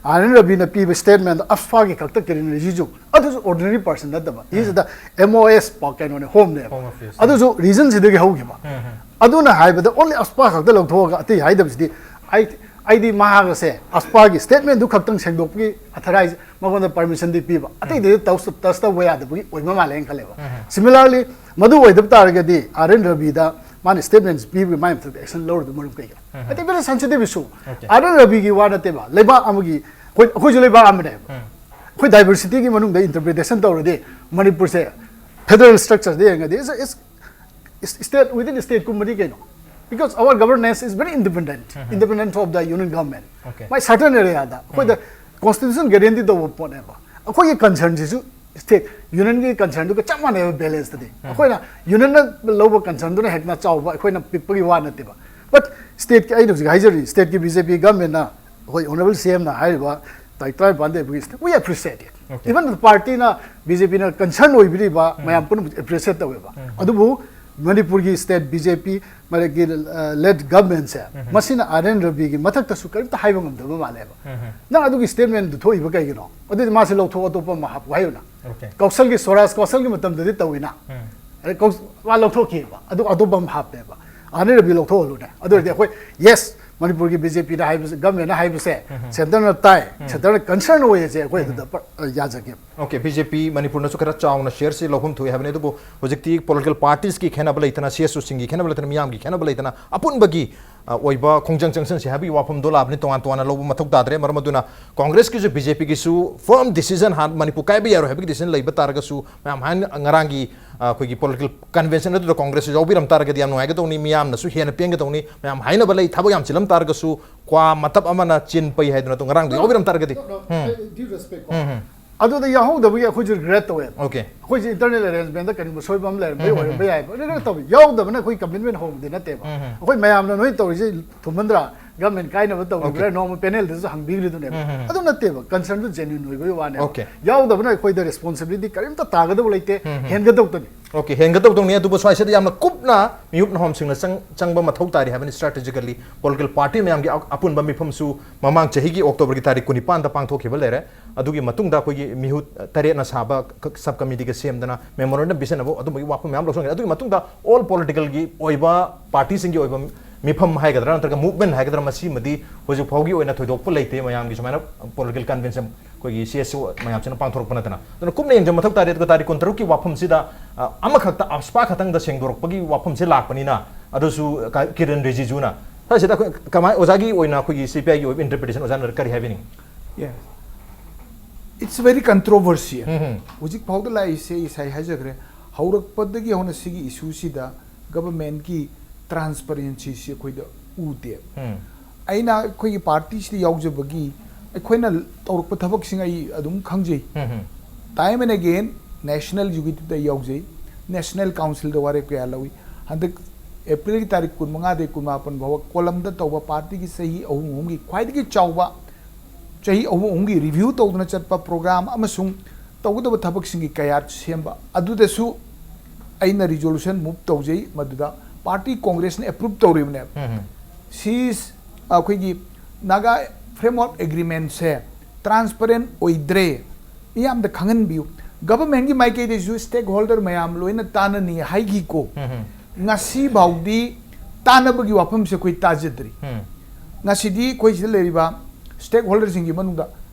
ꯑꯥꯔ ꯑꯦꯟ ꯔꯕꯤꯅ ꯄꯤꯕ ꯁ꯭ꯇꯦꯠꯃꯦꯟꯗꯣ ꯑꯞꯁꯄꯥꯒꯤ ꯈꯛꯇ ꯀꯤꯔꯟ ꯔꯤꯖꯤꯖꯨ, ꯑꯗꯨꯁꯨ ꯑꯣꯔꯗꯤꯅꯔꯤ ꯄꯥꯔꯁꯟ ꯅꯠꯇꯕ, ꯏꯁꯤꯗ ꯑꯦꯝ ꯑꯣ ꯑꯦꯁ ꯀꯩꯅꯣꯅꯦ, ꯍꯣꯝꯅꯦꯕ꯫ Home Office. ꯑꯗꯨꯁꯨ ꯔꯤꯖꯟꯁꯤꯗꯒꯤ ꯍꯧꯈꯤꯕ꯫ ꯑꯗꯨꯅ ꯍꯥꯏꯕꯗ ꯑꯣꯟꯂꯤ ꯑꯞꯁꯄꯥ ꯈꯛꯇ ꯂꯧꯊꯣꯛꯑꯒ ꯑꯇꯩ ꯍꯥꯏꯗꯕꯁꯤꯗꯤ ꯑꯩ, ꯑꯩꯗꯤ ꯃꯍꯥꯛ ꯑꯁꯦ ꯑꯞꯁꯄꯥꯒꯤ ꯁ꯭ꯇꯦꯠꯃꯦꯟꯗꯨ ꯈꯛꯇꯪ ꯁꯦꯡꯗꯣꯛꯄꯒꯤ ꯑꯊꯔꯥꯏꯖ ꯃꯉꯣꯟꯗ ꯄꯔꯃꯤꯁꯟꯗꯤ ꯄꯤꯕ, ꯑꯇꯩꯗꯗꯤ ꯇꯁ ꯇꯁ ꯇꯧꯕ ꯌꯥꯗꯕꯒꯤ ꯑꯣꯏꯕ ꯃꯥꯜꯂꯦ ꯍꯥꯏꯅ ꯈꯜꯂꯦꯕ꯫ ꯁꯤꯃꯤꯂꯥꯔꯂꯤ, ꯃꯗꯨ ꯑꯣꯏꯗꯕ ꯇꯥꯔꯒꯗꯤ ꯑꯥꯔ ꯑꯦꯟ ꯔꯕꯤꯗ ꯃꯥꯅ ꯁ꯭ꯇꯦꯠꯃꯦꯟꯁ ꯄꯤꯕꯒꯤ ꯃꯥꯏ ꯃꯊꯛꯇ ꯑꯦꯛꯁꯟ ꯂꯧꯔꯗꯤ ꯃꯔꯝ ꯀꯩꯒꯤꯅꯣ? ꯑꯇꯩ ꯚꯦꯔꯤ ꯁꯦꯟꯁꯤꯇꯤꯚ ꯏꯁꯨ꯫ Okay. ꯑꯥꯔ ꯑꯦꯟ ꯔꯕꯤꯒꯤ ꯋꯥ ꯅꯠꯇꯦꯕ, ꯂꯩꯕꯥꯛ ꯑꯃꯒꯤ, ꯑꯩꯈꯣꯏ, ꯑꯩꯈꯣꯏꯁꯨ ꯂꯩꯕꯥꯛ ꯑꯃꯅꯦꯕ꯫ ꯑꯩꯈꯣꯏ ꯗꯥꯏꯚꯔꯁꯤꯇꯤꯒꯤ ꯃꯅꯨꯡꯗ ꯏꯟꯇꯔꯄ꯭ꯔꯤꯇꯦꯁꯟ ꯇꯧꯔꯗꯤ ꯃꯅꯤꯄꯨꯔꯁꯦ ꯐꯦꯗꯔꯦꯜ ꯁ꯭ꯇ꯭ꯔꯛꯆꯔꯗ ꯌꯦꯡꯉꯗꯤ it's, it's, it's state within state ꯀꯨꯝꯕꯅꯤ ꯀꯩꯅꯣ, because our governance is very independent, independent of the union government꯫ Okay. ꯃꯥꯏ ꯁꯔꯇꯟ ꯑꯦꯔꯤꯌꯥꯗ ꯑꯩꯈꯣꯏꯗ ꯀꯣꯟꯁꯇꯤꯇ꯭ꯌꯨꯁꯟ ꯒꯦꯔꯦꯟꯇꯤ ꯇꯧꯕ ꯄꯣꯠꯅꯦꯕ꯫ ꯑꯩꯈꯣꯏꯒꯤ ꯀꯟꯁꯔꯟꯁꯤꯁꯨ ꯁ꯭ꯇꯦꯠ ꯌꯨꯅꯤꯌꯟꯒꯤ ꯀꯟꯁꯔꯟꯗꯨꯒ ꯆꯞ ꯃꯥꯟꯅꯩꯕ ꯕꯦꯂꯦꯟꯁꯇꯗꯤ꯫ ꯑꯩꯈꯣꯏꯅ ꯌꯨꯅꯤꯌꯟꯅ ꯂꯧꯕ ꯀꯟꯁꯔꯟꯗꯨꯅ ꯍꯦꯟꯅ ꯆꯥꯎꯕ, ꯑꯩꯈꯣꯏꯅ ꯄꯤꯛꯄꯒꯤ ꯋꯥ ꯅꯠꯇꯦꯕ꯫ ꯕꯠ ꯁ꯭ꯇꯦꯠꯀꯤ, ꯑꯩꯅ ꯍꯧꯖꯤꯛ ꯍꯥꯏꯖꯔꯤ, ꯁ꯭ꯇꯦꯠꯀꯤ ꯕꯤ ꯖꯦ ꯄꯤ ꯒꯚꯔꯟꯃꯦꯟꯅ, ꯑꯩꯈꯣꯏ ꯑꯣꯅꯔꯦꯕꯜ ꯁꯤ ꯑꯦꯝꯅ ꯍꯥꯏꯔꯤꯕ ꯇꯥꯔꯤꯛ ꯇꯔꯥꯅꯤꯄꯥꯟꯗ ꯑꯩꯈꯣꯏꯒꯤ, we appreciate it. Okay. Even the party-ꯅ, ꯕꯤ ꯖꯦ ꯄꯤꯅ ꯀꯟꯁꯔꯟ ꯑꯣꯏꯕꯤꯔꯤꯕ ꯃꯌꯥꯝ ꯄꯨꯝꯅꯃꯛ ꯑꯦꯄ꯭ꯔꯤꯁꯤꯌꯦꯠ ꯇꯧꯋꯦꯕ꯫ ꯑꯗꯨꯕꯨ ꯃꯅꯤꯄꯨꯔꯒꯤ ꯁ꯭ꯇꯦꯠ ꯕꯤ ꯖꯦ ꯄꯤ ꯃꯔꯛꯀꯤ, ꯑ, ꯂꯦꯠ ꯒꯚꯔꯟꯃꯦꯟꯁꯦ, ꯃꯁꯤꯅ ꯑꯥꯔ ꯑꯦꯟ ꯔꯕꯤꯒꯤ ꯃꯊꯛꯇꯁꯨ ꯀꯔꯤꯝꯇ ꯍꯥꯏꯕ ꯉꯝꯗꯕ ꯃꯥꯜꯂꯦꯕ꯫ ꯅꯪ ꯑꯗꯨꯒꯤ ꯁ꯭ꯇꯦꯠꯃꯦꯟꯗꯨ ꯊꯣꯛꯏꯕ ꯀꯩꯒꯤꯅꯣ? ꯑꯗꯨꯗꯤ ꯃꯥꯁꯦ ꯂꯧꯊꯣꯛ, ꯑꯇꯣꯞꯄ ꯑꯃ ꯍꯥꯞꯄꯨ ꯍꯥꯏꯌꯨꯅ꯫ Okay. ꯀꯧꯁꯜꯒꯤ, ꯁ꯭ꯋꯔꯥꯖ ꯀꯧꯁꯜꯒꯤ ꯃꯇꯝꯗꯗꯤ ꯇꯧꯋꯤꯅ꯫ ꯑꯗꯩ ꯀꯧ-, ꯃꯥ ꯂꯧꯊꯣꯛꯈꯤꯕ꯫ ꯑꯗꯨ ꯑꯇꯣꯞꯄ ꯑꯃ ꯍꯥꯞꯄꯦꯕ꯫ ꯑꯥꯔ ꯑꯦꯟ ꯔꯕꯤ ꯂꯧꯊꯣꯛꯍꯜꯂꯨꯅꯦ꯫ ꯑꯗꯨ ꯑꯣꯏꯔꯗꯤ ꯑꯩꯈꯣꯏ, ꯌꯦꯁ, ꯃꯅꯤꯄꯨꯔꯒꯤ ꯕꯤ ꯖꯦ ꯄꯤꯅ ꯍꯥꯏꯕꯁꯦ, ꯒꯚꯔꯟꯃꯦꯟꯅ ꯍꯥꯏꯕꯁꯦ, ꯁꯦꯟꯇꯔꯅ ꯇꯥꯏ, ꯁꯦꯟꯇꯔꯅ ꯀꯟꯁꯔꯟ ꯑꯣꯏꯌꯦꯁꯦ ꯑꯩꯈꯣꯏ ꯑꯗꯨꯗ ꯄ-, ꯑ, ꯌꯥꯖꯒꯦ꯫ Okay, ꯕꯤ ꯖꯦ ꯄꯤ ꯃꯅꯤꯄꯨꯔꯅꯁꯨ ꯈꯔ ꯆꯥꯎꯅ ꯁꯤꯌꯔꯁꯤ ꯂꯧꯐꯝ ꯊꯣꯛꯏ ꯍꯥꯏꯕꯅꯤ, ꯑꯗꯨꯕꯨ ꯍꯧꯖꯤꯛꯇꯤ ꯄꯣꯂꯤꯇꯤꯀꯦꯜ ꯄꯥꯔꯇꯤꯁꯀꯤ ꯈꯦꯠꯅꯕ ꯂꯩꯇꯅ, ꯁꯤ ꯑꯦꯁ ꯑꯣꯁꯤꯡꯒꯤ ꯈꯦꯠꯅꯕ ꯂꯩꯇꯅ, ꯃꯤꯌꯥꯝꯒꯤ ꯈꯦꯠꯅꯕ ꯂꯩꯇꯅ, ꯑꯄꯨꯟꯕꯒꯤ, ꯑ, ꯑꯣꯏꯕ ꯈꯣꯡꯖꯪ ꯆꯪꯁꯟꯁꯤ ꯍꯥꯏꯕꯒꯤ ꯋꯥꯐꯝꯗꯣ ꯂꯥꯛꯑꯕꯅꯤ, ꯇꯣꯉꯥꯟ ꯇꯣꯉꯥꯟꯅ ꯂꯧꯕ ꯃꯊꯧ ꯇꯥꯗ꯭ꯔꯦ꯫ ꯃꯔꯝ ꯑꯗꯨꯅ ꯀꯣꯡꯒ꯭ꯔꯦꯁꯀꯤꯁꯨ ꯕꯤ ꯖꯦ ꯄꯤꯒꯤꯁꯨ ꯐꯥꯔꯝ ꯗꯤꯁꯤꯖꯟ ꯍꯥꯟꯅ ꯃꯅꯤꯄꯨꯔ ꯀꯥꯏꯕ ꯌꯥꯔꯣꯏ ꯍꯥꯏꯕꯒꯤ ꯗꯤꯁꯤꯖꯟ ꯂꯩꯕ ꯇꯥꯔꯒꯁꯨ, ꯃꯌꯥꯝ ꯍꯥꯏꯅ ꯉꯔꯥꯡꯒꯤ, ꯑ, ꯑꯩꯈꯣꯏꯒꯤ ꯄꯣꯂꯤꯇꯤꯀꯦꯜ ꯀꯟꯚꯦꯟꯁꯟ ꯑꯗꯨꯗ ꯀꯣꯡꯒ꯭ꯔꯦꯁꯁꯨ ꯌꯥꯎꯕꯤꯔꯝ ꯇꯥꯔꯒꯗꯤ ꯌꯥꯝ ꯅꯨꯡꯉꯥꯏꯒꯗꯧꯅꯤ, ꯃꯤꯌꯥꯝꯅꯁꯨ ꯍꯦꯟꯅ ꯄꯦꯟꯒꯗꯧꯅꯤ꯫ ꯃꯌꯥꯝ ꯍꯥꯏꯅꯕ ꯂꯩ, ꯊꯕꯛ ꯌꯥꯝ ꯆꯤꯜꯂꯝ ꯇꯥꯔꯒꯁꯨ ꯀ꯭ꯋꯥ ꯃꯇꯞ ꯑꯃꯅ ꯆꯤꯟ ꯄꯩ ꯍꯥꯏꯗꯨꯅ ꯑꯗꯨ ꯉꯔꯥꯡꯗꯣ ꯌꯥꯎꯕꯤꯔꯝ ꯇꯥꯔꯒꯗꯤ꯫ No, no, I, due respect ꯀꯣ꯫ ꯑꯗꯨꯗ ꯌꯥꯎꯍꯧꯗꯕꯒꯤ ꯑꯩꯈꯣꯏꯁꯨ ꯔꯤꯒ꯭ꯔꯦꯠ ꯇꯧꯋꯦꯕ꯫ Okay. ꯑꯩꯈꯣꯏꯁꯦ ꯏꯟꯇꯔꯅꯦꯜ ꯑꯦꯔꯦꯟꯖꯃꯦꯟꯗ ꯀꯔꯤꯒꯨꯝꯕ ꯁꯣꯏꯕ ꯑꯃ ꯂꯩꯔꯝꯕ ꯑꯣꯏꯔꯝꯕ ꯌꯥꯏꯕ꯫ ꯔꯤꯒ꯭ꯔꯦꯠ ꯇꯧꯋꯤ꯫ ꯌꯥꯎꯗꯕꯅ ꯑꯩꯈꯣꯏ ꯀꯃꯤꯠꯃꯦꯟ ꯍꯣꯡꯕꯗꯤ ꯅꯠꯇꯦꯕ꯫ ꯑꯩꯈꯣꯏ ꯃꯌꯥꯝꯅ ꯅꯣꯏ ꯇꯧꯔꯤꯁꯦ ꯊꯨꯝꯃꯟꯗ꯭ꯔꯥ, ꯒꯚꯔꯟꯃꯦꯟ ꯀꯥꯏꯅꯕ ꯇꯧꯔꯤꯕ꯭ꯔꯥ, Okay. ꯅꯣꯡꯃ ꯄꯦꯅꯦꯜꯗꯁꯨ ꯍꯪꯕꯤꯈ꯭ꯔꯤꯗꯨꯅꯦꯕ꯫ ꯑꯗꯨ ꯅꯠꯇꯦꯕ, ꯀꯟꯁꯔꯟꯗꯨ ꯖꯦꯅ꯭ꯌꯨꯟ ꯑꯣꯏꯕꯒꯤ ꯋꯥꯅꯦꯕ꯫ Okay. ꯌꯥꯎꯗꯕꯅ ꯑꯩꯈꯣꯏꯗ ꯔꯦꯁꯄꯣꯟꯁꯤꯕꯤꯂꯤꯇꯤ ꯀꯔꯤꯝꯇ ꯇꯥꯒꯗꯕ ꯂꯩꯇꯦ, ꯍꯦꯟꯒꯗꯧꯕꯅꯤ꯫ Okay, ꯍꯦꯟꯒꯗꯧꯗꯧꯅꯤ꯫ ꯑꯗꯨꯕꯨ ꯁ꯭ꯋꯥꯏꯁꯤꯗ ꯌꯥꯝꯅ ꯀꯨꯞꯅ ꯃꯤꯍꯨꯠ ꯅꯍꯣꯝꯁꯤꯡꯅ ꯆꯪ-, ꯆꯪꯕ ꯃꯊꯧ ꯇꯥꯔꯤ ꯍꯥꯏꯕꯅꯤ, ꯁ꯭ꯇ꯭ꯔꯥꯇꯦꯖꯤꯀꯦꯜꯂꯤ ꯄꯣꯂꯤꯇꯤꯀꯦꯜ ꯄꯥꯔꯇꯤ ꯃꯌꯥꯝꯒꯤ ꯑ-, ꯑꯄꯨꯟꯕ ꯃꯤꯐꯝꯁꯨ ꯃꯃꯥꯡ ꯆꯍꯤꯒꯤ ꯑꯣꯛꯇꯣꯕꯔꯒꯤ ꯇꯥꯔꯤꯛ ꯀꯨꯟꯅꯤꯄꯥꯟꯗ ꯄꯥꯡꯊꯣꯛꯈꯤꯕ ꯂꯩꯔꯦ꯫ ꯑꯗꯨꯒꯤ ꯃꯇꯨꯡꯗ ꯑꯩꯈꯣꯏꯒꯤ ꯃꯤꯍꯨꯠ, ꯑ, ꯇꯔꯦꯠꯅ ꯁꯥꯕ ꯁꯕ ꯀꯃꯤꯇꯤꯒ ꯁꯦꯝꯗꯅ ꯃꯦꯃꯣꯔꯦꯟꯗꯝ ꯄꯤꯁꯤꯟꯅꯕ ꯑꯗꯨꯝꯕꯒꯤ ꯋꯥꯐꯝ ꯃꯌꯥꯝ ꯂꯧꯁꯤꯟꯈ꯭ꯔꯦ꯫ ꯑꯗꯨꯒꯤ ꯃꯇꯨꯡꯗ ꯑꯣꯜ ꯄꯣꯂꯤꯇꯤꯀꯦꯜꯒꯤ ꯑꯣꯏꯕ ꯄꯥꯔꯇꯤꯁꯤꯡꯒꯤ ꯑꯣꯏꯕ ꯃꯤꯐꯝ ꯍꯥꯏꯒꯗ꯭ꯔꯥ ꯅꯠꯇ꯭ꯔꯒ ꯃꯨꯚꯃꯦꯟ ꯍꯥꯏꯒꯗ꯭ꯔꯥ, ꯃꯁꯤꯃꯗꯤ ꯍꯧꯖꯤꯛ ꯐꯥꯎꯒꯤ ꯑꯣꯏꯅ ꯊꯣꯏꯗꯣꯛꯄ ꯂꯩꯇꯦ꯫ ꯃꯌꯥꯝꯒꯤ ꯁꯨꯃꯥꯏꯅ ꯄꯣꯂꯤꯇꯤꯀꯦꯜ ꯀꯟꯚꯦꯟꯁꯟ ꯑꯩꯈꯣꯏꯒꯤ ꯁꯤ ꯑꯦꯁ ꯁꯤ ꯃꯌꯥꯝꯁꯤꯅ ꯄꯥꯡꯊꯣꯔꯛꯄ ꯅꯠꯇꯅ꯫ ꯑꯗꯨꯅ ꯀꯨꯞꯅ ꯌꯦꯡꯖꯕ ꯃꯊꯧ ꯇꯥꯔꯦ꯫ ꯑꯗꯨꯒ ꯇꯥꯔꯤꯛ ꯀꯨꯟꯇꯔꯨꯛꯀꯤ ꯋꯥꯐꯝꯁꯤꯗ, ꯑ, ꯑꯃꯈꯛꯇ, ꯑꯁꯄꯥ ꯈꯛꯇꯪꯗ ꯁꯦꯡꯗꯣꯔꯛꯄꯒꯤ ꯋꯥꯐꯝꯁꯦ ꯂꯥꯛꯄꯅꯤꯅ, ꯑꯗꯨꯁꯨ ꯀ-, ꯀꯤꯔꯟ ꯔꯤꯖꯤꯖꯨꯅ ꯁꯤꯗ ꯑꯩꯈꯣꯏ ꯀꯃꯥꯏ, ꯑꯣꯖꯥꯒꯤ ꯑꯣꯏꯅ ꯑꯩꯈꯣꯏꯒꯤ ꯁꯤ ꯄꯤ ꯑꯥꯏꯒꯤ ꯑꯣꯏꯕ ꯏꯟꯇꯔꯄ꯭ꯔꯤꯇꯦꯁꯟ ꯑꯣꯖꯥꯅ ꯀꯔꯤ ꯍꯥꯏꯕꯤꯅꯤꯡꯉꯤ? Yes. It's very controversial. ꯎꯝ, ꯎꯝ. ꯍꯧꯖꯤꯛ ꯐꯥꯎꯗ ꯂꯥꯛꯏꯁꯦ ꯑꯩ ꯉꯁꯥꯏ ꯍꯥꯏꯖꯈ꯭ꯔꯦ, ꯍꯧꯔꯛꯄꯗꯒꯤ ꯍꯧꯅ ꯁꯤꯒꯤ ꯏꯁꯨꯁꯤꯗ ꯒꯚꯔꯟꯃꯦꯟꯠꯀꯤ ꯇ꯭ꯔꯥꯟꯁꯄꯔꯦꯟꯁꯤꯁꯤ ꯑꯩꯈꯣꯏꯗ ꯎꯗꯦ꯫ ꯎꯝ. ꯑꯩꯅ ꯑꯩꯈꯣꯏꯒꯤ ꯄꯥꯔꯇꯤꯁꯤꯗ ꯌꯥꯎꯖꯕꯒꯤ ꯑꯩꯈꯣꯏꯅ ꯇꯧꯔꯛꯄ ꯊꯕꯛꯁꯤꯡ ꯑꯩ ꯑꯗꯨꯝ ꯈꯪꯖꯩ꯫ ꯎꯝ, ꯎꯝ. Time and again national executive ꯗ ꯌꯥꯎꯖꯩ, national council ꯗ ꯋꯥꯔꯦꯞ ꯀꯌꯥ ꯂꯧꯏ꯫ ꯍꯟꯗꯛ April ꯒꯤ ꯇꯥꯔꯤꯛ ꯀꯨꯟꯃꯉꯥꯗꯒꯤ ꯀꯨꯟꯃꯥꯄꯟ ꯐꯥꯎꯕ ꯀꯣꯂꯝꯗ ꯇꯧꯕ party ꯒꯤ ꯆꯍꯤ ꯑꯍꯨꯝ ꯑꯍꯨꯝꯒꯤ ꯈ꯭ꯋꯥꯏꯗꯒꯤ ꯆꯥꯎꯕ, ꯆꯍꯤ ꯑꯍꯨꯝ ꯑꯍꯨꯝꯒꯤ review ꯇꯧꯗꯨꯅ ꯆꯠꯄ program ꯑꯃꯁꯨꯡ ꯇꯧꯒꯗꯕ ꯊꯕꯛꯁꯤꯡꯒꯤ ꯀꯌꯥꯠ ꯁꯦꯝꯕ, ꯑꯗꯨꯗꯁꯨ ꯑꯩꯅ resolution move ꯇꯧꯖꯩ꯫ ꯃꯗꯨꯗ party Congress ꯅ approve ꯇꯧꯔꯤꯕꯅꯦꯕ꯫ ꯎꯝ꯫ ꯁꯤꯁ ꯑꯩꯈꯣꯏꯒꯤ Naga Framework Agreement ꯁꯦ transparent ꯑꯣꯏꯗ꯭ꯔꯦ, ꯃꯤꯌꯥꯝꯗ ꯈꯪꯍꯟꯕꯤꯌꯨ꯫ Government ꯀꯤ ꯃꯥꯏꯀꯩꯗꯩꯁꯨ stakeholder ꯃꯌꯥꯝ ꯂꯣꯏꯅ ꯇꯥꯟꯅꯅꯤ ꯍꯥꯏꯈꯤꯀꯣ꯫ ꯎꯝ꯫ ꯉꯁꯤ ꯐꯥꯎꯗꯤ ꯇꯥꯟꯅꯕꯒꯤ ꯋꯥꯐꯝꯁꯦ ꯑꯩꯈꯣꯏ ꯇꯥꯖꯗ꯭ꯔꯤ꯫ ꯎꯝ꯫ ꯉꯁꯤꯗꯤ ꯑꯩꯈꯣꯏ ꯁꯤꯗ ꯂꯩꯔꯤꯕ stakeholder ꯁꯤꯡꯒꯤ ꯃꯅꯨꯡꯗ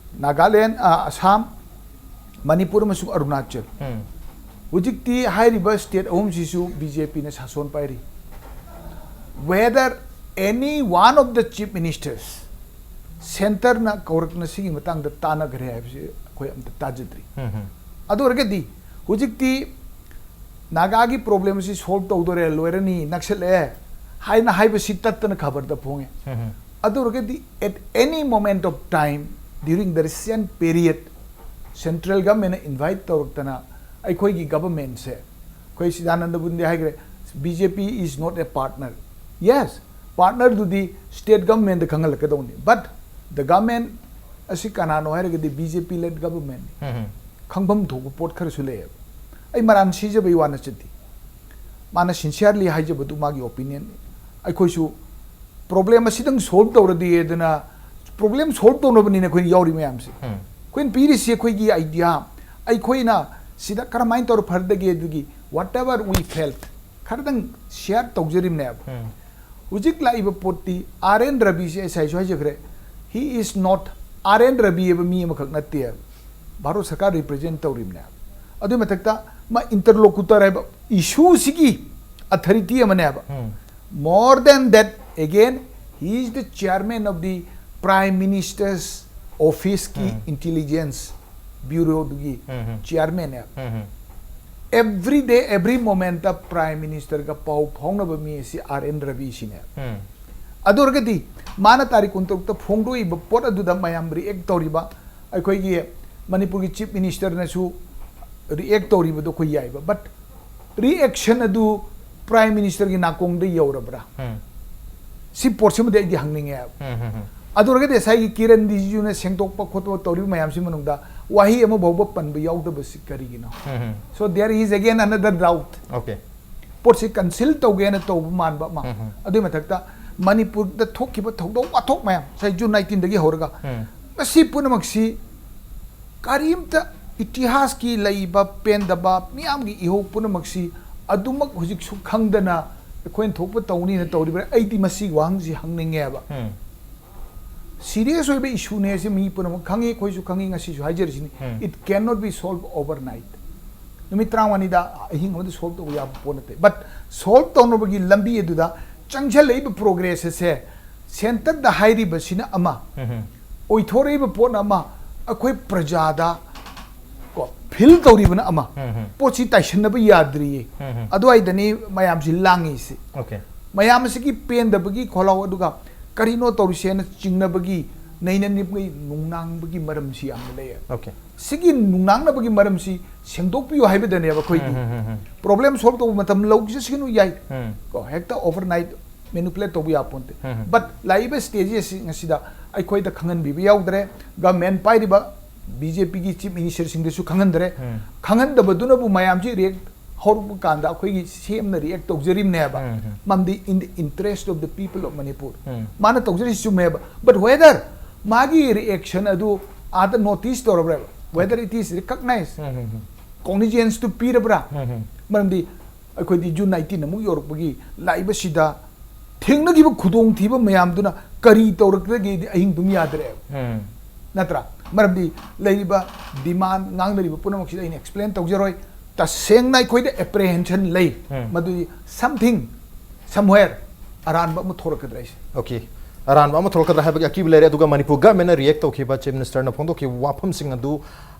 ꯅꯥꯒꯥꯂꯦꯟ, ꯑ, ꯑꯁꯥꯝ, ꯃꯅꯤꯄꯨꯔ ꯑꯃꯁꯨꯡ ꯑꯔꯨꯅꯥꯆꯜ꯫ ꯎꯝ꯫ ꯍꯧꯖꯤꯛꯇꯤ ꯍꯥꯏꯔꯤꯕ state ꯑꯍꯨꯝꯁꯤꯁꯨ B J P ꯅ ꯁꯥꯁꯣꯟ ꯄꯥꯏꯔꯤ꯫ Whether any one of the chief ministers, centre ꯅ ꯀꯧꯔꯛꯅ ꯁꯤꯒꯤ ꯃꯇꯥꯡꯗ ꯇꯥꯟꯅꯈ꯭ꯔꯦ ꯍꯥꯏꯕꯁꯤ ꯑꯩꯈꯣꯏ ꯑꯝꯇ ꯇꯥꯖꯗ꯭ꯔꯤ꯫ ꯎꯝ, ꯎꯝ꯫ ꯑꯗꯨ ꯑꯣꯏꯔꯒꯗꯤ ꯍꯧꯖꯤꯛꯇꯤ ꯅꯥꯒꯥꯒꯤ problem ꯁꯤ solve ꯇꯧꯗꯣꯔꯦ, ꯂꯣꯏꯔꯅꯤ, ꯅꯛꯁꯜꯂꯛꯑꯦ ꯍꯥꯏꯅ ꯍꯥꯏꯕꯁꯤ ꯇꯠꯇꯅ ꯈꯕꯔꯗ ꯐꯣꯡꯉꯦ꯫ ꯎꯝ, ꯎꯝ꯫ ꯑꯗꯨ ꯑꯣꯏꯔꯒꯗꯤ at any moment of time during the recent period central government ꯅ invite ꯇꯧꯔꯛꯇꯅ ꯑꯩꯈꯣꯏꯒꯤ government ꯁꯦ, ꯑꯩꯈꯣꯏ ꯁꯤꯗꯥꯅꯟꯗꯕꯨꯟꯗꯤ ꯍꯥꯏꯈ꯭ꯔꯦ, B J P is not a partner. Yes, partner ꯗꯨꯗꯤ state government the ꯈꯪꯍꯜꯂꯛꯀꯗꯧꯅꯤ, but the government ꯑꯁꯤ ꯀꯅꯥꯅꯣ ꯍꯥꯏꯔꯒꯗꯤ B J P led government ꯅꯤ꯫ ꯎꯝ, ꯎꯝ꯫ ꯈꯪꯐꯝ ꯊꯣꯛꯄ ꯄꯣꯠ ꯈꯔꯁꯨ ꯂꯩꯌꯦꯕ꯫ ꯑꯩ ꯃꯔꯥꯟ ꯁꯤꯖꯕꯒꯤ ꯋꯥ ꯅꯠꯆꯗꯦ, ꯃꯥꯅ sincerely ꯍꯥꯏꯖꯕꯗꯨ ꯃꯥꯒꯤ opinion ꯅꯤ꯫ ꯑꯩꯈꯣꯏꯁꯨ problem ꯑꯁꯤꯗꯪ solve ꯇꯧꯔꯗꯤ ꯑꯗꯨꯅ, problem solve ꯇꯧꯅꯕꯅꯤꯅ ꯑꯩꯈꯣꯏꯅ ꯌꯥꯎꯔꯤ ꯃꯌꯥꯝꯁꯦ꯫ ꯎꯝ꯫ ꯑꯩꯈꯣꯏꯅ ꯄꯤꯔꯤꯁꯤ ꯑꯩꯈꯣꯏꯒꯤ idea, ꯑꯩꯈꯣꯏꯅ ꯁꯤꯗ ꯀꯔꯝꯍꯥꯏꯅ ꯇꯧꯔ ꯐꯔꯗꯒꯦ ꯑꯗꯨꯒꯤ whatever we felt ꯈꯔꯗꯪ share ꯇꯧꯖꯔꯤꯕꯅꯦꯕ꯫ ꯎꯝ꯫ ꯍꯧꯖꯤꯛ ꯂꯥꯛꯏꯕ ꯄꯣꯠꯇꯤ R N Ravi ꯁꯦ ꯑꯩ ꯉꯁꯥꯏꯁꯨ ꯍꯥꯏꯖꯈ꯭ꯔꯦ, he is not, R N Ravi ꯍꯥꯏꯕ ꯃꯤ ꯑꯃꯈꯛ ꯅꯠꯇꯦ, ꯚꯥꯔꯠ ꯁꯔꯀꯥꯔ represent ꯇꯧꯔꯤꯕꯅꯦꯕ꯫ ꯑꯗꯨꯏ ꯃꯊꯛꯇ ꯃꯥ interlocutor ꯍꯥꯏꯕ issue ꯁꯤꯒꯤ authority ꯑꯃꯅꯦꯕ꯫ ꯎꯝ꯫ More than that, again, he is the chairman of the Prime Minister's Office ꯀꯤ ꯎꯝ꯫ Intelligence Bureau ꯗꯨꯒꯤ ꯎꯝ, ꯎꯝ꯫ Chairman ꯅꯦꯕ꯫ ꯎꯝ, ꯎꯝ꯫ Every day, every moment ꯇ Prime Minister ꯒ ꯄꯥꯎ ꯐꯥꯎꯅꯕ ꯃꯤ ꯑꯁꯤ R N Ravi ꯁꯤꯅꯦꯕ꯫ ꯎꯝ꯫ ꯑꯗꯨ ꯑꯣꯏꯔꯒꯗꯤ ꯃꯥꯅ ꯇꯥꯔꯤꯛ ꯀꯨꯟꯇꯔꯨꯛꯇ ꯐꯣꯡꯗꯣꯛꯏꯕ ꯄꯣꯠ ꯑꯗꯨꯗ ꯃꯌꯥꯝ react ꯇꯧꯔꯤꯕ ꯑꯩꯈꯣꯏꯒꯤ ꯃꯅꯤꯄꯨꯔꯒꯤ ꯆꯤꯐ ꯃꯤꯅꯤꯁꯇꯔꯅꯁꯨ ꯔꯤꯑꯦꯛ ꯇꯧꯔꯤꯕꯗꯣ ꯑꯩꯈꯣꯏ ꯌꯥꯏꯕ, ꯕꯠ ꯔꯤꯑꯦꯛꯁꯟ ꯑꯗꯨ ꯄ꯭ꯔꯥꯏꯝ ꯃꯤꯅꯤꯁꯇꯔꯒꯤ ꯅꯥꯀꯣꯡꯗ ꯌꯧꯔꯕ꯭ꯔꯥ? ꯁꯤ ꯄꯣꯠꯁꯤꯃꯗꯤ ꯑꯩꯗꯤ ꯍꯪꯅꯤꯡꯉꯦ ꯍꯥꯏꯕ꯫ ꯑꯗꯨ ꯑꯣꯏꯔꯒꯗꯤ ꯉꯁꯥꯏꯒꯤ ꯀꯤꯔꯟ ꯔꯤꯖꯤꯖꯨꯅ ꯁꯦꯡꯗꯣꯛꯄ ꯈꯣꯠꯇꯣꯛꯄ ꯇꯧꯔꯤꯕ ꯃꯌꯥꯝꯁꯤ ꯃꯅꯨꯡꯗ ꯋꯥꯍꯩ ꯑꯃ ꯐꯥꯎꯕ ꯄꯟꯕ ꯌꯥꯎꯗꯕꯁꯤ ꯀꯔꯤꯒꯤꯅꯣ? So there is again another doubt. Okay. ꯄꯣꯠꯁꯤ ꯀꯟꯁꯤꯜ ꯇꯧꯒꯦꯅ ꯇꯧꯕ ꯃꯥꯟꯕ ꯑꯃ꯫ ꯑꯗꯨꯏ ꯃꯊꯛꯇ ꯃꯅꯤꯄꯨꯔꯗ ꯊꯣꯛꯈꯤꯕ ꯊꯧꯗꯣꯛ ꯋꯥꯊꯣꯛ ꯃꯌꯥꯝ, ꯉꯁꯥꯏ ꯖꯨꯟ nineteenꯗꯒꯤ ꯍꯧꯔꯒ ꯃꯁꯤ ꯄꯨꯝꯅꯃꯛꯁꯤ ꯀꯔꯤꯝꯇ ꯏꯇꯤꯍꯥꯁꯀꯤ ꯂꯩꯕ ꯄꯦꯟꯗꯕ ꯃꯤꯌꯥꯝꯒꯤ ꯏꯍꯧ ꯄꯨꯝꯅꯃꯛꯁꯤ ꯑꯗꯨꯃꯛ ꯍꯧꯖꯤꯛꯁꯨ ꯈꯪꯗꯅ ꯑꯩꯈꯣꯏꯅ ꯊꯣꯛꯄ ꯇꯧꯅꯤꯅ ꯇꯧꯔꯤꯕ꯭ꯔꯥ? ꯑꯩꯗꯤ ꯃꯁꯤꯒꯤ ꯋꯥꯍꯪꯁꯤ ꯍꯪꯅꯤꯡꯉꯦꯕ꯫ ꯁꯤꯔꯤꯌꯁ ꯑꯣꯏꯕ ꯏꯁꯨꯅꯦ ꯁꯤ ꯃꯤ ꯄꯨꯝꯅꯃꯛ ꯈꯪꯉꯤ, ꯑꯩꯈꯣꯏꯁꯨ ꯈꯪꯉꯤ, ꯉꯁꯤꯁꯨ ꯍꯥꯏꯖꯔꯤꯁꯤꯅꯤ꯫ It cannot be solved overnight. ꯅꯨꯃꯤꯠ ꯇꯔꯥꯃꯉꯥꯅꯤꯗ, ꯑꯍꯤꯡ ꯑꯃꯗ ꯁꯣꯜꯕ ꯇꯧꯕ ꯌꯥꯕ ꯄꯣꯠ ꯅꯠꯇꯦ꯫ ꯕꯠ ꯁꯣꯜꯕ ꯇꯧꯅꯕꯒꯤ ꯂꯝꯕꯤ ꯑꯗꯨꯗ ꯆꯪꯁꯤꯜꯂꯛꯏꯕ ꯄ꯭ꯔꯣꯒ꯭ꯔꯦꯁ ꯑꯁꯦ ꯁꯦꯟꯇꯔꯗ ꯍꯥꯏꯔꯤꯕꯁꯤꯅ ꯑꯃ, ꯑꯣꯏꯊꯣꯔꯛꯏꯕ ꯄꯣꯠꯅ ꯑꯃ, ꯑꯩꯈꯣꯏ ꯄ꯭ꯔꯖꯥꯗ ꯀꯣ ꯐꯤꯜ ꯇꯧꯔꯤꯕꯅ ꯑꯃ꯫ ꯄꯣꯠꯁꯤ ꯇꯥꯏꯁꯤꯟꯅꯕ ꯌꯥꯗ꯭ꯔꯤꯌꯦ꯫ ꯑꯗꯨꯋꯥꯏꯗꯅꯤ ꯃꯌꯥꯝꯁꯤ ꯂꯥꯡꯉꯤꯁꯤ꯫ Okay. ꯃꯌꯥꯝ ꯑꯁꯤꯒꯤ ꯄꯦꯟꯗꯕꯒꯤ ꯈꯣꯜꯂꯥꯎ, ꯑꯗꯨꯒ ꯀꯔꯤꯅꯣ ꯇꯧꯔꯤꯁꯦꯅ ꯆꯤꯡꯅꯕꯒꯤ, ꯅꯩꯅꯅꯤꯡꯕꯒꯤ, ꯅꯨꯡꯅꯥꯡꯕꯒꯤ ꯃꯔꯝꯁꯤ ꯌꯥꯝꯅ ꯂꯩꯌꯦꯕ꯫ Okay. ꯁꯤꯒꯤ ꯅꯨꯡꯅꯥꯡꯅꯕꯒꯤ ꯃꯔꯝꯁꯤ ꯁꯦꯡꯗꯣꯛꯄꯤꯌꯨ ꯍꯥꯏꯕꯗꯅꯦꯕ ꯑꯩꯈꯣꯏꯗꯤ꯫ ꯄ꯭ꯔꯣꯕ꯭ꯂꯦꯝ ꯁꯣꯜꯕ ꯇꯧꯕ ꯃꯇꯝ ꯂꯧꯖꯁꯤꯅꯨ, ꯌꯥꯏ꯫ ꯀꯣ, ꯍꯦꯛꯇ ꯑꯣꯚꯔꯅꯥꯏꯠ ꯃꯦꯅꯨꯄꯨꯂꯦꯠ ꯇꯧꯕ ꯌꯥꯄꯣꯟꯇꯦ꯫ ꯕꯠ ꯂꯥꯛꯏꯕ ꯁ꯭ꯇꯦꯖ ꯑꯁꯤ ꯉꯁꯤꯗ ꯑꯩꯈꯣꯏꯗ ꯈꯪꯍꯟꯕꯤꯕ ꯌꯥꯎꯗ꯭ꯔꯦ꯫ ꯒꯚꯔꯟꯃꯦꯟ ꯄꯥꯏꯔꯤꯕ ꯕꯤ ꯖꯦ ꯄꯤꯒꯤ ꯆꯤꯐ ꯃꯤꯅꯤꯁꯇꯔꯁꯤꯡꯗꯁꯨ ꯈꯪꯍꯟꯗ꯭ꯔꯦ꯫ ꯈꯪꯍꯟꯗꯕꯗꯨꯅꯕꯨ ꯃꯌꯥꯝꯁꯤ ꯔꯤꯌꯦꯛ ꯍꯧꯔꯛꯄ ꯀꯥꯟꯗ ꯑꯩꯈꯣꯏꯒꯤ ꯁꯤ ꯑꯦꯝꯅ ꯔꯤꯌꯦꯛ ꯇꯧꯖꯔꯤꯕꯅꯦꯕ꯫ ꯃꯔꯝꯗꯤ in the interest of the people of Manipur, ꯃꯥꯅ ꯇꯧꯖꯔꯤꯁꯤ ꯆꯨꯝꯃꯦꯕ꯫ But whether ꯃꯥꯒꯤ ꯔꯤꯑꯦꯛꯁꯟ ꯑꯗꯨ ꯑꯥꯗ ꯅꯣꯇꯤꯁ ꯇꯧꯔꯕ꯭ꯔꯥꯕ? Whether it is recognized, ꯀꯣꯛꯅꯤꯖꯦꯟꯁꯇꯨ ꯄꯤꯔꯕ꯭ꯔꯥ? ꯃꯔꯝꯗꯤ ꯑꯩꯈꯣꯏꯗꯤ ꯖꯨꯟ nineteen ꯑꯃꯨꯛ ꯌꯧꯔꯛꯄꯒꯤ ꯂꯥꯛꯏꯕꯁꯤꯗ ꯊꯦꯡꯅꯈꯤꯕ ꯈꯨꯗꯣꯡꯊꯤꯕ ꯃꯌꯥꯝꯗꯨꯅ ꯀꯔꯤ ꯇꯧꯔꯛꯇꯒꯦꯗꯤ ꯑꯍꯤꯡ ꯇꯨꯝ ꯌꯥꯗ꯭ꯔꯦꯕ꯫ ꯅꯠꯇ꯭ꯔꯥ? ꯃꯔꯝꯗꯤ ꯂꯩꯔꯤꯕ ꯗꯤꯃꯥꯟ, ꯉꯥꯡꯅꯔꯤꯕ ꯄꯨꯝꯅꯃꯛꯁꯤꯗ ꯑꯩꯅ ꯑꯦꯛꯁꯄ꯭ꯂꯦꯟ ꯇꯧꯖꯔꯣꯏ꯫ ꯇꯁꯦꯡꯅ ꯑꯩꯈꯣꯏꯗ ꯑꯦꯄ꯭ꯔꯤꯍꯦꯟꯁꯟ ꯂꯩ꯫ ꯃꯗꯨꯗꯤ something, somewhere ꯑꯔꯥꯟꯕ ꯑꯃ ꯊꯣꯔꯛꯀꯗ꯭ꯔꯥ ꯍꯥꯏꯁꯦ꯫ Okay. ꯑꯔꯥꯟꯕ ꯑꯃ ꯊꯣꯛꯂꯛꯀꯗ꯭ꯔꯥ ꯍꯥꯏꯕꯒꯤ ꯑꯀꯤꯕ ꯂꯩꯔꯦ꯫ ꯑꯗꯨꯒ ꯃꯅꯤꯄꯨꯔ ꯒꯚꯔꯟꯃꯦꯟꯅ ꯔꯤꯑꯦꯛ ꯇꯧꯈꯤꯕ ꯆꯤꯐ ꯃꯤꯅꯤꯁꯇꯔꯅ ꯐꯣꯡꯗꯣꯛꯈꯤꯕ ꯋꯥꯐꯝꯁꯤꯡ ꯑꯗꯨ,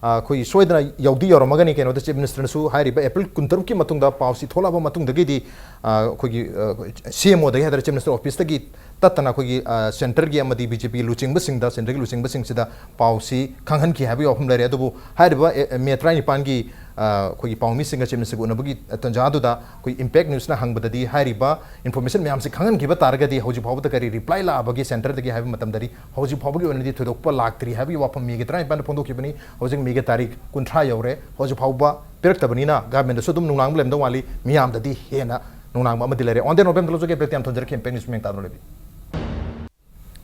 ꯑ, ꯑꯩꯈꯣꯏ ꯁꯣꯏꯗꯅ ꯌꯧꯗꯤ ꯌꯧꯔꯝꯃꯒꯅꯤ꯫ ꯀꯩꯅꯣꯗ ꯆꯤꯐ ꯃꯤꯅꯤꯁꯇꯔꯅꯁꯨ ꯍꯥꯏꯔꯤꯕ ꯑꯦꯄ꯭ꯔꯤꯜ ꯀꯨꯟꯇꯔꯨꯛꯀꯤ ꯃꯇꯨꯡꯗ ꯄꯥꯎꯁꯤ ꯊꯣꯛꯂꯛꯑꯕ ꯃꯇꯨꯡꯗꯒꯤꯗꯤ, ꯑ, ꯑꯩꯈꯣꯏꯒꯤ, ꯑ, ꯁꯤ ꯑꯦꯝ ꯑꯣꯗꯒꯤ ꯍꯥꯏꯇꯥꯔꯦ, ꯆꯤꯐ ꯃꯤꯅꯤꯁꯇꯔ ꯑꯣꯐꯤꯁꯇꯒꯤ ꯇꯠꯇꯅ ꯑꯩꯈꯣꯏꯒꯤ, ꯑ, centreꯒꯤ ꯑꯃꯗꯤ BJPꯒꯤ ꯂꯨꯆꯤꯡꯕꯁꯤꯡꯗ, centreꯒꯤ ꯂꯨꯆꯤꯡꯕꯁꯤꯡꯁꯤꯗ ꯄꯥꯎꯁꯤ ꯈꯪꯍꯟꯈꯤ ꯍꯥꯏꯕꯒꯤ ꯋꯥꯐꯝ ꯂꯩꯔꯦ꯫ ꯑꯗꯨꯕꯨ ꯍꯥꯏꯔꯤꯕ, ꯑꯦ, ꯑꯦ, ꯃꯦ ꯇꯔꯥꯅꯤꯄꯥꯟꯒꯤ, ꯑ, ꯑꯩꯈꯣꯏꯒꯤ ꯄꯥꯎꯃꯤꯁꯤꯡꯒ ꯆꯤꯞ ꯃꯤꯅꯤꯁꯇꯔꯒ ꯎꯅꯕꯒꯤ ꯇꯟꯖꯥꯗꯨꯗ ꯑꯩꯈꯣꯏ Impact Newsꯅ ꯍꯪꯕꯗꯗꯤ ꯍꯥꯏꯔꯤꯕ information ꯃꯌꯥꯝꯁꯤ ꯈꯪꯍꯟꯈꯤꯕ ꯇꯥꯔꯒꯗꯤ ꯍꯧꯖꯤꯛ ꯐꯥꯎꯕꯗ ꯀꯔꯤ reply ꯂꯥꯛꯑꯕꯒꯦ centreꯗꯒꯤ ꯍꯥꯏꯕ ꯃꯇꯝꯗꯗꯤ ꯍꯧꯖꯤꯛ ꯐꯥꯎꯕꯒꯤ ꯑꯣꯏꯅꯗꯤ ꯊꯣꯏꯗꯣꯛꯄ ꯂꯥꯛꯇ꯭ꯔꯤ ꯍꯥꯏꯕꯒꯤ ꯋꯥꯐꯝ ꯃꯦꯒꯤ ꯇꯔꯥꯅꯤꯄꯥꯟꯗ ꯐꯣꯡꯗꯣꯛꯈꯤꯕꯅꯤ꯫ ꯍꯧꯖꯤꯛ ꯃꯦꯒꯤ ꯇꯥꯔꯤꯛ ꯀꯨꯟꯊ꯭ꯔꯥ ꯌꯧꯔꯦ꯫ ꯍꯧꯖꯤꯛ ꯐꯥꯎꯕ ꯄꯤꯔꯛꯇꯕꯅꯤꯅ governmentꯗꯁꯨ ꯑꯗꯨꯝ ꯅꯨꯡꯅꯥꯡꯕ ꯂꯩꯔꯝꯗꯧ ꯃꯥꯜꯂꯤ꯫ ꯃꯤꯌꯥꯝꯗꯗꯤ ꯍꯦꯟꯅ ꯅꯨꯡꯅꯥꯡꯕ ꯑꯃꯗꯤ ꯂꯩꯔꯦ꯫ On the note ꯑꯝꯇ ꯂꯧꯖꯒꯦ, break time ꯊꯝꯖꯔꯛꯀꯦ꯫ Impact News ꯃꯤꯡ ꯇꯥꯗꯨꯅ ꯂꯩꯕꯤ꯫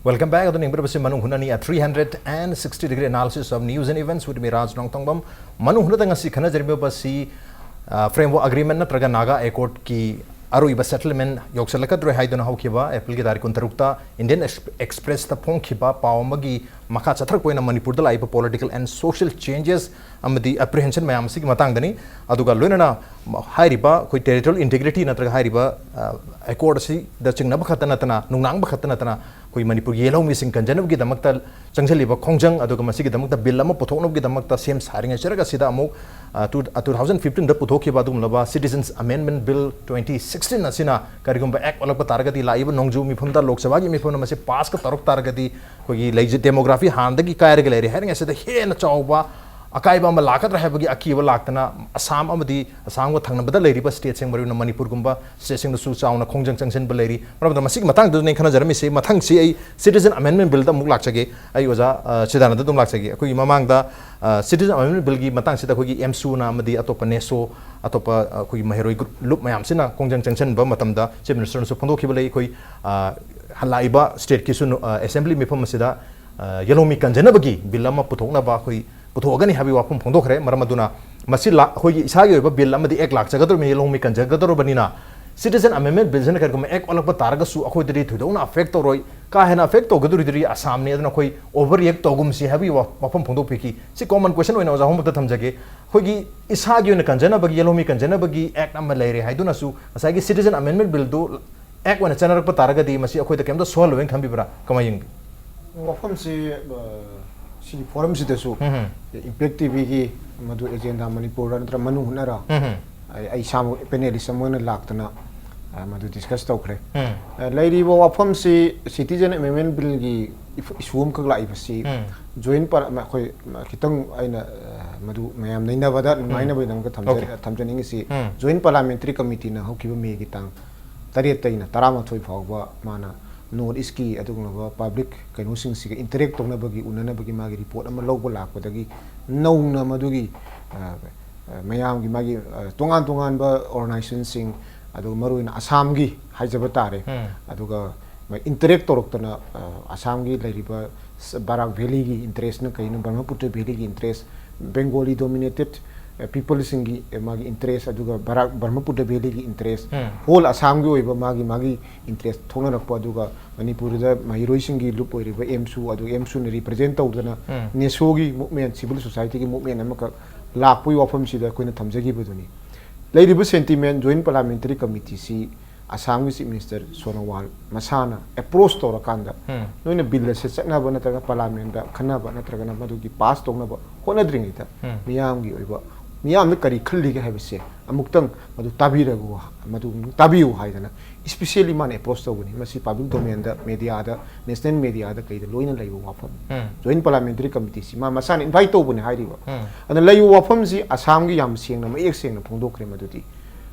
Welcome back. ꯑꯗꯨꯅ ꯌꯦꯡꯕꯤꯔꯕꯁꯤ ꯃꯅꯨꯡ ꯍꯨꯠꯅꯅꯤ, a three hundred and sixty degree analysis of news and events with me, ꯔꯥꯖ ꯅꯣꯡꯊꯣꯡꯕꯝ꯫ ꯃꯅꯨꯡ ꯍꯨꯠꯅꯗ ꯉꯁꯤ ꯈꯟꯅꯖꯔꯤꯕꯁꯤ, ꯑ, Framework Agreement ꯅꯠꯇ꯭ꯔꯒ Naga Accordꯀꯤ ꯑꯔꯣꯏꯕ settlement ꯌꯧꯁꯜꯂꯛꯀꯗ꯭ꯔꯦ ꯍꯥꯏꯗꯨꯅ ꯍꯧꯈꯤꯕ Aprilꯒꯤ ꯇꯥꯔꯤꯛ ꯀꯨꯟꯇꯔꯨꯛꯇ Indian Ex-, Expressꯇ ꯐꯣꯡꯈꯤꯕ ꯄꯥꯎ ꯑꯃꯒꯤ ꯃꯈꯥ ꯆꯠꯊꯔꯛꯄ ꯑꯣꯏꯅ ꯃꯅꯤꯄꯨꯔꯗ ꯂꯥꯛꯏꯕ political and social changes ꯑꯃꯗꯤ apprehension ꯃꯌꯥꯝ ꯑꯁꯤꯒꯤ ꯃꯇꯥꯡꯗꯅꯤ꯫ ꯑꯗꯨꯒ ꯂꯣꯏꯅꯅ ꯍꯥꯏꯔꯤꯕ ꯑꯩꯈꯣꯏ territorial integrity ꯅꯠꯇ꯭ꯔꯒ ꯍꯥꯏꯔꯤꯕ, ꯑ, accord ꯑꯁꯤꯗ ꯆꯤꯡꯅꯕ ꯈꯛꯇ ꯅꯠꯇꯅ, ꯅꯨꯡꯅꯥꯡꯕ ꯈꯛꯇ ꯅꯠꯇꯅ, ꯑꯩꯈꯣꯏ ꯃꯅꯤꯄꯨꯔꯒꯤ ꯌꯦꯜꯍꯧꯃꯤꯁꯤꯡ ꯀꯟꯖꯅꯕꯒꯤꯗꯃꯛꯇ ꯆꯪꯁꯤꯜꯂꯤꯕ ꯈꯣꯡꯖꯪ, ꯑꯗꯨꯒ ꯃꯁꯤꯒꯤꯗꯃꯛꯇ bill ꯑꯃ ꯄꯨꯊꯣꯛꯅꯕꯒꯤꯗꯃꯛꯇ ꯁꯦꯝ ꯁꯥꯔꯤꯉꯩ ꯆꯔꯛ ꯑꯁꯤꯗ ꯑꯃꯨꯛ, ꯑ, ꯇꯨ, ꯑ, two thousand fifteenꯗ ꯄꯨꯊꯣꯛꯈꯤꯕ ꯑꯗꯨꯒꯨꯝꯂꯕ Citizens Amendment Bill twenty sixteen ꯑꯁꯤꯅ ꯀꯔꯤꯒꯨꯝꯕ act ꯑꯣꯜꯂꯛꯄ ꯇꯥꯔꯒꯗꯤ, ꯂꯥꯛꯏꯕ ꯅꯣꯡꯖꯨ ꯃꯤꯐꯝꯗ ꯂꯣꯛ ꯁꯚꯥꯒꯤ ꯃꯤꯐꯝꯅ ꯃꯁꯤ pass ꯀ ꯇꯧꯔꯛ ꯇꯥꯔꯒꯗꯤ, ꯑꯩꯈꯣꯏꯒꯤ ꯂꯩꯖ-, demography ꯍꯥꯟꯅꯗꯒꯤ ꯀꯥꯏꯔꯒ ꯂꯩꯔꯦ ꯍꯥꯏꯔꯤꯉꯩꯁꯤꯗ ꯍꯦꯟꯅ ꯆꯥꯎꯕ ꯑꯀꯥꯏꯕ ꯑꯃ ꯂꯥꯛꯀꯗ꯭ꯔꯥ ꯍꯥꯏꯕꯒꯤ ꯑꯀꯤꯕ ꯂꯥꯛꯇꯅ ꯑꯁꯥꯝ ꯑꯃꯗꯤ ꯑꯁꯥꯝꯒ ꯊꯪꯅꯕꯗ ꯂꯩꯔꯤꯕ stateꯁꯤꯡ, ꯃꯔꯨꯑꯣꯏꯅ ꯃꯅꯤꯄꯨꯔꯒꯨꯝꯕ stateꯁꯤꯡꯗꯁꯨ ꯆꯥꯎꯅ ꯈꯣꯡꯖꯪ ꯆꯪꯁꯤꯟꯕ ꯂꯩꯔꯤ꯫ ꯃꯔꯝ ꯑꯗꯨꯅ ꯃꯁꯤꯒꯤ ꯃꯇꯥꯡꯗꯨꯗꯅꯦ ꯈꯟꯅꯖꯔꯝꯃꯤꯁꯦ꯫ ꯃꯊꯪꯁꯤ ꯑꯩ Citizen Amendment Billꯗ ꯑꯃꯨꯛ ꯂꯥꯛꯆꯒꯦ꯫ ꯑꯩ ꯑꯣꯖꯥ, ꯑ, ꯁꯤꯗꯥꯅꯟꯗ ꯑꯗꯨꯝ ꯂꯥꯛꯆꯒꯦ꯫ ꯑꯩꯈꯣꯏꯒꯤ ꯃꯃꯥꯡꯗ, ꯑ, Citizen Amendment Billꯒꯤ ꯃꯇꯥꯡꯁꯤꯗ ꯑꯩꯈꯣꯏꯒꯤ AMSUꯅ ꯑꯃꯗꯤ ꯑꯇꯣꯞꯄ NESO, ꯑꯇꯣꯞꯄ, ꯑ, ꯑꯩꯈꯣꯏꯒꯤ ꯃꯍꯩꯔꯣꯏ group, ꯂꯨꯞ ꯃꯌꯥꯝꯁꯤꯅ ꯈꯣꯡꯖꯪ ꯆꯪꯁꯤꯟꯕ ꯃꯇꯝꯗ Chief Ministerꯅꯁꯨ ꯐꯣꯡꯗꯣꯛꯈꯤꯕ ꯂꯩ꯫ ꯑꯩꯈꯣꯏ, ꯑ, ꯂꯥꯛꯏꯕ stateꯀꯤꯁꯨ, ꯑ, assembly ꯃꯤꯐꯝ ꯑꯁꯤꯗ, ꯑ, ꯌꯦꯜꯍꯧꯃꯤ ꯀꯟꯖꯅꯕꯒꯤ bill ꯑꯃ ꯄꯨꯊꯣꯛꯅꯕ ꯑꯩꯈꯣꯏ ꯄꯨꯊꯣꯛꯑꯒꯅꯤ ꯍꯥꯏꯕꯒꯤ ꯋꯥꯐꯝ ꯐꯣꯡꯗꯣꯛꯈ꯭ꯔꯦ꯫ ꯃꯔꯝ ꯑꯗꯨꯅ ꯃꯁꯤ ꯂꯥ-, ꯑꯩꯈꯣꯏꯒꯤ ꯏꯁꯥꯒꯤ ꯑꯣꯏꯕ bill ꯑꯃꯗꯤ act ꯂꯥꯛꯆꯒꯗꯧꯔꯤꯕꯅꯤ, ꯌꯦꯜꯍꯧꯃꯤ ꯀꯟꯖꯒꯗꯧꯔꯕꯅꯤꯅ꯫ Citizen Amendment Billꯁꯤꯅ ꯀꯔꯤꯒꯨꯝꯕ act ꯑꯣꯜꯂꯛꯄ ꯇꯥꯔꯒꯁꯨ ꯑꯩꯈꯣꯏꯗꯗꯤ ꯊꯣꯏꯗꯣꯛꯅ affect ꯇꯧꯔꯣꯏ, ꯀꯥ ꯍꯦꯟꯅ affect ꯇꯧꯒꯗꯧꯔꯤꯗꯨꯗꯤ ꯑꯁꯥꯝꯅꯤ, ꯑꯗꯨꯅ ꯑꯩꯈꯣꯏ overreact ꯇꯧꯒꯨꯝꯁꯤ ꯍꯥꯏꯕꯒꯤ ꯋꯥ-, ꯋꯥꯐꯝ ꯐꯣꯡꯗꯣꯛꯄꯤꯈꯤ꯫ ꯁꯤ common question ꯑꯣꯏꯅ ꯑꯣꯖꯥ ꯍꯣꯝꯕꯗ ꯊꯝꯖꯒꯦ꯫ ꯑꯩꯈꯣꯏꯒꯤ ꯏꯁꯥꯒꯤ ꯑꯣꯏꯅ ꯀꯟꯖꯅꯕꯒꯤ, ꯌꯦꯜꯍꯧꯃꯤ ꯀꯟꯖꯅꯕꯒꯤ act ꯑꯃ ꯂꯩꯔꯦ ꯍꯥꯏꯗꯨꯅꯁꯨ ꯉꯁꯥꯏꯒꯤ Citizen Amendment Billꯗꯨ act ꯑꯣꯏꯅ ꯆꯠꯅꯔꯛꯄ ꯇꯥꯔꯒꯗꯤ ꯃꯁꯤ ꯑꯩꯈꯣꯏꯗ ꯀꯩꯝꯇ ꯁꯣꯛꯍꯜꯂꯣꯏꯅ ꯈꯟꯕꯤꯕ꯭ꯔꯥ? ꯀꯃꯥꯏꯅ ꯌꯦꯡꯕꯤ? ꯋꯥꯐꯝꯁꯤ, ꯑ, ꯁꯤꯒꯤ forumꯁꯤꯗꯁꯨ ꯎꯝ ꯍꯝ꯫ Impact TVꯒꯤ ꯃꯗꯨ agenda ꯃꯅꯤꯄꯨꯔꯔ ꯅꯠꯇ꯭ꯔꯒ ꯃꯅꯨꯡ ꯍꯨꯠꯅꯔ ꯎꯝ ꯍꯝ꯫ ꯑꯩ, ꯑꯩ ꯏꯁꯥꯃꯛ panelist ꯑꯃ ꯑꯣꯏꯅ ꯂꯥꯛꯇꯅ ꯑ, ꯃꯗꯨ ꯗꯤꯁꯀꯁ ꯇꯧꯈ꯭ꯔꯦ꯫ ꯎꯝ꯫ ꯑ, ꯂꯩꯔꯤꯕ ꯋꯥꯐꯝꯁꯤ, ꯁꯤꯇꯤꯖꯟ ꯑꯦꯃꯦꯟꯃꯦꯟ ꯕꯤꯜꯒꯤ ꯏꯐ-, ꯏꯁꯨ ꯑꯃꯈꯛ ꯂꯥꯛꯏꯕꯁꯤ, ꯎꯝ꯫ ꯖꯣꯏꯟ ꯄꯔ-, ꯑꯩꯈꯣꯏ, ꯑ, ꯈꯤꯇꯪ ꯑꯩꯅ, ꯑ, ꯃꯗꯨ ꯃꯌꯥꯝ ꯅꯩꯅꯕꯗ ꯎꯝ꯫ ꯅꯨꯡꯉꯥꯏꯅꯕꯒꯤꯗꯃꯛꯇ ꯊꯝꯖ-, ꯑꯣꯀꯦ꯫ ꯊꯝꯖꯅꯤꯡꯉꯤꯁꯤ, ꯎꯝ꯫ ꯖꯣꯏꯟ ꯄꯥꯔꯂꯥꯃꯦꯟꯇꯔꯤ ꯀꯃꯤꯇꯤꯅ ꯍꯧꯈꯤꯕ ꯃꯦꯒꯤ ꯇꯥꯡ ꯇꯔꯦꯠꯇꯩꯅ ꯇꯔꯥꯃꯥꯊꯣꯏ ꯐꯥꯎꯕ ꯃꯥꯅ ꯅꯣꯔꯠ ꯏꯁꯀꯤ ꯑꯗꯨꯒꯨꯝꯂꯕ ꯄꯕ꯭ꯂꯤꯛ ꯀꯩꯅꯣꯁꯤꯡꯁꯤꯒ ꯏꯟꯇꯔꯦꯛ ꯇꯧꯅꯕꯒꯤ, ꯎꯅꯅꯕꯒꯤ ꯃꯥꯒꯤ ꯔꯤꯄꯣꯔꯠ ꯑꯃ ꯂꯧꯕ ꯂꯥꯛꯄꯗꯒꯤ ꯅꯧꯅ ꯃꯗꯨꯒꯤ, ꯑ, ꯑ, ꯃꯌꯥꯝꯒꯤ ꯃꯥꯒꯤ, ꯑ, ꯇꯣꯉꯥꯟ ꯇꯣꯉꯥꯟꯕ ꯑꯣꯔꯒꯅꯥꯏꯖꯦꯁꯟꯁꯤꯡ, ꯑꯗꯨꯒ ꯃꯔꯨꯑꯣꯏꯅ ꯑꯁꯥꯝꯒꯤ ꯍꯥꯏꯖꯕ ꯇꯥꯔꯦ꯫ ꯎꯝ꯫ ꯑꯗꯨꯒ ꯃ-, ꯏꯟꯇꯔꯦꯛ ꯇꯧꯔꯛꯇꯅ, ꯑ, ꯑꯁꯥꯝꯒꯤ ꯂꯩꯔꯤꯕ ꯁ-, ꯕꯔꯥꯛ ꯚꯦꯂꯤꯒꯤ ꯏꯟꯇꯔꯦꯁꯅ ꯀꯩꯅꯣ, ꯕ꯭ꯔꯍꯃꯄꯨꯇ꯭ꯔ ꯚꯦꯂꯤꯒꯤ ꯏꯟꯇꯔꯦꯁ, ꯕꯦꯡꯒꯣꯂꯤ ꯗꯣꯃꯤꯅꯦꯇꯦꯠ, ꯑ, ꯄꯤꯄꯜꯁꯤꯡꯒꯤ, ꯑ, ꯃꯥꯒꯤ ꯏꯟꯇꯔꯦꯁ, ꯑꯗꯨꯒ ꯕꯔꯥꯛ, ꯕ꯭ꯔꯍꯃꯄꯨꯇ꯭ꯔ ꯚꯦꯂꯤꯒꯤ ꯏꯟꯇꯔꯦꯁ, ꯎꯝ꯫ ꯍꯣꯜ ꯑꯁꯥꯝꯒꯤ ꯑꯣꯏꯕ ꯃꯥꯒꯤ, ꯃꯥꯒꯤ ꯏꯟꯇꯔꯦꯁ ꯊꯣꯛꯅꯔꯛꯄ, ꯑꯗꯨꯒ ꯃꯅꯤꯄꯨꯔꯗ ꯃꯍꯩꯔꯣꯏꯁꯤꯡꯒꯤ ꯂꯨꯞ ꯑꯣꯏꯔꯤꯕ ꯑꯦꯝꯁꯨ, ꯑꯗꯨꯒ ꯑꯦꯝꯁꯨꯅ ꯔꯤꯄ꯭ꯔꯖꯦꯟ ꯇꯧꯗꯅ ꯎꯝ꯫ ꯅꯦꯁꯣꯒꯤ ꯃꯨꯞꯃꯦꯟ, ꯁꯤꯚꯤꯜ ꯁꯣꯁꯥꯏꯇꯤꯒꯤ ꯃꯨꯞꯃꯦꯟ ꯑꯃꯈꯛ ꯂꯥꯛꯄꯒꯤ ꯋꯥꯐꯝꯁꯤꯗ ꯑꯩꯈꯣꯏꯅ ꯊꯝꯖꯈꯤꯕꯗꯨꯅꯤ꯫ ꯂꯩꯔꯤꯕ ꯁꯦꯟꯇꯤꯃꯦꯟ, ꯖꯣꯏꯟ ꯄꯥꯔꯂꯥꯃꯦꯟꯇꯔꯤ ꯀꯃꯤꯇꯤꯁꯤ ꯑꯁꯥꯝꯒꯤ ꯆꯤꯐ ꯃꯤꯅꯤꯁꯇꯔ ꯁꯣꯅꯣꯋꯥꯜ ꯃꯁꯥꯅ ꯑꯦꯄ꯭ꯔꯣꯁ ꯇꯧꯔꯀꯥꯟꯗ, ꯎꯝ꯫ ꯅꯣꯏꯅ ꯕꯤꯜ ꯑꯁꯦ ꯆꯠꯅꯕ ꯅꯠꯇ꯭ꯔꯒ ꯄꯥꯔꯂꯥꯃꯦꯟꯗ ꯈꯟꯅꯕ ꯅꯠꯇ꯭ꯔꯒꯅ ꯃꯗꯨꯒꯤ ꯄꯥꯁ ꯇꯧꯅꯕ ꯍꯣꯠꯅꯗ꯭ꯔꯤꯉꯩꯗ, ꯎꯝ꯫ ꯃꯤꯌꯥꯝꯒꯤ ꯑꯣꯏꯕ, ꯃꯤꯌꯥꯝꯅ ꯀꯔꯤ ꯈꯜꯂꯤꯒꯦ ꯍꯥꯏꯕꯁꯦ ꯑꯃꯨꯛꯇꯪ ꯃꯗꯨ ꯇꯥꯕꯤꯔꯒ, ꯃꯗꯨ ꯇꯥꯕꯤꯌꯨ ꯍꯥꯏꯗꯅ ꯏꯁꯄꯤꯁꯦꯜꯂꯤ ꯃꯥꯅ ꯑꯦꯄ꯭ꯔꯣꯁ ꯇꯧꯕꯅꯤ꯫ ꯃꯁꯤ ꯄꯕ꯭ꯂꯤꯛ ꯗꯣꯃꯦꯟꯗ, ꯃꯦꯗꯤꯌꯥꯗ, ꯅꯦꯁꯅꯦꯜ ꯃꯦꯗꯤꯌꯥꯗ ꯀꯩꯗ ꯂꯣꯏꯅ ꯂꯩꯕ ꯋꯥꯐꯝꯅꯤ꯫ ꯎꯝ꯫ ꯖꯣꯏꯟ ꯄꯥꯔꯂꯥꯃꯦꯟꯇꯔꯤ ꯀꯃꯤꯇꯤꯁꯤ ꯃꯥ ꯃꯁꯥꯅ ꯏꯟꯚꯥꯏꯠ ꯇꯧꯕꯅꯤ ꯍꯥꯏꯔꯤꯕ꯫ ꯎꯝ꯫ ꯑꯗꯨꯅ ꯂꯩꯕ ꯋꯥꯐꯝꯁꯤ ꯑꯁꯥꯝꯒꯤ ꯌꯥꯝ ꯁꯦꯡꯅ, ꯃꯌꯦꯛ ꯁꯦꯡꯅ ꯐꯣꯡꯗꯣꯛꯈ꯭ꯔꯦ꯫ ꯃꯗꯨꯗꯤ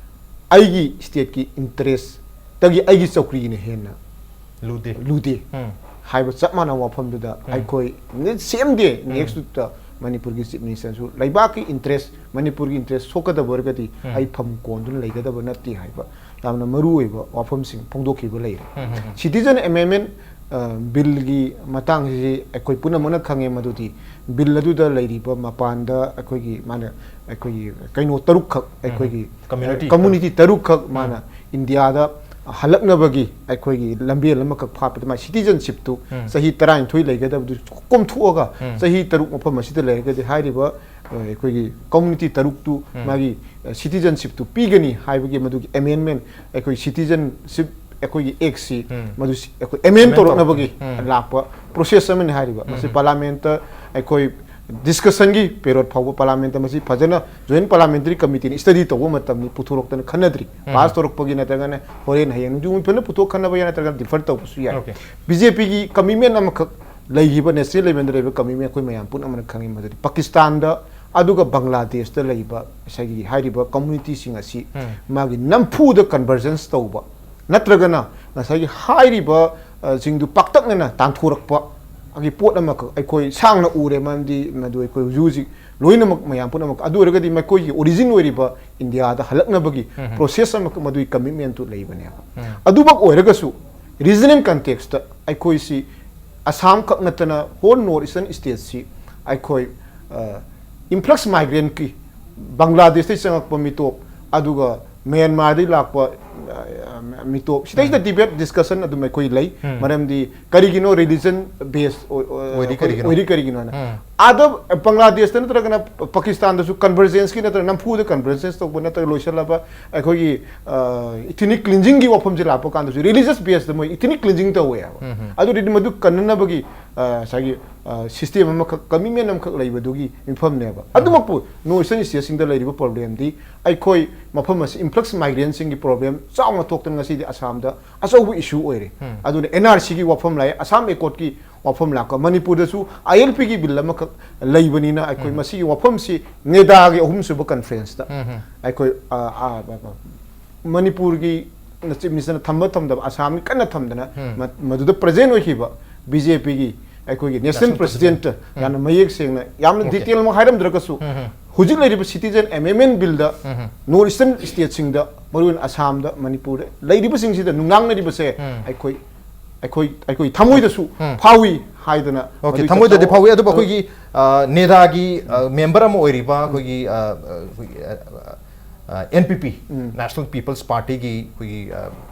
ꯑꯩꯒꯤ ꯁ꯭ꯇꯦꯠꯀꯤ ꯏꯟꯇꯔꯦꯁꯇꯒꯤ ꯑꯩꯒꯤ ꯆꯧꯀ꯭ꯔꯤꯅ ꯍꯦꯟꯅ ꯂꯨꯗꯦ꯫ ꯂꯨꯗꯦ ꯎꯝ꯫ ꯍꯥꯏꯕ ꯆꯞ ꯃꯥꯟꯅꯕ ꯋꯥꯐꯝꯗꯨꯗ ꯎꯝ꯫ ꯑꯩꯈꯣꯏ ꯁꯦꯝ ꯗꯦ ꯎꯝ꯫ ꯅꯦꯛꯁ ꯋꯤꯛꯇ ꯃꯅꯤꯄꯨꯔꯒꯤ ꯆꯤꯐ ꯃꯤꯅꯤꯁꯇꯔꯁꯨ ꯂꯩꯕꯥꯛꯀꯤ ꯏꯟꯇꯔꯦꯁ, ꯃꯅꯤꯄꯨꯔꯒꯤ ꯏꯟꯇꯔꯦꯁ ꯁꯣꯛꯀꯗꯕ ꯑꯣꯏꯔꯒꯗꯤ ꯎꯝ꯫ ꯑꯩ ꯐꯝ ꯀꯣꯟꯗꯨꯅ ꯂꯩꯒꯗꯕ ꯅꯠꯇꯦ ꯍꯥꯏꯕ ꯌꯥꯝꯅ ꯃꯔꯨꯑꯣꯏꯕ ꯋꯥꯐꯝꯁꯤꯡ ꯐꯣꯡꯗꯣꯛꯈꯤꯕ ꯂꯩꯔꯦ꯫ ꯎꯝ, ꯎꯝ, ꯎꯝ꯫ ꯁꯤꯇꯤꯖꯟ ꯑꯦꯃꯦꯟꯃꯦꯟ, ꯑ, ꯕꯤꯜꯒꯤ ꯃꯇꯥꯡꯁꯤ ꯑꯩꯈꯣꯏ ꯄꯨꯝꯅꯃꯛꯅ ꯈꯪꯉꯦ, ꯃꯗꯨꯗꯤ ꯕꯤꯜ ꯑꯗꯨꯗ ꯂꯩꯔꯤꯕ ꯃꯄꯥꯟꯗ ꯑꯩꯈꯣꯏꯒꯤ, ꯃꯥꯅ ꯑꯩꯈꯣꯏꯒꯤ ꯀꯩꯅꯣ ꯇꯔꯨꯛꯈꯛ, ꯎꯝ꯫ ꯑꯩꯈꯣꯏꯒꯤ, ꯀꯝꯌꯨꯅꯤꯇꯤ ꯑ, ꯀꯝꯌꯨꯅꯤꯇꯤ ꯇꯔꯨꯛ꯫ ꯇꯔꯨꯛꯈꯛ ꯎꯝ꯫ ꯃꯥꯅ ꯏꯟꯗꯤꯌꯥꯗ ꯍꯜꯂꯛꯅꯕꯒꯤ ꯑꯩꯈꯣꯏꯒꯤ ꯂꯝꯕꯦꯜ ꯑꯃꯈꯛ ꯐꯥꯠꯄꯗ ꯃꯥꯒꯤ ꯁꯤꯇꯤꯖꯟꯁꯤꯞꯇꯨ ꯎꯝ꯫ ꯆꯍꯤ ꯇꯔꯥꯅꯤꯊꯣꯏ ꯂꯩꯒꯗꯕꯗꯨ ꯀꯣꯝꯊꯣꯛꯑꯒ ꯎꯝ꯫ ꯆꯍꯤ ꯇꯔꯨꯛ ꯃꯐꯝ ꯑꯁꯤꯗ ꯂꯩꯔꯒꯗꯤ ꯍꯥꯏꯔꯤꯕ, ꯑ, ꯑꯩꯈꯣꯏꯒꯤ ꯀꯝꯌꯨꯅꯤꯇꯤ ꯇꯔꯨꯛꯇꯨ ꯎꯝ꯫ ꯃꯥꯒꯤ, ꯑ, ꯁꯤꯇꯤꯖꯟꯁꯤꯞꯇꯨ ꯄꯤꯒꯅꯤ ꯍꯥꯏꯕꯒꯤ ꯃꯗꯨꯒꯤ ꯑꯦꯃꯦꯟꯃꯦꯟ, ꯑꯩꯈꯣꯏ ꯁꯤꯇꯤꯖꯟꯁꯤꯞ, ꯑꯩꯈꯣꯏꯒꯤ ꯑꯦꯛꯁꯤ ꯎꯝ꯫ ꯃꯗꯨ ꯁꯤ-, ꯑꯩꯈꯣꯏ ꯑꯦꯃꯦꯟ ꯑꯦꯃꯦꯟ ꯇꯧꯔꯛꯅꯕꯒꯤ ꯇꯧꯔꯛ-, ꯎꯝ꯫ ꯂꯥꯛꯄ ꯄ꯭ꯔꯣꯁꯦꯁ ꯑꯃꯅꯤ ꯍꯥꯏꯔꯤꯕ꯫ ꯃꯁꯤ ꯎꯝ꯫ ꯄꯥꯔꯂꯥꯃꯦꯟꯇ ꯑꯩꯈꯣꯏ ꯗꯤꯁꯀꯁꯟꯒꯤ ꯄꯦꯔꯣꯠ ꯐꯥꯎꯕ ꯄꯥꯔꯂꯥꯃꯦꯟꯇ ꯃꯁꯤ ꯐꯖꯅ ꯖꯣꯏꯟ ꯄꯥꯔꯂꯥꯃꯦꯟꯇꯔꯤ ꯀꯃꯤꯇꯤꯅ ꯁ꯭ꯇꯗꯤ ꯇꯧꯕ ꯃꯇꯝꯗ ꯄꯨꯊꯣꯔꯛꯇꯅ ꯈꯟꯅꯗ꯭ꯔꯤ꯫ ꯎꯝ꯫ ꯄꯥꯁ ꯇꯧꯔꯛꯄꯒꯤ ꯅꯠꯇ꯭ꯔꯒꯅ ꯍꯣꯔꯦꯟ ꯍꯌꯦꯡ ꯅꯨꯡꯖꯨ ꯐꯖꯅ ꯄꯨꯊꯣꯛ ꯈꯟꯅꯕ ꯌꯥꯏ, ꯅꯠꯇ꯭ꯔꯒꯅ ꯗꯤꯐꯔ ꯇꯧꯕꯁꯨ ꯌꯥꯏ꯫ ꯑꯣꯀꯦ꯫ ꯕꯤ ꯖꯦ ꯄꯤꯒꯤ ꯀꯃꯤꯠꯃꯦꯟ ꯑꯃꯈꯛ ꯂꯩꯈꯤꯕ, ꯅꯦꯁꯅꯦꯜ ꯂꯦꯚꯦꯜꯗ ꯂꯩꯕ ꯀꯃꯤꯠꯃꯦꯟ ꯑꯩꯈꯣꯏ ꯃꯌꯥꯝ ꯄꯨꯝꯅꯃꯛꯅ ꯈꯪꯉꯤ꯫ ꯃꯗꯨꯗꯤ ꯄꯥꯀꯤꯁꯇꯥꯟꯗ ꯑꯗꯨꯒ ꯕꯪꯒ꯭ꯂꯥꯗꯦꯁꯇ ꯂꯩꯕ ꯉꯁꯥꯏꯒꯤ ꯍꯥꯏꯔꯤꯕ ꯀꯝꯃ꯭ꯌꯨꯅꯤꯇꯤꯁꯤꯡ ꯑꯁꯤ ꯎꯝ꯫ ꯃꯥꯒꯤ ꯅꯝꯐꯨꯗ ꯀꯟꯚꯔꯖꯦꯟꯁ ꯇꯧꯕ ꯅꯠꯇ꯭ꯔꯒꯅ ꯉꯁꯥꯏꯒꯤ ꯍꯥꯏꯔꯤꯕ, ꯑ, ꯁꯤꯡꯗꯨ ꯄꯥꯛꯇꯛꯅꯅ ꯇꯥꯟꯊꯣꯔꯛꯄ ꯒꯤ ꯄꯣꯠ ꯑꯃꯈꯛ ꯑꯩꯈꯣꯏ ꯁꯥꯡꯅ ꯎꯔꯦ꯫ ꯃꯔꯝꯗꯤ ꯃꯗꯨ ꯑꯩꯈꯣꯏ ꯍꯧꯖꯤꯛ ꯍꯧꯖꯤꯛ ꯂꯣꯏꯅꯃꯛ ꯃꯌꯥꯝ ꯄꯨꯝꯅꯃꯛ, ꯑꯗꯨ ꯑꯣꯏꯔꯒꯗꯤ ꯃꯈꯣꯏꯒꯤ ꯑꯣꯔꯤꯖꯤꯟ ꯑꯣꯏꯔꯤꯕ ꯏꯟꯗꯤꯌꯥꯗ ꯍꯜꯂꯛꯅꯕꯒꯤ ꯎꯝ꯫ ꯄ꯭ꯔꯣꯁꯦꯁ ꯑꯃꯈꯛ, ꯃꯗꯨꯒꯤ ꯀꯃꯤꯠꯃꯦꯟꯇꯨ ꯂꯩꯕꯅꯦꯕ꯫ ꯎꯝ꯫ ꯑꯗꯨꯃꯛ ꯑꯣꯏꯔꯒꯁꯨ ꯔꯤꯖꯅꯦꯜ ꯀꯟꯇꯦꯛꯁꯇ ꯑꯩꯈꯣꯏꯁꯤ ꯑꯁꯥꯝ ꯈꯛ ꯅꯠꯇꯅ ꯍꯣꯜ ꯅꯣꯔꯠ ꯏꯁꯇꯔꯟ ꯁ꯭ꯇꯦꯠꯁꯤ ꯑꯩꯈꯣꯏ, ꯑ, ꯏꯟꯐ꯭ꯂꯛꯁ ꯃꯥꯏꯒ꯭ꯔꯦꯟꯠꯀꯤ ꯕꯪꯒ꯭ꯂꯥꯗꯦꯁꯇꯒꯤ ꯆꯪꯉꯛꯄ ꯃꯤꯇꯣꯞ, ꯑꯗꯨꯒ ꯃ꯭ꯌꯥꯟꯃꯥꯔꯗꯒꯤ ꯂꯥꯛꯄ, ꯑ, ꯃꯤꯇꯣꯞ, ꯁꯤꯗꯩꯁꯤꯗ ꯎꯝ꯫ ꯗꯤꯕꯦꯠ ꯗꯤꯁꯀꯁꯟ ꯑꯗꯨꯝ ꯑꯩꯈꯣꯏ ꯂꯩ꯫ ꯎꯝ꯫ ꯃꯔꯝꯗꯤ ꯀꯔꯤꯒꯤꯅꯣ ꯔꯤꯂꯤꯖꯟ ꯕꯦꯁ ꯑꯣꯏ-, ꯑꯣꯏ-, ꯑꯣꯏꯔꯤ ꯀꯔꯤꯒꯤꯅꯣ? ꯑꯣꯏꯔꯤ ꯀꯔꯤꯒꯤꯅꯣꯅ? ꯎꯝ꯫ ꯑꯥꯗ ꯕꯪꯒ꯭ꯂꯥꯗꯦꯁꯇ ꯅꯠꯇ꯭ꯔꯒꯅ ꯄꯥꯀꯤꯁꯇꯥꯟꯗꯁꯨ ꯀꯟꯚꯔꯖꯦꯟꯁꯀꯤ ꯅꯠꯇ꯭ꯔꯒ ꯅꯝꯐꯨꯗ ꯀꯟꯚꯔꯖꯦꯟꯁ ꯇꯧꯕ ꯅꯠꯇ꯭ꯔꯒ ꯂꯣꯏꯁꯤꯜꯂꯕ ꯑꯩꯈꯣꯏꯒꯤ, ꯑ, ꯏꯊꯤꯅꯤꯛ ꯀ꯭ꯂꯤꯟꯖꯤꯡꯒꯤ ꯋꯥꯐꯝꯁꯦ ꯂꯥꯛꯄ ꯀꯥꯟꯗꯁꯨ ꯔꯤꯂꯤꯖꯁ ꯕꯦꯁꯇ ꯃꯣꯏ ꯏꯊꯤꯅꯤꯛ ꯀ꯭ꯂꯤꯟꯖꯤꯡ ꯇꯧꯋꯦ ꯍꯥꯏꯕ꯫ ꯎꯝ ꯍꯝ꯫ ꯑꯗꯨꯗꯤ ꯃꯗꯨ ꯀꯟꯅꯅꯕꯒꯤ, ꯑ, ꯉꯁꯥꯏꯒꯤ, ꯑ, ꯁꯤꯁꯇꯦꯝ ꯑꯃꯈꯛ, ꯀꯃꯤꯠꯃꯦꯟ ꯑꯃꯈꯛ ꯂꯩꯕꯗꯨꯒꯤ ꯃꯤꯐꯝꯅꯦꯕ꯫ ꯎꯝ꯫ ꯑꯗꯨꯃꯛꯄꯨ ꯅꯣꯔꯠ ꯏꯁꯇꯔꯟ ꯁ꯭ꯇꯦꯠꯁꯤꯡꯗ ꯂꯩꯔꯤꯕ ꯄ꯭ꯔꯣꯕ꯭ꯂꯦꯝꯗꯤ ꯑꯩꯈꯣꯏ ꯃꯐꯝ ꯑꯁꯤ ꯏꯟꯐ꯭ꯂꯛꯁ ꯃꯥꯏꯒ꯭ꯔꯦꯟꯁꯤꯡꯒꯤ ꯄ꯭ꯔꯣꯕ꯭ꯂꯦꯝ ꯆꯥꯎꯅ ꯊꯣꯛꯇꯅ ꯉꯁꯤꯗꯤ ꯑꯁꯥꯝꯗ ꯑꯆꯧꯕ ꯏꯁꯨ ꯑꯣꯏꯔꯦ꯫ ꯎꯝ꯫ ꯑꯗꯨꯅ ꯑꯦꯟ ꯑꯥꯔ ꯁꯤꯒꯤ ꯋꯥꯐꯝ ꯂꯥꯛꯑꯦ, ꯑꯁꯥꯝ ꯑꯦꯀꯣꯔꯗꯀꯤ ꯋꯥꯐꯝ ꯂꯥꯛꯄ, ꯃꯅꯤꯄꯨꯔꯗꯁꯨ ꯑꯥꯏ ꯑꯦꯜ ꯄꯤꯒꯤ ꯕꯤꯜ ꯑꯃꯈꯛ ꯂꯩꯕꯅꯤꯅ ꯑꯩꯈꯣꯏ ꯎꯝ꯫ ꯃꯁꯤꯒꯤ ꯋꯥꯐꯝꯁꯤ ꯅꯦꯗꯥꯒꯤ ꯑꯍꯨꯝꯁꯨꯕ ꯀꯟꯐ꯭ꯔꯦꯟꯁꯇ ꯎꯝ ꯍꯝ꯫ ꯑꯩꯈꯣꯏ, ꯑ, ꯑ, ꯃꯅꯤꯄꯨꯔꯒꯤ ꯆꯤꯐ ꯃꯤꯅꯤꯁꯇꯔꯅ ꯊꯝꯕ ꯊꯝꯗꯕ, ꯑꯁꯥꯝꯒꯤ ꯀꯟꯅ ꯊꯝꯗꯅ ꯎꯝ꯫ ꯃ-, ꯃꯗꯨꯗ ꯄ꯭ꯔꯖꯦꯟ ꯑꯣꯏꯈꯤꯕ ꯕꯤ ꯖꯦ ꯄꯤꯒꯤ ꯑꯩꯈꯣꯏꯒꯤ ꯅꯦꯁꯅꯦꯜ ꯅꯦꯁꯅꯦꯜ ꯄ꯭ꯔꯁꯤꯗꯦꯟꯠ ꯄ꯭ꯔꯁꯤꯗꯦꯟꯠ꯫ ꯎꯝ꯫ ꯌꯥꯝꯅ ꯃꯌꯦꯛ ꯁꯦꯡꯅ, ꯌꯥꯝꯅ ꯑꯣꯀꯦ꯫ ꯗꯤꯇꯦꯜꯃꯛ ꯍꯥꯏꯔꯝꯗ꯭ꯔꯒꯁꯨ, ꯎꯝ ꯍꯝ꯫ ꯍꯧꯖꯤꯛ ꯂꯩꯔꯤꯕ ꯁꯤꯇꯤꯖꯦꯟ ꯑꯦꯃꯦꯟꯃꯦꯟꯠ ꯕꯤꯜꯗ ꯎꯝ ꯍꯝ꯫ ꯅꯣꯔꯠ ꯏꯁꯇꯔꯟ ꯁ꯭ꯇꯦꯠꯁꯤꯡꯗ, ꯃꯔꯨꯑꯣꯏꯅ ꯑꯁꯥꯝꯗ, ꯃꯅꯤꯄꯨꯔꯗ ꯂꯩꯔꯤꯕꯁꯤꯡꯁꯤꯗ ꯅꯨꯡꯅꯥꯡꯅꯔꯤꯕꯁꯦ ꯎꯝ꯫ ꯑꯩꯈꯣꯏ, ꯑꯩꯈꯣꯏ, ꯑꯩꯈꯣꯏ ꯊꯃꯣꯏꯗꯁꯨ ꯎꯝ꯫ ꯐꯥꯎꯏ ꯍꯥꯏꯗꯅ ꯑꯣꯀꯦ, ꯃꯗꯨꯒꯤ ꯊꯃꯣꯏꯗꯗꯤ ꯆꯠꯊꯧ-, ꯐꯥꯎꯏ, ꯑꯗꯨꯕꯨ ꯑꯗꯨ ꯑꯩꯈꯣꯏꯒꯤ, ꯑ, ꯅꯦꯗꯥꯒꯤ, ꯑ, ꯃꯦꯝꯕꯔ ꯑꯃ ꯑꯣꯏꯔꯤꯕ ꯑꯩꯈꯣꯏꯒꯤ, ꯑ, ꯑ, ꯑꯩꯈꯣꯏꯒꯤ, ꯑ, ꯑ, ꯑ, ꯑꯦꯟ ꯄꯤ ꯄꯤ, ꯎꯝ꯫ ꯅꯦꯁꯅꯦꯜ ꯄꯤꯄꯜꯁ ꯄꯥꯔꯇꯤꯒꯤ ꯑꯩꯈꯣꯏꯒꯤ, ꯑ,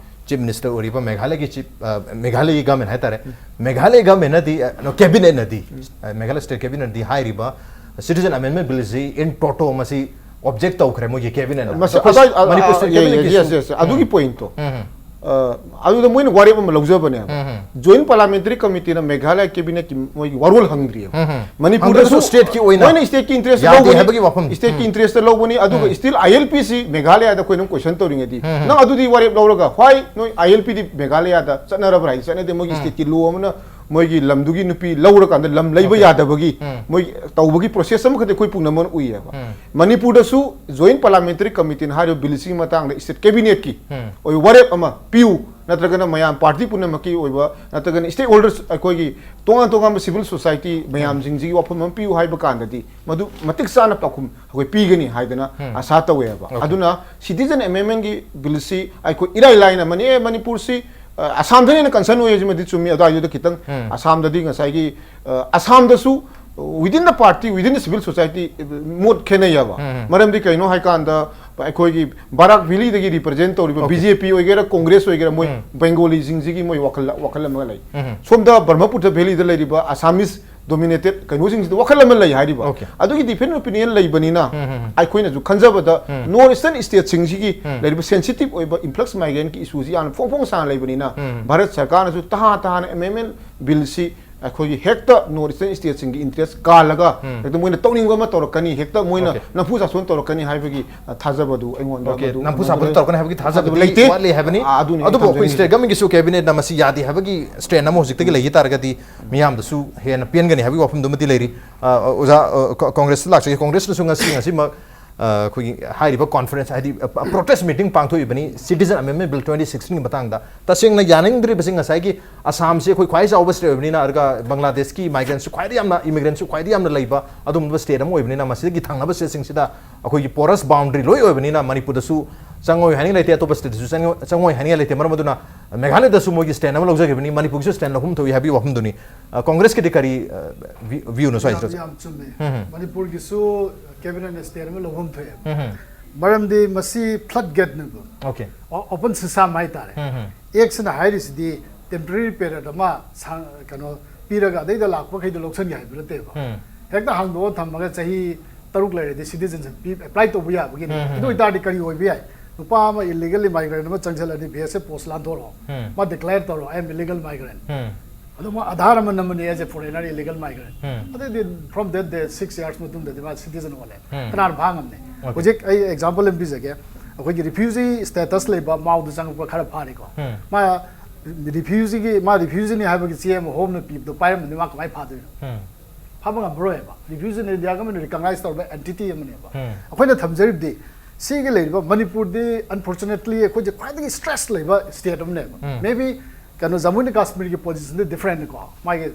ꯆꯤꯐ ꯃꯤꯅꯤꯁꯇꯔ ꯑꯣꯏꯔꯤꯕ ꯃꯦꯘꯥꯂꯌꯒꯤ ꯆꯤꯐ, ꯑ, ꯃꯦꯘꯥꯂꯌꯒꯤ ꯒꯚꯔꯟꯃꯦꯟꯠ ꯍꯥꯏꯇꯥꯔꯦ꯫ ꯎꯝ꯫ ꯃꯦꯘꯥꯂꯌ ꯒꯚꯔꯟꯃꯦꯟꯠꯅꯗꯤ, ꯑ, ꯅꯣ, ꯀꯦꯕꯤꯅꯦꯠꯅꯗꯤ, ꯎꯝ꯫ ꯑ, ꯃꯦꯘꯥꯂꯌ ꯁ꯭ꯇꯦꯠ ꯀꯦꯕꯤꯅꯦꯠꯅꯗꯤ ꯍꯥꯏꯔꯤꯕ ꯁꯤꯇꯤꯖꯦꯟ ꯑꯦꯃꯦꯟꯃꯦꯟꯠ ꯕꯤꯜꯁꯤ ꯏꯟ ꯇꯣꯇꯣ ꯃꯁꯤ ꯑꯣꯕꯖꯦꯛ ꯇꯧꯈ꯭ꯔꯦ ꯃꯣꯏꯒꯤ ꯀꯦꯕꯤꯅꯦꯠꯅ꯫ ꯃꯁꯤ ꯑꯗꯨ ꯑꯩꯈꯣꯏ ꯑꯗꯥꯏ-, ꯑ, ꯃꯅꯤꯄꯨꯔ ꯑ, ꯁ꯭ꯇꯦꯠ ꯌꯦ-, ꯌꯦ-, ꯀꯦꯕꯤꯅꯦꯠꯀꯤꯁꯨ ꯌꯦꯁ, ꯌꯦꯁ, ꯑꯗꯨꯒꯤ ꯎꯝ꯫ ꯄꯣꯏꯟꯠꯇꯣ꯫ ꯎꯝ꯫ ꯑ, ꯑꯗꯨꯗ ꯃꯣꯏꯅ ꯋꯥꯔꯦꯞ ꯑꯃ ꯂꯧꯖꯕꯅꯦꯕ꯫ ꯎꯝ, ꯎꯝ꯫ Joint Parliamentary Committeeꯅ ꯃꯦꯘꯥꯂꯌ cabinetꯀꯤ ꯃꯣꯏꯒꯤ ꯋꯥꯔꯣꯜ ꯍꯪꯗ꯭ꯔꯤꯑꯕ꯫ ꯎꯝ, ꯎꯝ꯫ ꯃꯅꯤꯄꯨꯔꯗꯁꯨ ꯍꯪꯗ꯭ꯔꯁꯨ stateꯀꯤ ꯑꯣꯏꯅ ꯃꯣꯏꯅ stateꯀꯤ interest ꯌꯥꯗꯦ ꯂꯧꯕꯅꯤ, ꯍꯥꯏꯕꯒꯤ ꯋꯥꯐꯝ꯫ Stateꯀꯤ ꯎꯝ꯫ Interest ꯂꯧꯕꯅꯤ, ꯑꯗꯨꯒ ꯎꯝ꯫ Still ILPꯁꯤ ꯃꯦꯘꯥꯂꯌꯗ ꯑꯩꯈꯣꯏꯅ question ꯇꯧꯔꯤꯉꯩꯗꯤ, ꯎꯝ, ꯎꯝ꯫ ꯅꯪ ꯑꯗꯨꯗꯤ ꯋꯥꯔꯦꯞ ꯂꯧꯔꯒ, ꯍꯣꯏ, ꯅꯣꯏ ILPꯗꯤ ꯃꯦꯘꯥꯂꯌꯗ ꯆꯠꯅꯔꯕ꯭ꯔꯥ ꯍꯥꯏꯗꯤ ꯆꯠꯅꯗꯦ, ꯃꯣꯏꯒꯤ ꯎꯝ꯫ Stateꯀꯤ law ꯑꯃꯅ ꯃꯣꯏꯒꯤ ꯂꯝꯗꯨꯒꯤ ꯅꯨꯄꯤ ꯂꯧꯔꯀꯥꯟꯗꯗ ꯂꯝ ꯂꯩꯕ Okay. ꯌꯥꯗꯕꯒꯤ ꯎꯝ꯫ ꯃꯣꯏ ꯇꯧꯕꯒꯤ process ꯑꯃꯈꯛꯇꯤ ꯑꯩꯈꯣꯏ ꯄꯨꯝꯅꯃꯛꯅ ꯎꯏꯌꯦꯕ꯫ ꯎꯝ꯫ ꯃꯅꯤꯄꯨꯔꯗꯁꯨ Joint Parliamentary Committeeꯅ ꯍꯥꯏꯔꯤꯕ billꯁꯤꯒꯤ ꯃꯇꯥꯡꯗ state cabinetꯀꯤ ꯎꯝ꯫ ꯑꯣꯏꯕ ꯋꯥꯔꯦꯞ ꯑꯃ ꯄꯤꯌꯨ, ꯅꯠꯇ꯭ꯔꯒꯅ ꯃꯌꯥꯝ party ꯄꯨꯝꯅꯃꯛꯀꯤ ꯑꯣꯏꯕ, ꯅꯠꯇ꯭ꯔꯒꯅ stakeholders ꯑꯩꯈꯣꯏꯒꯤ ꯇꯣꯉꯥꯟ ꯇꯣꯉꯥꯟꯕ civil society ꯃꯌꯥꯝꯁꯤꯡꯁꯤꯒꯤ ꯋꯥꯐꯝ ꯑꯃ ꯄꯤꯌꯨ ꯍꯥꯏꯕ ꯀꯥꯟꯗꯗꯤ ꯃꯗꯨ ꯃꯇꯤꯛ ꯆꯥꯅ ꯄꯥꯎꯈꯨꯝ ꯑꯩꯈꯣꯏ ꯄꯤꯒꯅꯤ ꯍꯥꯏꯗꯅ ꯎꯝ꯫ ꯑꯥꯁꯥ ꯇꯧꯋꯦꯕ꯫ Okay. ꯑꯗꯨꯅ Citizen Amendmentꯀꯤ billꯁꯤ ꯑꯩꯈꯣꯏ ꯏꯔꯥꯏ ꯂꯥꯏꯅ ꯃꯅꯤ-, ꯑꯦ, ꯃꯅꯤꯄꯨꯔꯁꯤ, ꯑ, ꯑꯁꯥꯝꯗꯅ ꯍꯦꯟꯅ concern ꯑꯣꯏ ꯍꯥꯏꯁꯤꯃꯗꯤ ꯆꯨꯝꯃꯤ꯫ ꯑꯗꯨꯋꯥꯏꯗꯨꯗ ꯈꯤꯇꯪ ꯎꯝ꯫ ꯑꯁꯥꯝꯗꯗꯤ ꯉꯁꯥꯏꯒꯤ, ꯑ, ꯑꯁꯥꯝꯗꯁꯨ within the party, within the civil society, ꯃꯣꯠ ꯈꯦꯠꯅꯩꯌꯦꯕ꯫ ꯎꯝ, ꯎꯝ꯫ ꯃꯔꯝꯗꯤ ꯀꯩꯅꯣ ꯍꯥꯏꯀꯥꯟꯗ ꯑꯩꯈꯣꯏꯒꯤ ꯕꯔꯥꯛ ꯚꯦꯂꯤꯗꯒꯤ represent ꯇꯧꯔꯤꯕ Okay. BJP ꯑꯣꯏꯒꯦꯔꯥ, Congress ꯑꯣꯏꯒꯦꯔꯥ, ꯃꯣꯏ ꯎꯝ꯫ Bengaliꯁꯤꯡꯁꯤꯒꯤ ꯃꯣꯏ ꯋꯥꯈꯜ, ꯋꯥꯈꯜ ꯑꯃꯒ ꯂꯩ꯫ ꯎꯝ, ꯎꯝ꯫ ꯁꯣꯝꯗ ꯕ꯭ꯔꯍꯃꯄꯨꯇ꯭ꯔ ꯚꯦꯂꯤꯗ ꯂꯩꯔꯤꯕ Assamese dominated ꯀꯩꯅꯣꯁꯤꯡꯁꯤꯗ ꯋꯥꯈꯜ ꯑꯃ ꯂꯩ ꯍꯥꯏꯔꯤꯕ꯫ Okay. ꯑꯗꯨꯒꯤ different opinion ꯂꯩꯕꯅꯤꯅ ꯎꯝ, ꯎꯝ, ꯎꯝ꯫ ꯑꯩꯈꯣꯏꯅꯁꯨ ꯈꯟꯖꯕꯗ ꯎꯝ꯫ North Eastern stateꯁꯤꯡꯁꯤꯒꯤ ꯎꯝ꯫ ꯂꯩꯔꯤꯕ sensitive ꯑꯣꯏꯕ influx migrantꯀꯤ issueꯁꯤ ꯌꯥꯝꯅ ꯐꯣꯡ ꯐꯣꯡ ꯁꯥꯅ ꯂꯩꯕꯅꯤꯅ ꯎꯝ꯫ ꯚꯥꯔꯠ ꯁꯔꯀꯥꯔꯅꯁꯨ ꯇꯍꯥ ꯇꯍꯥꯅ amendment billꯁꯤ ꯑꯩꯈꯣꯏꯒꯤ ꯍꯦꯛꯇ North Eastern stateꯁꯤꯡꯒꯤ interest ꯀꯥꯜꯂꯒ ꯎꯝ꯫ ꯍꯦꯛꯇ ꯃꯣꯏꯅ ꯇꯧꯅꯤꯡꯕ ꯑꯃ ꯇꯧꯔꯛꯀꯅꯤ, ꯍꯦꯛꯇ ꯃꯣꯏꯅ Okay. ꯅꯝꯐꯨ ꯁꯥꯐꯨ ꯇꯧꯔꯛꯀꯅꯤ ꯍꯥꯏꯕꯒꯤ, ꯑ, ꯊꯥꯖꯕꯗꯨ ꯑꯩꯉꯣꯟꯗ Okay, ꯃꯗꯨ ꯅꯝꯐꯨ ꯁꯥꯐꯨ ꯃꯗꯨ ꯇꯧꯔꯛꯀꯅꯤ ꯍꯥꯏꯕꯒꯤ ꯊꯥꯖꯕꯗꯤ ꯊꯥꯖꯕꯗꯤ ꯂꯩꯇꯦ꯫ ꯋꯥꯠꯂꯤ ꯍꯥꯏꯕꯅꯤ꯫ ꯑꯥ, ꯑꯗꯨꯅꯤ ꯑꯗꯨꯕꯨ ꯑꯩꯈꯣꯏ ꯊꯝꯖꯅꯤꯡꯉꯤ꯫ State governmentꯀꯤꯁꯨ cabinetꯅ ꯃꯁꯤ ꯌꯥꯗꯦ ꯍꯥꯏꯕꯒꯤ stand ꯑꯃ ꯍꯧꯖꯤꯛꯇꯒꯤ ꯂꯩꯈꯤ ꯇꯥꯔꯒꯗꯤ ꯃꯤꯌꯥꯝꯗꯁꯨ ꯍꯦꯟꯅ ꯄꯦꯟꯒꯅꯤ ꯍꯥꯏꯕꯒꯤ ꯋꯥꯐꯝꯗꯨꯃꯗꯤ ꯂꯩꯔꯤ꯫ ꯑ, ꯑꯣꯖꯥ, ꯑ, ꯀ-, Congressꯇ ꯂꯥꯛꯆꯒꯦ꯫ Congressꯅꯁꯨ ꯉꯁꯤ, ꯉꯁꯤꯃꯛ, ꯑ, ꯑꯩꯈꯣꯏꯒꯤ ꯍꯥꯏꯔꯤꯕ conference, ꯍꯥꯏꯗꯤ, ꯑ, protest meeting ꯄꯥꯡꯊꯣꯛꯏꯕꯅꯤ Citizen Amendment Bill twenty sixteenꯒꯤ ꯃꯇꯥꯡꯗ꯫ ꯇꯁꯦꯡꯅ ꯌꯥꯅꯤꯡꯗ꯭ꯔꯤꯕꯁꯤ ꯉꯁꯥꯏꯒꯤ ꯑꯁꯥꯝꯁꯤ ꯑꯩꯈꯣꯏ ꯈ꯭ꯋꯥꯏ ꯆꯥꯎꯕ state ꯑꯣꯏꯕꯅꯤꯅ, ꯑꯗꯨꯒ ꯕꯪꯒ꯭ꯂꯥꯗꯦꯁꯀꯤ migrantꯁꯨ ꯈ꯭ꯋꯥꯏꯗꯒꯤ ꯌꯥꯝꯅ, immigrantꯁꯨ ꯈ꯭ꯋꯥꯏꯗꯒꯤ ꯌꯥꯝꯅ ꯂꯩꯕ ꯑꯗꯨꯒꯨꯝꯕ state ꯑꯃ ꯑꯣꯏꯕꯅꯤꯅ, ꯃꯁꯤꯗꯒꯤ ꯊꯪꯅꯕ stateꯁꯤꯡꯁꯤꯗ ꯑꯩꯈꯣꯏꯒꯤ porous boundary ꯂꯣꯏ ꯑꯣꯏꯕꯅꯤꯅ, ꯃꯅꯤꯄꯨꯔꯗꯁꯨ ꯆꯪꯉꯣꯏ ꯍꯥꯏꯅꯤꯡꯉꯥꯏ ꯂꯩꯇꯦ, ꯑꯇꯣꯞꯄ stateꯇꯁꯨ ꯆꯪꯉꯣ-, ꯆꯪꯉꯣꯏ ꯍꯥꯏꯅꯤꯡꯉꯥꯏ ꯂꯩꯇꯦ꯫ ꯃꯔꯝ ꯑꯗꯨꯅ ꯃꯦꯘꯥꯂꯌꯗꯁꯨ ꯃꯣꯏꯒꯤ stand ꯑꯃ ꯂꯧꯖꯈꯤꯕꯅꯤ, ꯃꯅꯤꯄꯨꯔꯒꯤꯁꯨ stand ꯂꯧꯐꯝ ꯊꯣꯛꯏ ꯍꯥꯏꯕꯒꯤ ꯋꯥꯐꯝꯗꯨꯅꯤ꯫ ꯑ, Congressꯀꯤꯗꯤ ꯀꯔꯤ, ꯑ, view-, viewꯅꯣ ꯁ꯭ꯋꯥꯏꯁꯤꯗ? ꯌꯥꯝ, ꯌꯥꯝ ꯆꯨꯝꯃꯦ꯫ ꯎꯝ, ꯎꯝ꯫ ꯃꯅꯤꯄꯨꯔꯒꯤꯁꯨ cabinetꯅ stand ꯑꯃ ꯂꯧꯐꯝ ꯊꯣꯛꯑꯦ꯫ ꯎꯝ, ꯎꯝ꯫ ꯃꯔꯝꯗꯤ ꯃꯁꯤ flood gateꯅꯦꯕ꯫ Okay. O-, open system ꯍꯥꯏꯇꯥꯔꯦ꯫ ꯎꯝ, ꯎꯝ꯫ Actꯁꯤꯅ ꯍꯥꯏꯔꯤꯁꯤꯗꯤ temporary period ꯑꯃ ꯁꯥꯡ-, ꯀꯩꯅꯣ ꯄꯤꯔꯒ ꯑꯗꯩꯗ ꯂꯥꯛꯄꯈꯩꯗꯣ ꯂꯧꯁꯟꯒꯦ ꯍꯥꯏꯕ ꯅꯠꯇꯦꯕ꯫ ꯎꯝ꯫ ꯍꯦꯛꯇ ꯍꯥꯡꯗꯣꯛꯑ ꯊꯝꯃꯒ ꯆꯍꯤ ꯇꯔꯨꯛ ꯂꯩꯔꯗꯤ citizenship ꯄꯤ-, apply ꯇꯧꯕ ꯌꯥꯕꯒꯤꯅꯤ꯫ ꯎꯝ, ꯎꯝ, ꯑꯗꯨ ꯎꯝ꯫ ꯑꯣꯏꯇꯥꯔꯗꯤ ꯀꯔꯤ ꯑꯣꯏꯕ ꯌꯥꯏ? ꯅꯨꯄꯥ ꯑꯃ illegally migrant ꯑꯃ ꯆꯪꯁꯤꯜꯂꯗꯤ ꯚꯤ ꯑꯦꯁ ꯑꯦꯐ ꯄꯣꯁ ꯂꯥꯟꯊꯣꯔꯛꯑꯣ, ꯎꯝ. ꯃꯥ declare ꯇꯧꯔꯣ, "I am illegal migrant", ꯎꯝ. ꯑꯗꯣ ꯃꯥ ꯑꯙꯥꯔ ꯑꯃ ꯅꯝꯃꯅꯤ as a foreigner illegal migrant꯫ ꯎꯝ. ꯑꯗꯩꯗꯤ from that day six years ꯃꯇꯨꯡꯗꯗꯤ ꯃꯥ citizen ꯑꯣꯜꯂꯦ꯫ ꯎꯝ. ꯀꯅꯥꯅ ꯐꯥ ꯉꯝꯅꯤ? Okay. ꯍꯧꯖꯤꯛ ꯑꯩ example ꯑꯃ ꯄꯤꯖꯒꯦ꯫ ꯑꯩꯈꯣꯏꯒꯤ refugee status ꯂꯩꯕ ꯃꯥꯎꯗ ꯆꯪꯉꯛꯄ ꯈꯔ ꯐꯥꯔꯦꯀꯣ꯫ ꯎꯝ. ꯃꯥ refugeeꯒꯤ, ꯃꯥ refugeeꯅꯤ ꯍꯥꯏꯕꯒꯤ ꯆꯦ ꯑꯃ ꯍꯣꯝꯅ ꯄꯤꯕꯗꯣ ꯄꯥꯏꯔꯝꯃꯗꯤ ꯃꯥ ꯀꯃꯥꯏꯅ ꯐꯥꯗꯣꯏꯅꯣ? ꯎꯝ. ꯐꯥꯕ ꯉꯝꯃꯔꯣꯏꯕ꯫ Refugee India government recognize ꯇꯧꯔꯕ entity ꯑꯃꯅꯦꯕ꯫ ꯎꯝ. ꯑꯩꯈꯣꯏꯅ ꯊꯝꯖꯔꯤꯕꯗꯤ ꯁꯤꯒꯤ ꯂꯩꯔꯤꯕ ꯃꯅꯤꯄꯨꯔꯗꯤ unfortunately ꯑꯩꯈꯣꯏꯁꯦ ꯈ꯭ꯋꯥꯏꯗꯒꯤ stress ꯂꯩꯕ state ꯑꯃꯅꯦꯕ꯫ ꯎꯝ. Maybe ꯀꯩꯅꯣ ꯖꯃꯨ and ꯀꯥꯁꯃꯤꯔꯒꯤ positionꯗꯤ differentꯅꯤꯀꯣ, ꯃꯥꯒꯤ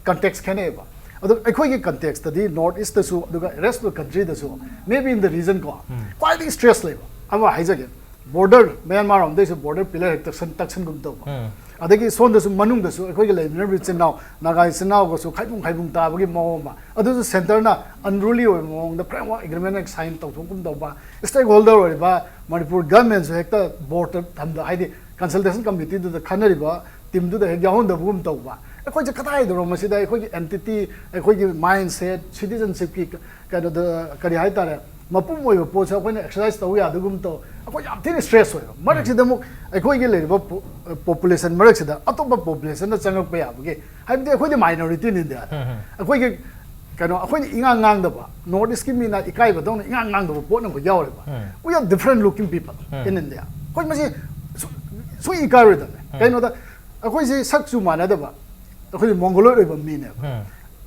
context ꯈꯦꯠꯅꯩꯕ꯫ ꯑꯗꯣ ꯑꯩꯈꯣꯏꯒꯤ contextꯇꯗꯤ North Eastꯇꯁꯨ ꯑꯗꯨꯒ rest of countryꯗꯁꯨ, maybe in the region ꯀꯣ, ꯎꯝ. ꯈ꯭ꯋꯥꯏꯗꯒꯤ stress ꯂꯩꯕ ꯑꯃ ꯍꯥꯏꯖꯒꯦ꯫ Border ꯃ꯭ꯌꯥꯟꯃꯥꯔ ꯔꯣꯝꯗꯩꯁꯨ border pillar ꯍꯦꯛ ꯇꯛꯁꯟ ꯇꯛꯁꯟꯒꯨꯝ ꯇꯧꯕ꯫ ꯎꯝ. ꯑꯗꯒꯤ ꯁꯣꯝꯗꯁꯨ ꯃꯅꯨꯡꯗꯁꯨ ꯑꯩꯈꯣꯏꯒꯤ ꯂꯩꯃꯤꯟꯅꯔꯤꯕ ꯏꯆꯤꯟ ꯏꯅꯥꯎ ꯅꯥꯒꯥ ꯏꯆꯤꯟ ꯏꯅꯥꯎꯒꯁꯨ ꯈꯥꯏꯕꯨꯡ ꯈꯥꯏꯕꯨꯡ ꯇꯥꯕꯒꯤ ꯃꯑꯣꯡ ꯑꯃ, ꯑꯗꯨꯁꯨ centreꯅ unruly ꯑꯣꯏꯕ ꯃꯑꯣꯡꯗ framework agreement sign ꯇꯧꯊꯣꯛꯀꯨꯝ ꯇꯧꯕ, stakeholder ꯑꯣꯏꯔꯤꯕ ꯃꯅꯤꯄꯨꯔ governmentꯁꯨ ꯍꯦꯛꯇ boardꯇ ꯊꯝꯗ, ꯍꯥꯏꯗꯤ consultation committeeꯗꯨꯗ ꯈꯟꯅꯔꯤꯕ teamꯗꯨꯗ ꯍꯦꯛ ꯌꯥꯎꯍꯟꯗꯕꯒꯨꯝ ꯇꯧꯕ꯫ ꯑꯩꯈꯣꯏꯁꯦ ꯀꯗꯥꯏꯗꯅꯣ ꯃꯁꯤꯗ ꯑꯩꯈꯣꯏꯒꯤ entity, ꯑꯩꯈꯣꯏꯒꯤ mindset, citizenshipꯀꯤ ꯀꯩꯅꯣꯗ ꯀꯔꯤ ꯍꯥꯏꯇꯥꯔꯦ, ꯃꯄꯨꯝ ꯑꯣꯏꯕ ꯄꯣꯠꯁꯦ ꯑꯩꯈꯣꯏꯅ exercise ꯇꯧ ꯌꯥꯗꯒꯨꯝ ꯇꯧ꯫ ꯑꯩꯈꯣꯏ ꯌꯥꯝ ꯊꯤꯅ stress ꯑꯣꯏꯕ ꯃꯔꯛꯁꯤꯗ ꯑꯃꯨꯛ ꯑꯩꯈꯣꯏꯒꯤ ꯂꯩꯔꯤꯕ ꯄꯣ-, population ꯃꯔꯛꯁꯤꯗ ꯑꯇꯣꯞꯄ populationꯅ ꯆꯪꯉꯛꯄ ꯌꯥꯕꯒꯤ, ꯍꯥꯏꯕꯗꯤ ꯑꯩꯈꯣꯏꯗꯤ minorityꯅꯤ Indiaꯗ꯫ ꯎꯝ, ꯎꯝ. ꯑꯩꯈꯣꯏꯒꯤ ꯀꯩꯅꯣ, ꯑꯩꯈꯣꯏꯅ ꯏꯉꯥꯡ ꯉꯥꯡꯗꯕ, North Eastꯀꯤ ꯃꯤꯅ ꯏꯀꯥꯏꯕꯗꯧꯅ ꯏꯉꯥꯡ ꯉꯥꯡꯗꯕ ꯄꯣꯠ ꯑꯃꯈꯛ ꯌꯥꯎꯔꯦꯕ꯫ ꯎꯝ. We are different looking people um. in India꯫ ꯑꯩꯈꯣꯏ ꯃꯁꯤ ꯁꯨ-, ꯁꯨꯡ ꯏꯀꯥꯏꯔꯣꯏꯗꯕꯅꯦ꯫ ꯎꯝ. ꯀꯩꯅꯣꯗ ꯑꯩꯈꯣꯏꯁꯦ ꯁꯛꯁꯨ ꯃꯥꯟꯅꯗꯕ, ꯑꯩꯈꯣꯏꯁꯦ mongoloid ꯑꯣꯏꯕ ꯃꯤꯅꯦꯕ꯫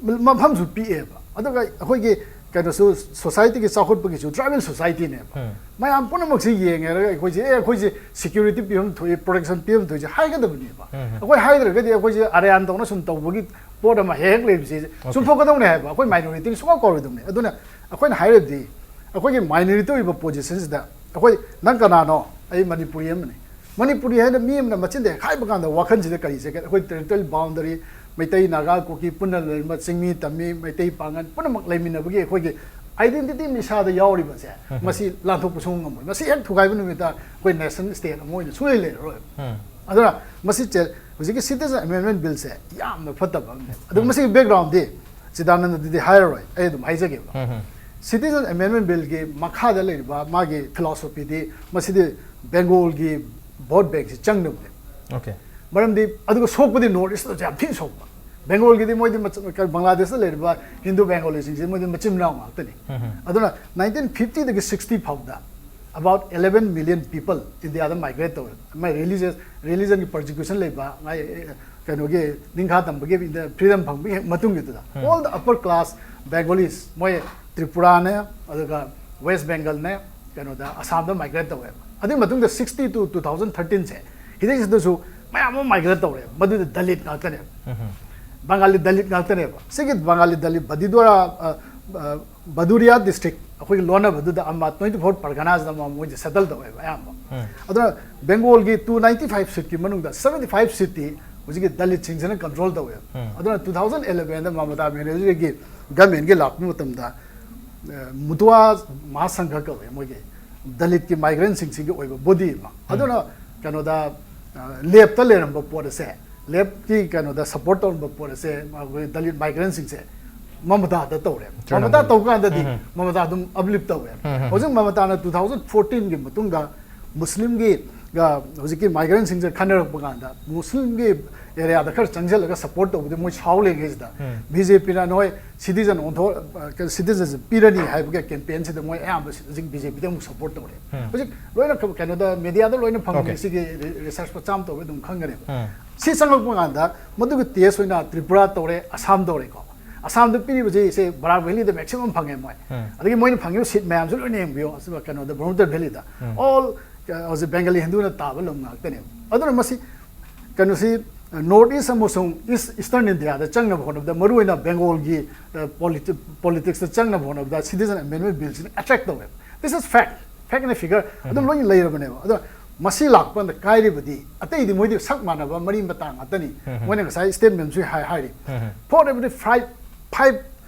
ꯎꯝ. ꯃꯐꯝꯁꯨ ꯄꯤꯛꯑꯦꯕ, ꯑꯗꯨꯒ ꯑꯩꯈꯣꯏꯒꯤ ꯀꯩꯅꯣꯁꯨ, societyꯒꯤ ꯆꯥꯎꯈꯠꯄꯒꯤꯁꯨ tribal societyꯅꯦꯕ꯫ ꯎꯝ. ꯃꯌꯥꯝ ꯄꯨꯝꯅꯃꯛꯁꯤ ꯌꯦꯡꯉꯦꯔꯒ ꯑꯩꯈꯣꯏꯁꯦ, "ꯑꯦ, ꯑꯩꯈꯣꯏꯁꯦ security ꯄꯤꯐꯝ ꯊꯣꯛꯏ, protection ꯄꯤꯐꯝ ꯊꯣꯛꯏꯁꯦ" ꯍꯥꯏꯒꯗꯕꯅꯦꯕ꯫ ꯎꯝ. ꯑꯩꯈꯣꯏ ꯍꯥꯏꯗ꯭ꯔꯒꯗꯤ ꯑꯩꯈꯣꯏꯁꯦ Aryan ꯇꯧꯅ ꯁꯨꯝ ꯇꯧꯕꯒꯤ ꯄꯣꯠ ꯑꯃ ꯍꯦꯛ ꯍꯦꯛ ꯂꯩꯕꯁꯦ Okay. ꯆꯨꯝꯊꯣꯛꯀꯗꯧꯅꯦ ꯍꯥꯏꯕ꯫ ꯑꯩꯈꯣꯏ minority ꯁꯨꯡꯀꯥꯎ ꯀꯥꯎꯔꯣꯏꯗꯕꯅꯦ꯫ ꯑꯗꯨꯅ ꯑꯩꯈꯣꯏꯅ ꯍꯥꯏꯔꯗꯤ ꯑꯩꯈꯣꯏꯒꯤ minority ꯑꯣꯏꯕ positionꯁꯤꯗ ꯑꯩꯈꯣꯏ, "ꯅꯪ ꯀꯅꯥꯅꯣ?" "ꯑꯩ ꯃꯅꯤꯄꯨꯔꯤ ꯑꯃꯅꯤ"꯫ ꯃꯅꯤꯄꯨꯔꯤ ꯍꯥꯏꯅ ꯃꯤ ꯑꯃꯅ ꯃꯆꯤꯟꯗ ꯍꯦꯛ ꯍꯥꯏꯕ ꯀꯥꯟꯗ ꯋꯥꯈꯜꯁꯤꯗ ꯀꯔꯤ ꯆꯦꯟꯒꯦ? ꯑꯩꯈꯣꯏ territorial boundary, ꯃꯩꯇꯩ, ꯅꯥꯒꯥ, ꯀꯨꯀꯤ ꯄꯨꯟꯅ ꯂꯩꯔꯝꯕ ꯆꯤꯡꯃꯤ, ꯇꯝꯃꯤ, ꯃꯩꯇꯩ, ꯄꯥꯉꯟ ꯄꯨꯝꯅꯃꯛ ꯂꯩꯃꯤꯟꯅꯕꯒꯤ ꯑꯩꯈꯣꯏꯒꯤ identity ꯑꯃ ꯏꯁꯥꯗ ꯌꯥꯎꯔꯤꯕꯁꯦ, ꯎꯝ. ꯃꯁꯤ ꯂꯥꯟꯊꯣꯛꯄ ꯁꯨꯡꯉꯝ ꯉꯝꯃꯣꯏ꯫ ꯃꯁꯤ ꯍꯦꯛ ꯊꯨꯒꯥꯏꯕ ꯅꯨꯃꯤꯠꯇ ꯑꯩꯈꯣꯏ nation state ꯑꯃ ꯑꯣꯏꯅ ꯁꯨꯡꯂꯩ ꯂꯩꯔꯔꯣꯏ꯫ ꯎꯝ. ꯑꯗꯨꯅ ꯃꯁꯤ ꯆꯦ-, ꯍꯧꯖꯤꯛꯀꯤ Citizen Amendment Billꯁꯦ ꯌꯥꯝꯅ ꯐꯠꯇꯕ ꯑꯃꯅꯦꯕ꯫ ꯑꯗꯨ ꯎꯝ. ꯃꯁꯤꯒꯤ backgroundꯗꯤ ꯆꯤꯗꯥꯅꯟꯗꯗꯗꯤ ꯍꯥꯏꯔꯔꯣꯏ, ꯑꯩ ꯑꯗꯨꯝ ꯍꯥꯏꯖꯒꯦꯕ꯫ ꯎꯝ, ꯎꯝ. Citizen Amendment Billꯒꯤ ꯃꯈꯥꯗ ꯂꯩꯔꯤꯕ ꯃꯥꯒꯤ philosophyꯗꯤ ꯃꯁꯤꯗꯤ Bengalꯒꯤ vote bankꯁꯤ ꯆꯪꯗꯕꯅꯦ꯫ Okay. ꯃꯔꯝꯗꯤ ꯑꯗꯨꯒ ꯁꯣꯛꯄꯗꯤ North Eastꯇꯁꯨ ꯌꯥꯝ ꯊꯤꯅ ꯁꯣꯛꯄ꯫ Bengalꯒꯤꯗꯤ ꯃꯣꯏꯗꯤ ꯃꯆ-, ꯀ-, ꯕꯪꯒ꯭ꯂꯥꯗꯦꯁꯇ ꯂꯩꯔꯤꯕ ꯍꯤꯟꯗꯨ Bengaliꯁꯤꯡꯁꯤ ꯃꯣꯏꯗꯤ ꯃꯆꯤꯟ ꯃꯅꯥꯎ ꯉꯥꯛꯇꯅꯤ꯫ ꯑꯗꯨꯅ nineteen fiftyꯗꯒꯤ sixty ꯐꯥꯎꯗ about eleven million people Indiaꯗ migrate ꯇꯧꯋꯦ꯫ ꯃꯥꯏ religious, religionꯒꯤ persecution ꯂꯩꯕ, ꯃꯥꯏ, ꯑꯦ, ꯀꯩꯅꯣꯒꯤ ꯅꯤꯡꯈꯥ ꯇꯝꯕꯒꯤ freedom ꯐꯪꯕꯒꯤ ꯍꯦꯛ ꯃꯇꯨꯡꯒꯤꯗꯨꯗ all the upper class Bengalis, ꯃꯣꯏ ꯇ꯭ꯔꯤꯄꯨꯔꯥꯅꯦ, ꯑꯗꯨꯒ West Bengalꯅꯦ, ꯀꯩꯅꯣꯗ ꯑꯁꯥꯝꯗ migrate ꯇꯧꯋꯦꯕ꯫ ꯑꯗꯨꯒꯤ ꯃꯇꯨꯡꯗ sixty to two thousand thirteenꯁꯦ ꯁꯤꯗꯩꯁꯤꯗꯁꯨ ꯃꯌꯥꯝ ꯑꯃ migrate ꯇꯧꯔꯦꯕ꯫ ꯃꯗꯨꯗ Dalit ꯉꯥꯛꯇꯅꯦꯕ꯫ ꯕꯪꯒꯥꯂꯤ Dalit ꯉꯥꯛꯇꯅꯦꯕ꯫ ꯁꯤꯒꯤ ꯕꯪꯒꯥꯂꯤ Dalit ꯕꯗꯤꯗꯣꯔꯥ, ꯑ, ꯑ, ꯕꯗꯨꯔꯤꯌꯥ district ꯑꯩꯈꯣꯏꯒꯤ ꯂꯣꯟꯅꯕꯗꯨꯗ ꯑꯃ twenty four Parganasꯗ ꯑꯃ ꯃꯣꯏꯁꯦ settle ꯇꯧꯋꯦꯕ ꯑꯌꯥꯝꯕ꯫ ꯑꯗꯨꯅ Bengalꯒꯤ two ninety five seatꯀꯤ ꯃꯅꯨꯡꯗ seventy five seatꯇꯤ ꯍꯧꯖꯤꯛꯀꯤ Dalitꯁꯤꯡꯁꯤꯅ control ꯇꯧꯋꯦꯕ꯫ ꯑꯗꯨꯅ two thousand elevenꯗ ꯃꯃꯇꯥ ꯕꯦꯅꯔꯖꯤꯒꯤ governmentꯀꯤ ꯂꯥꯛꯄ ꯃꯇꯝꯗ, ꯑ, ꯃꯨꯇꯨꯋꯥ ꯃꯍꯥꯁꯪꯘ ꯀꯧꯋꯦ ꯃꯣꯏꯒꯤ Dalitꯀꯤ migrantꯁꯤꯡꯁꯤꯒꯤ ꯑꯣꯏꯕ body ꯑꯃ꯫ ꯑꯗꯨꯅ ꯀꯩꯅꯣꯗ, ꯑ, leftꯇ ꯂꯩꯔꯝꯕ ꯄꯣꯠ ꯑꯁꯦ, leftꯀꯤ ꯀꯩꯅꯣꯗ support ꯇꯧꯔꯝꯕ ꯄꯣꯠ ꯑꯁꯦ ꯑꯩꯈꯣꯏ Dalit migrantꯁꯤꯡꯁꯦ ꯃꯃꯇꯥꯗ ꯇꯧꯔꯦꯕ꯫ ꯆꯨꯝꯃꯦ꯫ ꯃꯃꯇꯥ ꯇꯧꯕ ꯀꯥꯟꯗꯗꯤ ꯎꯝ꯫ ꯃꯃꯇꯥ ꯑꯗꯨꯝ uplift ꯇꯧꯋꯦꯕ꯫ ꯎꯝ꯫ ꯍꯧꯖꯤꯛ ꯃꯃꯇꯥꯅ two thousand fourteenꯒꯤ ꯃꯇꯨꯡꯗ ꯃꯨꯁꯂꯤꯝꯒꯤ, ꯒ, ꯍꯧꯖꯤꯛꯀꯤ migrantꯁꯤꯡꯁꯦ ꯈꯟꯅꯔꯛꯄ ꯀꯥꯟꯗ ꯃꯨꯁꯂꯤꯝꯒꯤ areaꯗ ꯈꯔ ꯆꯪꯁꯤꯜꯂꯒ support ꯇꯧꯕꯗꯤ ꯃꯣꯏ ꯁꯥꯎ ꯂꯩꯉꯩꯁꯤꯗ ꯎꯝ꯫ BJPꯅ ꯅꯣꯏ citizen ꯑꯣꯟꯊꯣꯛ, ꯑ, citizenship ꯄꯤꯔꯅꯤ ꯍꯥꯏꯕꯒꯤ campaignꯁꯤꯗ ꯃꯣꯏ ꯑꯌꯥꯝꯕ ꯍꯧꯖꯤꯛ BJPꯗ ꯑꯃꯨꯛ support ꯇꯧꯔꯦ꯫ ꯎꯝ꯫ ꯍꯧꯖꯤꯛ ꯂꯣꯏꯅ ꯀ-, ꯀꯩꯅꯣꯗ mediaꯗ ꯂꯣꯏꯅ ꯐꯪꯉꯤ꯫ Okay. ꯁꯤꯒꯤ re-, research ꯃꯆꯥ ꯑꯃ ꯇꯧꯔꯒ ꯑꯗꯨꯝ ꯈꯪꯒꯅꯦꯕ꯫ ꯎꯝ꯫ ꯁꯤ ꯆꯪꯂꯛꯄ ꯀꯥꯟꯗ ꯃꯗꯨꯒꯤ test ꯑꯣꯏꯅ ꯇ꯭ꯔꯤꯄꯨꯔꯥ ꯇꯧꯔꯦ, ꯑꯁꯥꯝ ꯇꯧꯔꯦꯀꯣ꯫ ꯑꯁꯥꯝꯗ ꯄꯤꯔꯤꯕꯁꯦ ꯁꯦ ꯕꯔꯥꯛ valleyꯗ maximum ꯐꯪꯉꯦ ꯃꯣꯏ꯫ ꯎꯝ꯫ ꯑꯗꯒꯤ ꯃꯣꯏꯅ ꯐꯪꯉꯤꯕ seat ꯃꯌꯥꯝꯁꯨ ꯂꯣꯏꯅ ꯌꯦꯡꯕꯤꯌꯣ, ꯑꯁꯤꯕ ꯀꯩꯅꯣꯗ ꯕ꯭ꯔꯍꯃꯄꯨꯇ꯭ꯔ valleyꯗ꯫ ꯎꯝ꯫ All, ꯑ, ꯍꯧꯖꯤꯛ Bengali ꯍꯤꯟꯗꯨꯅ ꯇꯥꯕ ꯂꯝ ꯉꯥꯛꯇꯅꯦꯕ꯫ ꯑꯗꯨꯅ ꯃꯁꯤ ꯀꯩꯅꯣꯁꯤ, ꯑ, North East ꯑꯃꯁꯨꯡ East, Eastern Indiaꯗ ꯆꯪꯅꯕ ꯍꯣꯠꯅꯕꯗ, ꯃꯔꯨꯑꯣꯏꯅ Bengalꯒꯤ, ꯑ, politi-, politicsꯇ ꯆꯪꯅꯕ ꯍꯣꯠꯅꯕꯗ Citizen Amendment Billꯁꯤꯅ attract ꯇꯧꯋꯦꯕ꯫ This is fact. Fact and figure ꯑꯗꯨꯝ ꯂꯣꯏꯅ ꯂꯩꯔꯕꯅꯦꯕ꯫ ꯑꯗꯣ ꯃꯁꯤ ꯂꯥꯛꯄ ꯀꯥꯟꯗ ꯀꯥꯏꯔꯤꯕꯗꯤ ꯑꯇꯩꯗꯤ ꯃꯣꯏꯗꯤ ꯁꯛ ꯃꯥꯟꯅꯕ ꯃꯔꯤ ꯃꯇꯥ ꯉꯥꯛꯇꯅꯤ꯫ ꯃꯣꯏꯅ ꯉꯁꯥꯏ statementꯁꯨ ꯍꯥꯏ-, ꯍꯥꯏꯔꯤ꯫ Four every five, five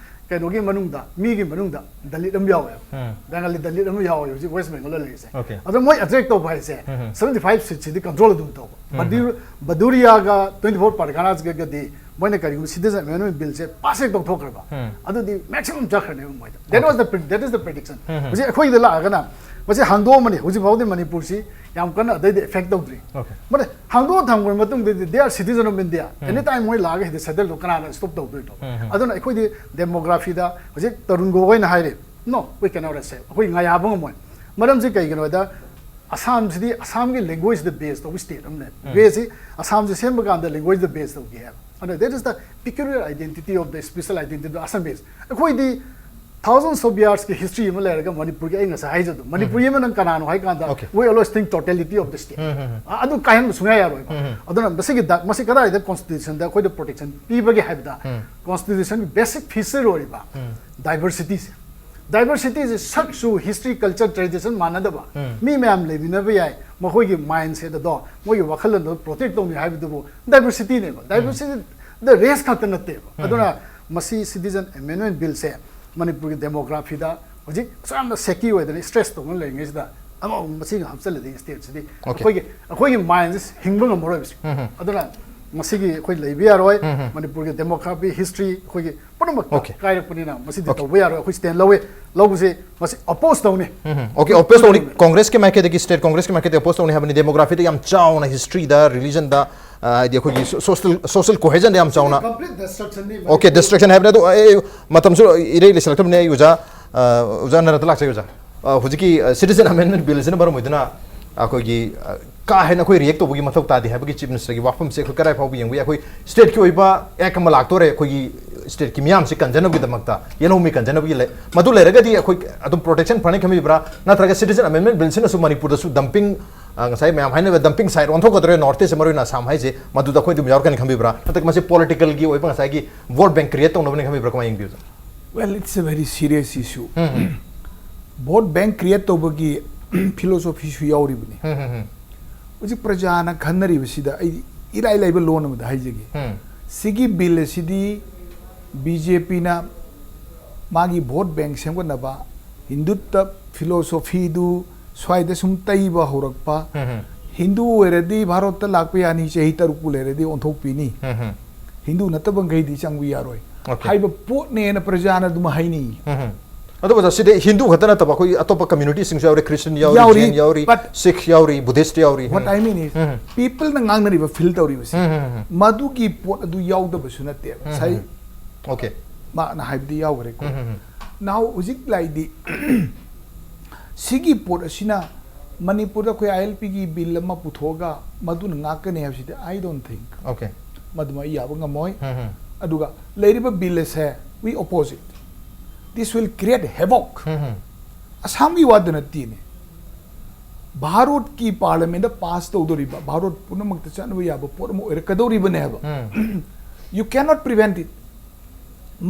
ꯀꯩꯅꯣꯒꯤ ꯃꯅꯨꯡꯗ, ꯃꯤꯒꯤ ꯃꯅꯨꯡꯗ ꯗꯂꯤꯠ ꯑꯃ ꯌꯥꯎꯋꯦꯕ꯫ ꯎꯝ. ꯕꯦꯡꯒꯥꯂꯤ ꯗꯂꯤꯠ ꯑꯃ ꯌꯥꯎꯋꯦ ꯍꯧꯖꯤꯛ ꯋꯦꯁ ꯕꯦꯡꯒꯣꯜꯗ ꯂꯩꯔꯤꯁꯦ꯫ Okay. ꯑꯗꯣ ꯃꯣꯏ ꯑꯦꯇ꯭ꯔꯦꯛ ꯇꯧꯕ ꯍꯥꯏꯁꯦ, ꯎꯝ. seventy five seat ꯁꯤꯗꯤ control ꯑꯗꯨꯝ ꯇꯧꯕ꯫ ꯎꯝ. ꯕꯗꯨ-, ꯕꯗꯨꯔꯤꯌꯥꯒ twenty four ꯄꯔꯒꯥꯅꯥꯁꯒꯗꯤ ꯃꯣꯏꯅ ꯀꯔꯤꯒꯨꯝꯕ citizen amendment bill ꯁꯦ pass ꯍꯦꯛ ꯇꯧꯊꯣꯛꯈ꯭ꯔꯕ, ꯎꯝ. ꯑꯗꯨꯗꯤ maximum ꯆꯠꯈ꯭ꯔꯅꯦꯕ ꯃꯣꯏꯗ꯫ That was the pre-, that is the prediction. ꯎꯝ. ꯍꯧꯖꯤꯛ ꯑꯩꯈꯣꯏꯗ ꯂꯥꯛꯑꯒꯅ ꯃꯁꯤ ꯍꯥꯡꯗꯣꯛꯑꯝꯃꯅꯤ, ꯍꯧꯖꯤꯛ ꯐꯥꯎꯗꯤ ꯃꯅꯤꯄꯨꯔꯁꯤ ꯌꯥꯝ ꯀꯟꯅ ꯑꯗꯩꯗꯤ effect ꯇꯧꯗ꯭ꯔꯤ꯫ Okay. ꯃꯗ ꯍꯥꯡꯗꯣꯛꯑ ꯊꯝꯈ꯭ꯔ ꯃꯇꯨꯡꯗꯗꯤ they are citizen of India. Um. Anytime ꯃꯣꯏ ꯂꯥꯛꯑꯒ ꯍꯦꯛꯇ settle ꯇꯧ, ꯀꯅꯥꯅ stop ꯇꯧꯗꯣꯏꯅꯣ? ꯎꯝ, ꯎꯝ. ꯑꯗꯨꯅ ꯑꯩꯈꯣꯏꯗꯤ demography ꯗ ꯍꯧꯖꯤꯛ ꯇꯔꯨꯟ ꯒꯣꯒꯣꯏꯅ ꯍꯥꯏꯔꯤ, "No, we cannot accept." ꯑꯩꯈꯣꯏ ꯉꯥꯌꯥꯕ ꯉꯝꯃꯣꯏ꯫ ꯃꯔꯝꯁꯤ ꯀꯩꯒꯤꯅꯣ ꯍꯥꯏꯗ, ꯑꯁꯥꯝꯁꯤꯗꯤ ꯑꯁꯥꯝꯒꯤ language ꯗ base ꯇꯧꯕ state ꯑꯃꯅꯦ꯫ ꯎꯝ. Base ꯁꯤ ꯑꯁꯥꯝꯁꯤ ꯁꯦꯝꯕ ꯀꯥꯟꯗ language ꯗ base ꯇꯧꯒꯦ ꯍꯥꯏꯕ꯫ ꯑꯗꯨꯅ that is the peculiar identity of the special identity of the Assamese. ꯑꯩꯈꯣꯏꯗꯤ thousands of years ꯀꯤ history ꯑꯃ ꯂꯩꯔꯒ ꯃꯅꯤꯄꯨꯔꯒꯤ, ꯑꯩ ꯉꯁꯥꯏ ꯍꯥꯏꯖꯕꯗꯣ, ꯃꯅꯤꯄꯨꯔꯤ ꯑꯃ ꯅꯪ ꯀꯅꯥꯅꯣ ꯍꯥꯏ ꯀꯥꯟꯗ, Okay. "We always think totality of the state." ꯎꯝ, ꯎꯝ, ꯎꯝ. ꯑ-, ꯑꯗꯨ ꯀꯥꯏꯍꯟꯕ ꯁꯨꯡꯌꯥ ꯌꯥꯔꯣꯏꯕ꯫ ꯎꯝ, ꯎꯝ. ꯑꯗꯨꯅ ꯃꯁꯤꯒꯤ ꯗ-, ꯃꯁꯤ ꯀꯗꯥꯏꯗ constitution ꯗ ꯑꯩꯈꯣꯏꯗ protection ꯄꯤꯕꯒꯦ ꯍꯥꯏꯕꯗ, ꯎꯝ. constitution ꯒꯤ basic feature ꯑꯣꯏꯔꯤꯕ ꯎꯝ. diversity ꯁꯦ, diversity ꯁꯦ ꯁꯛꯁꯨ, history, culture, tradition ꯃꯥꯟꯅꯗꯕ ꯎꯝ. ꯃꯤ ꯃꯌꯥꯝ ꯂꯩꯃꯤꯟꯅꯕ ꯌꯥꯏ, ꯃꯈꯣꯏꯒꯤ mindset ꯑꯗꯣ, ꯃꯣꯏꯒꯤ ꯋꯥꯈꯜꯂꯣꯟꯗꯣ protect ꯇꯧꯅꯤ ꯍꯥꯏꯕꯗꯨꯕꯨ diversity ꯅꯦꯕ꯫ Diversity ꯗ race ꯈꯛꯇ ꯅꯠꯇꯦꯕ꯫ ꯎꯝ. ꯑꯗꯨꯅ ꯃꯁꯤ citizen amendment bill ꯁꯦ ꯃꯅꯤꯄꯨꯔꯒꯤ demography ꯗ ꯍꯧꯖꯤꯛ ꯑꯁꯨꯛ ꯌꯥꯝꯅ shaky ꯑꯣꯏꯗꯅ stress ꯇꯧꯅ ꯂꯩꯔꯤꯉꯩꯁꯤꯗ ꯑꯃꯃꯨꯛ ꯃꯁꯤꯒ ꯍꯥꯞꯆꯤꯜꯂꯗꯤ state ꯁꯤꯗꯤ Okay. ꯑꯩꯈꯣꯏꯒꯤ, ꯑꯩꯈꯣꯏꯒꯤ mind ꯁꯦ ꯍꯤꯡꯕ ꯉꯝꯃꯔꯣꯏꯕ ꯁꯤ꯫ ꯎꯝ, ꯎꯝ. ꯑꯗꯨꯅ ꯃꯁꯤꯒꯤ ꯑꯩꯈꯣꯏ ꯂꯩꯕ ꯌꯥꯔꯣꯏ꯫ ꯎꯝ, ꯎꯝ. ꯃꯅꯤꯄꯨꯔꯒꯤ demography, history ꯑꯩꯈꯣꯏꯒꯤ ꯄꯨꯝꯅꯃꯛꯇ Okay. ꯀꯥꯏꯔꯛꯄꯅꯤꯅ ꯃꯁꯤꯗꯤ Okay. ꯇꯧꯕ ꯌꯥꯔꯣꯏ꯫ ꯑꯩꯈꯣꯏ stand ꯂꯧꯋꯦ, ꯂꯧꯕꯁꯦ ꯃꯁꯤ oppose ꯇꯧꯅꯤ꯫ ꯎꯝ, ꯎꯝ. Okay, oppose ꯇꯧꯅꯤ꯫ Congress ꯀꯤ ꯃꯥꯏꯀꯩꯗꯒꯤ, state Congress ꯀꯤ ꯃꯥꯏꯀꯩꯗꯒꯤ oppose ꯇꯧꯅꯤ ꯍꯥꯏꯕꯅꯤ꯫ Demography ꯗ ꯌꯥꯝ ꯆꯥꯎꯅ history ꯗ, religion ꯗ, ꯑ, ꯍꯥꯏꯗꯤ ꯑꯩꯈꯣꯏꯒꯤ so-, social, social cohesion ꯗ ꯌꯥꯝ ꯆꯥꯎꯅ Complete destruction ꯅꯤ꯫ Okay, destruction ꯍꯥꯏꯕꯅꯤ꯫ ꯑꯗꯨ ꯑꯩ ꯃꯇꯝꯁꯨ ꯏꯔꯩ ꯂꯩꯁꯤꯜꯂꯛꯇꯕꯅꯤ꯫ ꯑꯩ ꯑꯣꯖꯥ, ꯑ, ꯑꯣꯖꯥ ꯅꯔꯟꯗ ꯂꯥꯛꯆꯒꯦ ꯑꯣꯖꯥ꯫ ꯑ, ꯍꯧꯖꯤꯛꯀꯤ, ꯑ, citizen amendment bill ꯁꯤꯅ ꯃꯔꯝ ꯑꯣꯏꯗꯨꯅ ꯑꯩꯈꯣꯏꯒꯤ, ꯑ, ꯀꯥ ꯍꯦꯟꯅ ꯑꯩꯈꯣꯏ react ꯇꯧꯕꯒꯤ ꯃꯊꯧ ꯇꯥꯗꯦ ꯍꯥꯏꯕꯒꯤ Chief Minister ꯒꯤ ꯋꯥꯐꯝꯁꯦ ꯑꯩꯈꯣꯏ ꯀꯗꯥꯏ ꯐꯥꯎꯕ ꯌꯦꯡꯕ ꯌꯥꯏ? ꯑꯩꯈꯣꯏ state ꯀꯤ ꯑꯣꯏꯕ act ꯑꯃ ꯂꯥꯛꯇꯣꯔꯦ, ꯑꯩꯈꯣꯏꯒꯤ state ꯀꯤ ꯃꯤꯌꯥꯝꯁꯤ ꯀꯟꯖꯅꯕꯒꯤꯗꯃꯛꯇ, ꯌꯦꯜꯍꯧꯃꯤ ꯀꯟꯖꯅꯕꯒꯤ ꯂꯩ꯫ ꯃꯗꯨ ꯂꯩꯔꯒꯗꯤ ꯑꯩꯈꯣꯏ ꯑꯗꯨꯝ protection ꯐꯪꯅꯤ ꯈꯟꯕꯤꯕ꯭ꯔꯥ? ꯅꯠꯇ꯭ꯔꯒ citizen amendment bill ꯁꯤꯅꯁꯨ ꯃꯅꯤꯄꯨꯔꯗꯁꯨ dumping, ꯑ, ꯉꯁꯥꯏ ꯃꯌꯥꯝ ꯍꯥꯏꯅꯕ dumping site ꯑꯣꯟꯊꯣꯛꯀꯗꯧꯔꯦ, North East ꯁꯦ, ꯃꯔꯨꯑꯣꯏꯅ ꯑꯁꯥꯝ ꯍꯥꯏꯁꯦ, ꯃꯗꯨꯗ ꯑꯩꯈꯣꯏ ꯑꯗꯨꯝ ꯌꯥꯎꯔꯛꯀꯅꯤ ꯈꯟꯕꯤꯕ꯭ꯔꯥ? ꯅꯠꯇ꯭ꯔꯒ ꯃꯁꯤ political ꯒꯤ ꯑꯣꯏꯕ ꯉꯁꯥꯏꯒꯤ vote bank create ꯇꯧꯅꯕꯅꯤ ꯈꯟꯕꯤꯕ꯭ꯔꯥ? ꯀꯃꯥꯏꯅ ꯌꯦꯡꯕꯤꯕ? Well, it's a very serious issue. Um, um. Vote bank create ꯇꯧꯕꯒꯤ philosophy ꯁꯨ ꯌꯥꯎꯔꯤꯕꯅꯤ꯫ ꯎꯝ, ꯎꯝ, ꯎꯝ. ꯍꯧꯖꯤꯛ ꯄ꯭ꯔꯖꯥꯅ ꯈꯟꯅꯔꯤꯕꯁꯤꯗ ꯑꯩ ꯏꯔꯥꯏ ꯂꯥꯏꯕ ꯂꯣꯟ ꯑꯃꯗ ꯍꯥꯏꯖꯒꯦ꯫ ꯎꯝ. ꯁꯤꯒꯤ bill ꯑꯁꯤꯗꯤ B J P ꯅ ꯃꯥꯒꯤ ꯚꯣꯠ ꯕꯦꯡꯛ ꯁꯦꯝꯒꯠꯅꯕ ꯍꯤꯟꯗꯨꯠꯇ ꯐꯤꯂꯣꯁꯣꯐꯤꯗꯨ ꯁ꯭ꯋꯥꯏꯗ ꯁꯨꯝ ꯇꯩꯕ ꯍꯧꯔꯛꯄ꯫ ꯎꯝ, ꯎꯝ꯫ ꯍꯤꯟꯗꯨ ꯑꯣꯏꯔꯗꯤ ꯚꯥꯔꯠꯇ ꯂꯥꯛꯄ ꯌꯥꯅꯤ, ꯆꯍꯤ ꯇꯔꯨꯛꯄꯨ ꯂꯩꯔꯗꯤ ꯑꯣꯟꯊꯣꯛꯄꯤꯅꯤ꯫ ꯎꯝ, ꯎꯝ꯫ ꯍꯤꯟꯗꯨ ꯅꯠꯇꯕ ꯃꯈꯩꯗꯤ ꯆꯪꯕ ꯌꯥꯔꯣꯏ꯫ Okay꯫ ꯍꯥꯏꯕ ꯄꯣꯠꯅꯦꯅ ꯄ꯭ꯔꯖꯥꯅ ꯑꯗꯨꯝ ꯍꯥꯏꯅꯩ꯫ ꯎꯝ, ꯎꯝ꯫ ꯑꯗꯨ ꯑꯣꯖꯥ, ꯁꯤꯗꯤ ꯍꯤꯟꯗꯨ ꯈꯛꯇ ꯅꯠꯇꯕ ꯑꯩꯈꯣꯏ ꯑꯇꯣꯞꯄ ꯀꯝꯃ꯭ꯌꯨꯅꯤꯇꯤꯁꯤꯡꯁꯨ ꯌꯥꯎꯔꯤ, ꯈ꯭ꯔꯤꯁꯇꯤꯌꯟ ꯌꯥꯎꯔꯤ, ꯌꯥꯎꯔꯤ꯫ ꯖꯦꯟ ꯌꯥꯎꯔꯤ, But ꯁꯤꯈ ꯌꯥꯎꯔꯤ, ꯕꯨꯙꯤꯁ꯭ꯠ ꯌꯥꯎꯔꯤ꯫ What um. I mean is, um, um. People ꯅ ꯉꯥꯡꯅꯔꯤꯕ, ꯐꯤꯜ ꯇꯧꯔꯤꯕꯁꯦ, ꯎꯝ, ꯎꯝ, ꯎꯝ꯫ ꯃꯗꯨꯒꯤ ꯄꯣꯠ ꯑꯗꯨ ꯌꯥꯎꯗꯕꯁꯨ ꯅꯠꯇꯦꯕ꯫ ꯎꯝ, ꯉꯁꯥꯏ ꯎꯝ꯫ Okay꯫ ꯃꯥꯅ ꯍꯥꯏꯕꯗꯤ ꯌꯥꯎꯈ꯭ꯔꯦꯀꯣ꯫ ꯎꯝ, ꯎꯝ, ꯎꯝ꯫ Now ꯍꯧꯖꯤꯛ ꯂꯥꯛꯏꯗꯤ ꯁꯤꯒꯤ ꯄꯣꯠ ꯑꯁꯤꯅ ꯃꯅꯤꯄꯨꯔꯗ ꯑꯩꯈꯣꯏ ILP ꯒꯤ ꯕꯤꯜ ꯑꯃ ꯄꯨꯊꯣꯛꯑꯒ ꯃꯗꯨꯅ ꯉꯥꯛꯀꯅꯤ ꯍꯥꯏꯕꯁꯤꯗꯤ I don't think꯫ Okay꯫ ꯃꯗꯨꯃ ꯑꯩ ꯌꯥꯕ ꯉꯝꯃꯣꯏ꯫ ꯎꯝ, ꯎꯝ꯫ ꯑꯗꯨꯒ ꯂꯩꯔꯤꯕ ꯕꯤꯜ ꯑꯁꯦ, we oppose it. This will create havoc꯫ ꯎꯝ, ꯎꯝ꯫ ꯑꯁꯥꯝꯒꯤ ꯋꯥꯗ ꯅꯠꯇꯦꯅꯦ, ꯚꯥꯔꯠꯀꯤ ꯄꯥꯔꯂꯤꯌꯥꯃꯦꯟꯗ ꯄꯥꯁ ꯇꯧꯗꯧꯔꯤꯕ, ꯚꯥꯔꯠ ꯄꯨꯝꯅꯃꯛꯇ ꯆꯠꯅꯕ ꯌꯥꯕ ꯄꯣꯠ ꯑꯃ ꯑꯣꯏꯔꯛꯀꯗꯧꯔꯤꯕꯅꯦꯕ꯫ ꯎꯝ꯫ You cannot prevent it꯫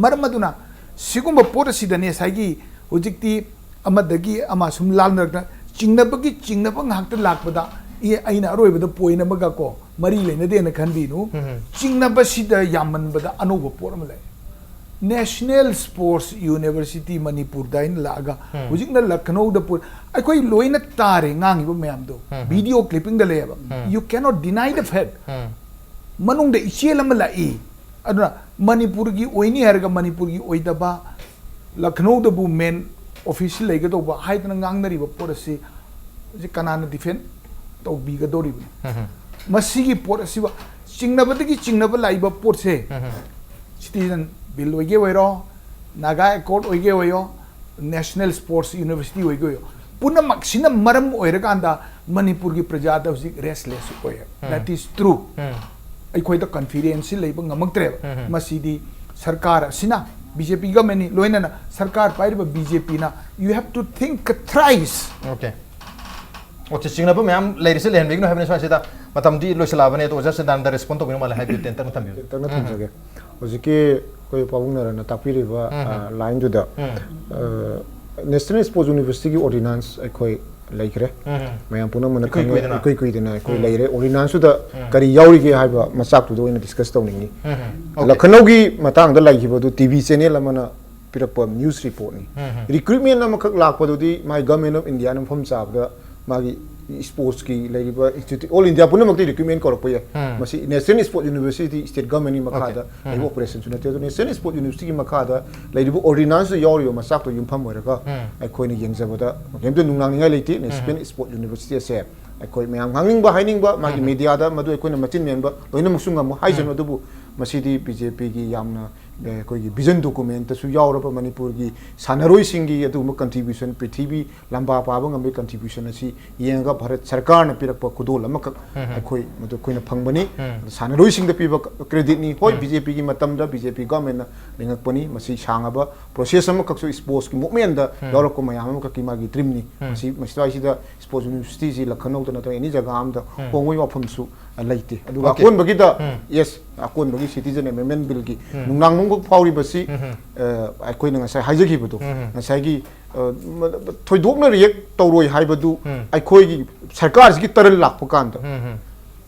ꯃꯔꯝ ꯑꯗꯨꯅ ꯁꯤꯒꯨꯝꯕ ꯄꯣꯠ ꯑꯁꯤꯗꯅꯦ ꯉꯁꯥꯏꯒꯤ ꯍꯧꯖꯤꯛꯇꯤ ꯑꯃꯗꯒꯤ ꯑꯃ ꯁꯨꯝ ꯂꯥꯟꯅꯔꯛꯇ ꯆꯤꯡꯅꯕꯒꯤ ꯆꯤꯡꯅꯕ ꯉꯥꯛꯇ ꯂꯥꯛꯄꯗ, ꯏ-, ꯑꯩꯅ ꯑꯔꯣꯏꯕꯗ ꯄꯣꯏꯟ ꯑꯃꯒ ꯀꯣ ꯃꯔꯤ ꯂꯩꯅꯗꯦꯅ ꯈꯟꯕꯤꯅꯨ꯫ ꯎꯝ꯫ ꯆꯤꯡꯅꯕꯁꯤꯗ ꯌꯥꯝꯃꯟꯕꯗ ꯑꯅꯧꯕ ꯄꯣꯠ ꯑꯃ ꯂꯩ꯫ National Sports University ꯃꯅꯤꯄꯨꯔꯗ ꯑꯩꯅ ꯂꯥꯛꯑꯒ ꯎꯝ꯫ ꯍꯧꯖꯤꯛꯅ ꯂꯈꯅꯧꯗ ꯄꯨ-, ꯑꯩꯈꯣꯏ ꯂꯣꯏꯅ ꯇꯥꯔꯦ ꯉꯥꯡꯉꯤꯕ ꯃꯌꯥꯝꯗꯣ꯫ ꯎꯝ꯫ Video clipping ꯗ ꯂꯩꯌꯦꯕ꯫ ꯎꯝ꯫ You cannot deny the fact꯫ ꯎꯝ꯫ ꯃꯅꯨꯡꯗ ꯏꯆꯦꯜ ꯑꯃ ꯂꯥꯛꯏ꯫ ꯑꯗꯨꯅ ꯃꯅꯤꯄꯨꯔꯒꯤ ꯑꯣꯏꯅꯤ ꯍꯥꯏꯔꯒ ꯃꯅꯤꯄꯨꯔꯒꯤ ꯑꯣꯏꯗꯕ, ꯂꯈꯅꯧꯗꯕꯨ ꯃꯦꯟ ꯑꯣꯐꯤꯁ ꯂꯩꯒꯗꯧꯕ ꯍꯥꯏꯗꯅ ꯉꯥꯡꯅꯔꯤꯕ ꯄꯣꯠ ꯑꯁꯤ ꯍꯧꯖꯤꯛ ꯀꯅꯥꯅ ꯗꯤꯐꯦꯟ ꯇꯧꯕꯤꯒꯗꯧꯔꯤꯕꯅꯣ? ꯎꯝ꯫ ꯃꯁꯤꯒꯤ ꯄꯣꯠ ꯑꯁꯤꯕ ꯆꯤꯡꯅꯕꯗꯒꯤ ꯆꯤꯡꯅꯕ ꯂꯥꯛꯏꯕ ꯄꯣꯠꯁꯦ, ꯎꯝ꯫ Citizen Bill ꯑꯣꯏꯒꯦ ꯑꯣꯏꯔꯣ, ꯅꯥꯒꯥ ꯑꯦꯀꯣꯔꯗ ꯑꯣꯏꯒꯦ ꯑꯣꯏꯔꯣ, National Sports University ꯑꯣꯏꯒꯦ ꯑꯣꯏꯔꯣ, ꯄꯨꯝꯅꯃꯛꯁꯤꯅ ꯃꯔꯝ ꯑꯣꯏꯔꯀꯥꯟꯗ ꯃꯅꯤꯄꯨꯔꯒꯤ ꯄ꯭ꯔꯖꯥꯗ ꯍꯧꯖꯤꯛ ꯔꯦꯁꯂꯦꯁ ꯑꯣꯏꯌꯦ꯫ ꯎꯝ꯫ That is true꯫ ꯎꯝ꯫ ꯑꯩꯈꯣꯏꯗ ꯀꯟꯐꯤꯗꯦꯟꯁꯁꯤ ꯂꯩꯕ ꯉꯝꯃꯛꯇ꯭ꯔꯦꯕ꯫ ꯎꯝ, ꯎꯝ꯫ ꯃꯁꯤꯗꯤ ꯁꯔꯀꯥꯔ ꯑꯁꯤꯅ, BJP government ꯅꯤ, ꯂꯣꯏꯅꯅ ꯁꯔꯀꯥꯔ ꯄꯥꯏꯔꯤꯕ BJP ꯅ, you have to think thrice꯫ Okay꯫ Okay, ꯆꯤꯡꯅꯕ ꯃꯌꯥꯝ ꯂꯩꯔꯤꯁꯦ ꯂꯩꯍꯟꯕꯤꯒꯅꯨ ꯍꯥꯏꯕꯅꯤ ꯁ꯭ꯋꯥꯏꯁꯤꯗ꯫ ꯃꯇꯝꯗꯤ ꯂꯣꯏꯁꯤꯜꯂꯛꯑꯕꯅꯤ꯫ ꯑꯗꯣ ꯑꯣꯖꯥ ꯁꯤꯗꯥꯅꯟꯗ ꯔꯦꯁꯄꯣꯟ ꯇꯧꯕꯤꯅꯕ ꯃꯥꯜꯂꯦ, ꯍꯥꯏꯕꯤꯌꯨ, ꯇꯦꯟꯇꯛꯅ ꯊꯝꯕꯤꯌꯨ꯫ ꯇꯦꯟꯇꯛꯅ ꯎꯝ꯫ ꯊꯝꯖꯒꯦ꯫ ꯍꯧꯖꯤꯛꯀꯤ ꯑꯩꯈꯣꯏ ꯄꯥꯕꯨꯡ ꯅꯔꯟꯅ ꯇꯥꯛꯄꯤꯔꯤꯕ, ꯎꯝ꯫ ꯑ, ꯂꯥꯏꯟꯗꯨꯗ, ꯎꯝ꯫ ꯑ, National Sports University ꯒꯤ ordinance ꯑꯩꯈꯣꯏ ꯂꯩꯈ꯭ꯔꯦ꯫ ꯎꯝ꯫ ꯃꯌꯥꯝ ꯄꯨꯝꯅꯃꯛꯅ ꯏꯀꯨꯏ ꯈꯪꯉꯦ, ꯀꯨꯏꯗꯅ꯫ ꯏꯀꯨꯏ ꯀꯨꯏꯗꯅ ꯑꯩꯈꯣꯏ ꯎꯝ꯫ ꯂꯩꯔꯦ꯫ Ordinance ꯇꯨꯗ ꯎꯝ꯫ ꯀꯔꯤ ꯌꯥꯎꯔꯤꯒꯦ ꯍꯥꯏꯕ ꯃꯆꯥꯛꯇꯨꯗ ꯑꯣꯏꯅ ꯗꯤꯁꯀꯁ ꯇꯧꯅꯤꯡꯉꯤ꯫ ꯎꯝ꯫ ꯑꯣꯀꯦ꯫ ꯂꯈꯅꯧꯒꯤ ꯃꯇꯥꯡꯗ ꯂꯩꯈꯤꯕꯗꯨ TV ꯆꯦꯅꯦꯜ ꯑꯃꯅ ꯄꯤꯔꯛꯄ ꯅ꯭ꯌꯨꯁ ꯔꯤꯄꯣꯔꯠꯅꯤ꯫ ꯔꯤꯀ꯭ꯔꯨꯠꯃꯦꯟ ꯑꯃꯈꯛ ꯂꯥꯛꯄꯗꯨꯗꯤ ꯃꯥꯒꯤ ꯒꯚꯔꯟꯃꯦꯟ ꯑꯣꯐ ꯏꯟꯗꯤꯌꯥꯅ ꯃꯐꯝ ꯆꯥꯕꯗ ꯃꯥꯒꯤ ꯁ꯭ꯄꯣꯔꯠꯁꯀꯤ ꯂꯩꯔꯤꯕ ꯏꯟꯁꯇꯤꯇ꯭ꯌꯨꯠ, ꯑꯣꯜ ꯏꯟꯗꯤꯌꯥ ꯄꯨꯝꯅꯃꯛꯇ ꯔꯤꯀ꯭ꯔꯨꯠꯃꯦꯟ ꯀꯧꯔꯛꯄ ꯌꯥꯏ꯫ ꯃꯁꯤ ꯅꯦꯁꯅꯦꯜ ꯁ꯭ꯄꯣꯔꯠ ꯌꯨꯅꯤꯚꯔꯁꯤꯇꯤ ꯁ꯭ꯇꯦꯠ ꯒꯚꯔꯟꯃꯦꯟꯒꯤ ꯃꯈꯥꯗ ꯂꯩꯕ ꯑꯣꯄꯔꯦꯁꯟꯁꯨ ꯅꯠꯇꯦ꯫ ꯑꯗꯨ ꯅꯦꯁꯅꯦꯜ ꯁ꯭ꯄꯣꯔꯠ ꯌꯨꯅꯤꯚꯔꯁꯤꯇꯤꯒꯤ ꯃꯈꯥꯗ ꯂꯩꯔꯤꯕ ꯑꯣꯔꯗꯤꯅꯥꯟꯁꯇ ꯌꯥꯎꯔꯤꯕ ꯃꯆꯥꯛꯇꯣ ꯌꯨꯝꯐꯝ ꯑꯣꯏꯔꯒ ꯑꯩꯈꯣꯏꯅ ꯌꯦꯡꯖꯕꯗ ꯀꯩꯝꯇ ꯅꯨꯡꯅꯥꯡꯅꯤꯡꯉꯥꯏ ꯂꯩꯇꯦ꯫ ꯅꯦꯁꯅꯦꯜ ꯁ꯭ꯄꯣꯔꯠ ꯌꯨꯅꯤꯚꯔꯁꯤꯇꯤ ꯑꯁꯦ ꯑꯩꯈꯣꯏ ꯃꯌꯥꯝ ꯉꯥꯡꯅꯤꯡꯕ ꯍꯥꯏꯅꯤꯡꯕ, ꯃꯥꯒꯤ ꯃꯦꯗꯤꯌꯥꯗ ꯃꯗꯨ ꯑꯩꯈꯣꯏꯅ ꯃꯆꯤꯟ ꯃꯦꯟꯕ ꯂꯣꯏꯅꯃꯛꯁꯨ ꯉꯝꯃꯣꯏ ꯍꯥꯏꯖꯅꯨ꯫ ꯑꯗꯨꯕꯨ ꯃꯁꯤꯗꯤ ꯕꯤ ꯖꯦ ꯄꯤꯒꯤ ꯌꯥꯝꯅ ꯑꯦ, ꯑꯩꯈꯣꯏꯒꯤ ꯚꯤꯖꯟ ꯗꯣꯀꯨꯃꯦꯟꯇꯁꯨ ꯌꯥꯎꯔꯕ ꯃꯅꯤꯄꯨꯔꯒꯤ ꯁꯥꯟꯅꯔꯣꯏꯁꯤꯡꯒꯤ ꯑꯗꯨꯒꯨꯝꯕ ꯀꯟꯇ꯭ꯔꯤꯕ꯭ꯌꯨꯁꯟ, ꯄ꯭ꯔꯤꯊꯤꯕꯤ ꯂꯝꯕꯥ ꯄꯥꯕ ꯉꯝꯕꯒꯤ ꯀꯟꯇ꯭ꯔꯤꯕ꯭ꯌꯨꯁꯟ ꯑꯁꯤ ꯌꯦꯡꯉꯒ ꯚꯥꯔꯠ ꯁꯔꯀꯥꯔꯅ ꯄꯤꯔꯛꯄ ꯈꯨꯗꯣꯜ ꯑꯃꯈꯛ ꯑꯩꯈꯣꯏ ꯃꯗꯨ ꯑꯩꯈꯣꯏꯅ ꯐꯪꯕꯅꯤ꯫ ꯑꯗꯨ ꯁꯥꯟꯅꯔꯣꯏꯁꯤꯡꯗ ꯄꯤꯕ ꯀ꯭ꯔꯦꯗꯤꯠꯅꯤ꯫ ꯍꯣꯏ, ꯕꯤ ꯖꯦ ꯄꯤꯒꯤ ꯃꯇꯝꯗ ꯕꯤ ꯖꯦ ꯄꯤ ꯒꯚꯔꯟꯃꯦꯟꯅ ꯂꯤꯡꯉꯛꯄꯅꯤ꯫ ꯃꯁꯤ ꯁꯥꯡꯉꯕ ꯄ꯭ꯔꯣꯁꯦꯁ ꯑꯃꯈꯛꯁꯨ, ꯁ꯭ꯄꯣꯔꯠꯁꯀꯤ ꯃꯨꯞꯃꯦꯟꯗ ꯌꯥꯎꯔꯛꯄ ꯃꯌꯥꯝ ꯑꯃꯈꯛꯀꯤ ꯃꯥꯒꯤ ꯗ꯭ꯔꯤꯝꯅꯤ꯫ ꯃꯁꯤ, ꯃꯁꯤꯗꯩꯁꯤꯗ ꯁ꯭ꯄꯣꯔꯠꯁ ꯌꯨꯅꯤꯚꯔꯁꯤꯇꯤꯁꯤ ꯂꯈꯅꯧꯗ ꯅꯠꯇ꯭ꯔꯒ ꯑꯦꯅꯤ ꯖꯒꯥ ꯑꯃꯗ ꯍꯣꯡꯕꯒꯤ ꯋꯥꯐꯝꯁꯨ ꯂꯩꯇꯦ꯫ ꯑꯗꯨꯒ ꯑꯣꯀꯦ꯫ ꯑꯀꯣꯟꯕꯒꯤ, ꯌꯦꯁ, ꯑꯀꯣꯟꯕꯒꯤ ꯁꯤꯇꯤꯖꯟ ꯑꯦꯃꯦꯟꯗꯃꯦꯟ ꯕꯤꯜꯒꯤ ꯅꯨꯡꯅꯥꯡ ꯅꯨꯡꯕ ꯐꯥꯎꯔꯤꯕꯁꯤ, ꯑ, ꯑꯩꯈꯣꯏꯅ ꯉꯁꯥꯏ ꯍꯥꯏꯖꯈꯤꯕꯗꯣ, ꯉꯁꯥꯏꯒꯤ, ꯑ, ꯃ-, ꯊꯣꯏꯗꯣꯛꯅ ꯔꯤꯌꯦꯛ ꯇꯧꯔꯣꯏ ꯍꯥꯏꯕꯗꯨ ꯑꯩꯈꯣꯏꯒꯤ ꯁꯔꯀꯥꯔꯁꯤꯒꯤ ꯇꯔꯟ ꯂꯥꯛꯄ ꯀꯥꯟꯗ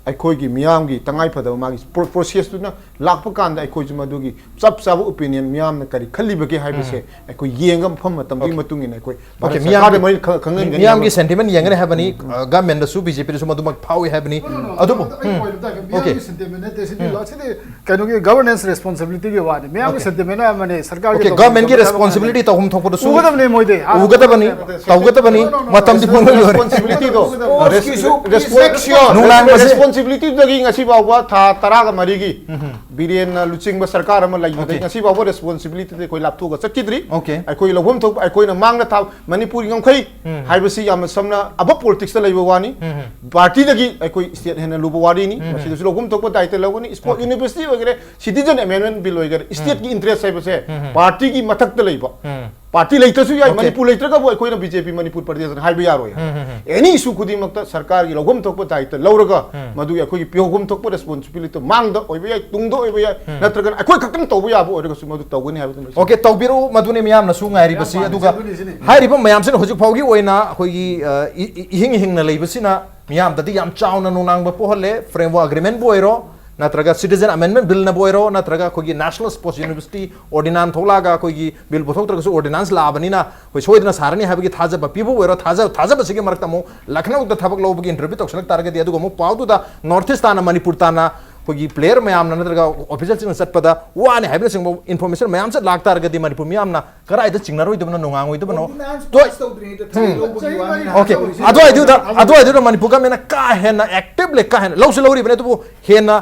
ꯑꯩꯈꯣꯏꯒꯤ ꯃꯤꯌꯥꯝꯒꯤ ꯇꯉꯥꯏ ꯐꯗꯕ ꯃꯥꯒꯤ ꯄ꯭ꯔꯣ-, ꯄ꯭ꯔꯣꯁꯦꯁꯇꯨꯅ ꯂꯥꯛꯄ ꯀꯥꯟꯗ ꯑꯩꯈꯣꯏꯁꯨ ꯃꯗꯨꯒꯤ ꯆꯞ ꯆꯥꯕ ꯑꯣꯄꯤꯅꯤꯌꯟ ꯃꯤꯌꯥꯝꯅ ꯀꯔꯤ ꯈꯜꯂꯤꯕꯒꯦ ꯍꯥꯏꯕꯁꯦ ꯑꯩꯈꯣꯏ ꯌꯦꯡꯉ ꯃꯐꯝ ꯃꯇꯝꯗꯨꯒꯤ ꯑꯣꯀꯦ꯫ ꯃꯇꯨꯡ ꯏꯟꯅ ꯑꯩꯈꯣꯏ ꯚꯥꯔꯠ ꯃꯤꯌꯥꯝꯒꯤ, ꯁꯔꯀꯥꯔꯗ ꯃꯔꯤ ꯈ-, ꯈꯪꯍꯟꯒꯅꯤ ꯃꯤꯌꯥꯝꯒꯤ ꯍꯥꯏꯕ꯫ ꯁꯦꯟꯇꯤꯃꯦꯟ ꯌꯦꯡꯒꯅꯤ ꯍꯥꯏꯕꯅꯤ, ꯎꯝ꯫ ꯑ, ꯒꯚꯔꯟꯃꯦꯟꯗꯁꯨ, ꯕꯤ ꯖꯦ ꯄꯤꯗꯁꯨ ꯃꯗꯨꯃꯛ ꯐꯥꯎꯏ ꯍꯥꯏꯕꯅꯤ꯫ No, no, no, ꯑꯗꯨꯕꯨ, ꯑꯩ ꯎꯝ꯫ Point ꯑꯃꯇ ꯍꯥꯏꯒꯦ꯫ ꯃꯤꯌꯥꯝꯒꯤ ꯑꯣꯀꯦ꯫ ꯁꯦꯟꯇꯤꯃꯦꯟ ꯅꯠꯇꯦ, ꯁꯤꯗꯤ ꯎꯝ꯫ ꯂꯣ-, ꯁꯤꯗꯤ ꯀꯩꯅꯣꯒꯤ ꯒꯚꯔꯅꯦꯟꯁ ꯔꯦꯁꯄꯣꯟꯁꯤꯕꯤꯂꯤꯇꯤꯒꯤ ꯋꯥꯅꯤ꯫ ꯃꯤꯌꯥꯝꯒꯤ ꯑꯣꯀꯦ꯫ ꯁꯦꯟꯇꯤꯃꯦꯟ ꯑꯃꯅꯤ, ꯁꯔꯀꯥꯔꯒꯤ ꯑꯣꯀꯦ, ꯇꯧꯐꯝ ꯒꯚꯔꯟꯃꯦꯟꯒꯤ ꯊꯣꯛꯄ ꯔꯦꯁꯄꯣꯟꯁꯤꯕꯤꯂꯤꯇꯤ ꯇꯧꯐꯝ ꯊꯣꯛꯄꯗꯁꯨ ꯎꯒꯗꯕꯅꯤ ꯃꯣꯏꯗꯤ꯫ ꯎꯒꯗꯕꯅꯤ, ꯇꯧꯒꯗꯕꯅꯤ, No, no, no, no, ꯃꯇꯝꯗꯤ no, ꯐꯪꯂꯣꯏ ꯂꯣꯏꯔꯦ꯫ ꯔꯦꯁꯄꯣꯟꯁꯤꯕꯤꯂꯤꯇꯤꯗꯣ, ꯁ꯭ꯄꯣꯔꯠꯁꯀꯤꯁꯨ ꯔꯦꯁ-, ꯔꯦꯁꯄꯣꯟ-, ꯔꯦꯁꯄꯣꯟꯁꯤꯕꯤꯂꯤꯇꯤꯗꯒꯤ ꯉꯁꯤ ꯐꯥꯎꯕ ꯊꯥ ꯇꯔꯥꯒ ꯃꯔꯤꯒꯤ ꯎꯝ꯫ ꯕꯤꯔꯦꯟꯅ ꯂꯨꯆꯤꯡꯕ ꯁꯔꯀꯥꯔ ꯑꯃ ꯂꯩꯕꯗꯒꯤ ꯑꯣꯀꯦ꯫ ꯉꯁꯤ ꯐꯥꯎꯕ ꯔꯦꯁꯄꯣꯟꯁꯤꯕꯤꯂꯤꯇꯤꯗꯤ ꯑꯩꯈꯣꯏ ꯂꯥꯞꯊꯣꯛꯑꯒ ꯆꯠꯈꯤꯗ꯭ꯔꯤ꯫ ꯑꯣꯀꯦ꯫ ꯑꯩꯈꯣꯏ ꯂꯧꯐꯝ ꯊꯣꯛꯄ, ꯑꯩꯈꯣꯏꯅ ꯃꯥꯡꯗ ꯊꯥ-, ꯃꯅꯤꯄꯨꯔꯒꯤ ꯉꯝꯈꯩ ꯎꯝ꯫ ꯍꯥꯏꯕꯁꯤ ꯌꯥꯝꯅ ꯁꯝꯅ ꯑꯕꯞ ꯄꯣꯂꯤꯇꯤꯛꯁꯇ ꯂꯩꯕ ꯋꯥꯅꯤ꯫ ꯎꯝ꯫ ꯄꯥꯔꯇꯤꯗꯒꯤ ꯑꯩꯈꯣꯏ ꯁ꯭ꯇꯦꯠ ꯍꯦꯟꯅ ꯂꯨꯕ ꯋꯥꯔꯤꯅꯤ꯫ ꯎꯝ꯫ ꯃꯁꯤꯗꯁꯨ ꯂꯧꯐꯝ ꯊꯣꯛꯄ ꯗꯥꯏꯇ ꯂꯧꯒꯅꯤ꯫ Sport okay. ꯌꯨꯅꯤꯚꯔꯁꯤꯇꯤ ꯑꯣꯏꯒꯦꯔꯥ, ꯁꯤꯇꯤꯖꯟ ꯑꯦꯃꯦꯟꯗꯃꯦꯟ ꯕꯤꯜ ꯑꯣꯏꯒꯦꯔꯥ, ꯎꯝ꯫ ꯁ꯭ꯇꯦꯠꯀꯤ ꯏꯟꯇꯔꯦꯁ ꯍꯥꯏꯕꯁꯦ ꯎꯝ꯫ ꯄꯥꯔꯇꯤꯒꯤ ꯃꯊꯛꯇ ꯂꯩꯕ꯫ ꯎꯝ꯫ ꯄꯥꯔꯇꯤ ꯂꯩꯇ꯭ꯔꯁꯨ ꯌꯥꯏ, ꯑꯣꯀꯦ꯫ ꯃꯅꯤꯄꯨꯔ ꯂꯩꯇ꯭ꯔꯒꯕꯨ ꯑꯩꯈꯣꯏꯅ ꯕꯤ ꯖꯦ ꯄꯤ ꯃꯅꯤꯄꯨꯔ ꯄ꯭ꯔꯗꯦꯁꯅ ꯍꯥꯏꯕ ꯌꯥꯔꯣꯏ꯫ ꯎꯝ, ꯎꯝ, ꯎꯝ꯫ ꯑꯦꯅꯤ ꯏꯁꯨ ꯈꯨꯗꯤꯡꯃꯛꯇ ꯁꯔꯀꯥꯔꯒꯤ ꯂꯧꯐꯝ ꯊꯣꯛꯄ ꯗꯥꯏꯇ ꯂꯧꯔꯒ ꯎꯝ꯫ ꯃꯗꯨꯒꯤ ꯑꯩꯈꯣꯏꯒꯤ ꯄꯤꯍꯧꯐꯝ ꯊꯣꯛꯄ ꯔꯦꯁꯄꯣꯟꯁꯤꯕꯤꯂꯤꯇꯤ ꯃꯥꯡꯗ ꯑꯣꯏꯕ ꯌꯥꯏ, ꯇꯨꯡꯗ ꯑꯣꯏꯕ ꯌꯥꯏ, ꯎꯝ꯫ ꯅꯠꯇ꯭ꯔꯒꯅ ꯑꯩꯈꯣꯏ ꯈꯛꯇꯪ ꯇꯧꯕ ꯌꯥꯕ ꯑꯣꯏꯔꯒꯁꯨ ꯃꯗꯨ ꯇꯧꯒꯅꯤ ꯍꯥꯏꯕꯗꯨꯃ ꯑꯣꯀꯦ, ꯇꯧꯕꯤꯔꯛꯎ, ꯃꯗꯨꯅꯤ ꯃꯤꯌꯥꯝꯅꯁꯨ ꯉꯥꯏꯔꯤꯕꯁꯤ꯫ ꯌꯥꯝ ꯑꯗꯨꯒ ꯄꯥꯝꯖꯕꯅꯤ, ꯁꯤꯅꯤ꯫ ꯍꯥꯏꯔꯤꯕ ꯃꯌꯥꯝꯁꯤꯅ ꯍꯧꯖꯤꯛ ꯐꯥꯎꯒꯤ ꯑꯣꯏꯅ ꯑꯩꯈꯣꯏꯒꯤ, ꯑ, ꯏ-, ꯏ-, ꯏꯍꯤꯡ ꯍꯤꯡꯅ ꯂꯩꯕꯁꯤꯅ ꯃꯤꯌꯥꯝꯗꯗꯤ ꯌꯥꯝ ꯆꯥꯎꯅ ꯅꯨꯡꯅꯥꯡꯕ ꯄꯣꯛꯍꯜꯂꯦ꯫ ꯐ꯭ꯔꯦꯝꯋꯥꯔꯛ ꯑꯦꯒ꯭ꯔꯤꯃꯦꯟꯕꯨ ꯑꯣꯏꯔꯣ, ꯅꯠꯇ꯭ꯔꯒ Citizen Amendment Billꯅꯕꯨ ꯑꯣꯏꯔꯣ, ꯅꯠꯇ꯭ꯔꯒ ꯑꯩꯈꯣꯏꯒꯤ National Sports University Ordinance ꯊꯣꯛꯂꯛꯑꯒ ꯑꯩꯈꯣꯏꯒꯤ bill ꯄꯨꯊꯣꯛꯇ꯭ꯔꯒꯁꯨ ordinance ꯂꯥꯛꯑꯕꯅꯤꯅ ꯑꯩꯈꯣꯏ ꯁꯣꯏꯗꯅ ꯁꯥꯔꯅꯤ ꯍꯥꯏꯕꯒꯤ ꯊꯥꯖꯕ ꯄꯤꯕꯕꯨ ꯑꯣꯏꯔꯣ, ꯊꯥꯖ-, ꯊꯥꯖꯕꯁꯤꯒꯤ ꯃꯔꯛꯇ ꯑꯃꯨꯛ ꯂꯈꯅꯧꯗ ꯊꯕꯛ ꯂꯧꯕꯒꯤ interview ꯇꯧꯁꯤꯜꯂꯛ ꯇꯥꯔꯒꯗꯤ, ꯑꯗꯨꯒ ꯑꯃꯨꯛ ꯄꯥꯎꯗꯨꯗ North East ꯇꯥꯅ, ꯃꯅꯤꯄꯨꯔ ꯇꯥꯅ ꯑꯩꯈꯣꯏꯒꯤ player ꯃꯌꯥꯝꯅ ꯅꯠꯇ꯭ꯔꯒ officialꯁꯤꯡꯅ ꯆꯠꯄꯗ ꯋꯥꯅꯤ ꯍꯥꯏꯕꯅꯆꯤꯡꯕ information ꯃꯌꯥꯝꯁꯦ ꯂꯥꯛ ꯇꯥꯔꯒꯗꯤ ꯃꯅꯤꯄꯨꯔ ꯃꯤꯌꯥꯝꯅ ꯀꯗꯥꯏꯗ ꯆꯤꯡꯅꯔꯣꯏꯗꯕꯅꯣ, ꯅꯨꯡꯉꯥꯡꯉꯣꯏꯗꯕꯅꯣ? Ordinance ꯇꯣꯏ-, pass ꯇꯧꯗ꯭ꯔꯤꯉꯩꯗ ꯊꯥꯖꯤꯜ ꯂꯧꯕꯒꯤ ꯋꯥꯅꯤꯅ OK, ꯇꯧꯔꯤꯁꯦ꯫ ꯑꯗꯨꯋꯥꯏꯗꯨꯗ, ꯑꯗꯨꯋꯥꯏꯗꯨꯗ ꯃꯅꯤꯄꯨꯔ governmentꯅ ꯀꯥ ꯍꯦꯟꯅ actively, ꯀꯥ ꯍꯦꯟꯅ ꯂꯧꯁꯨ ꯂꯧꯔꯤꯕꯅꯤ, ꯑꯗꯨꯕꯨ ꯍꯦꯟꯅ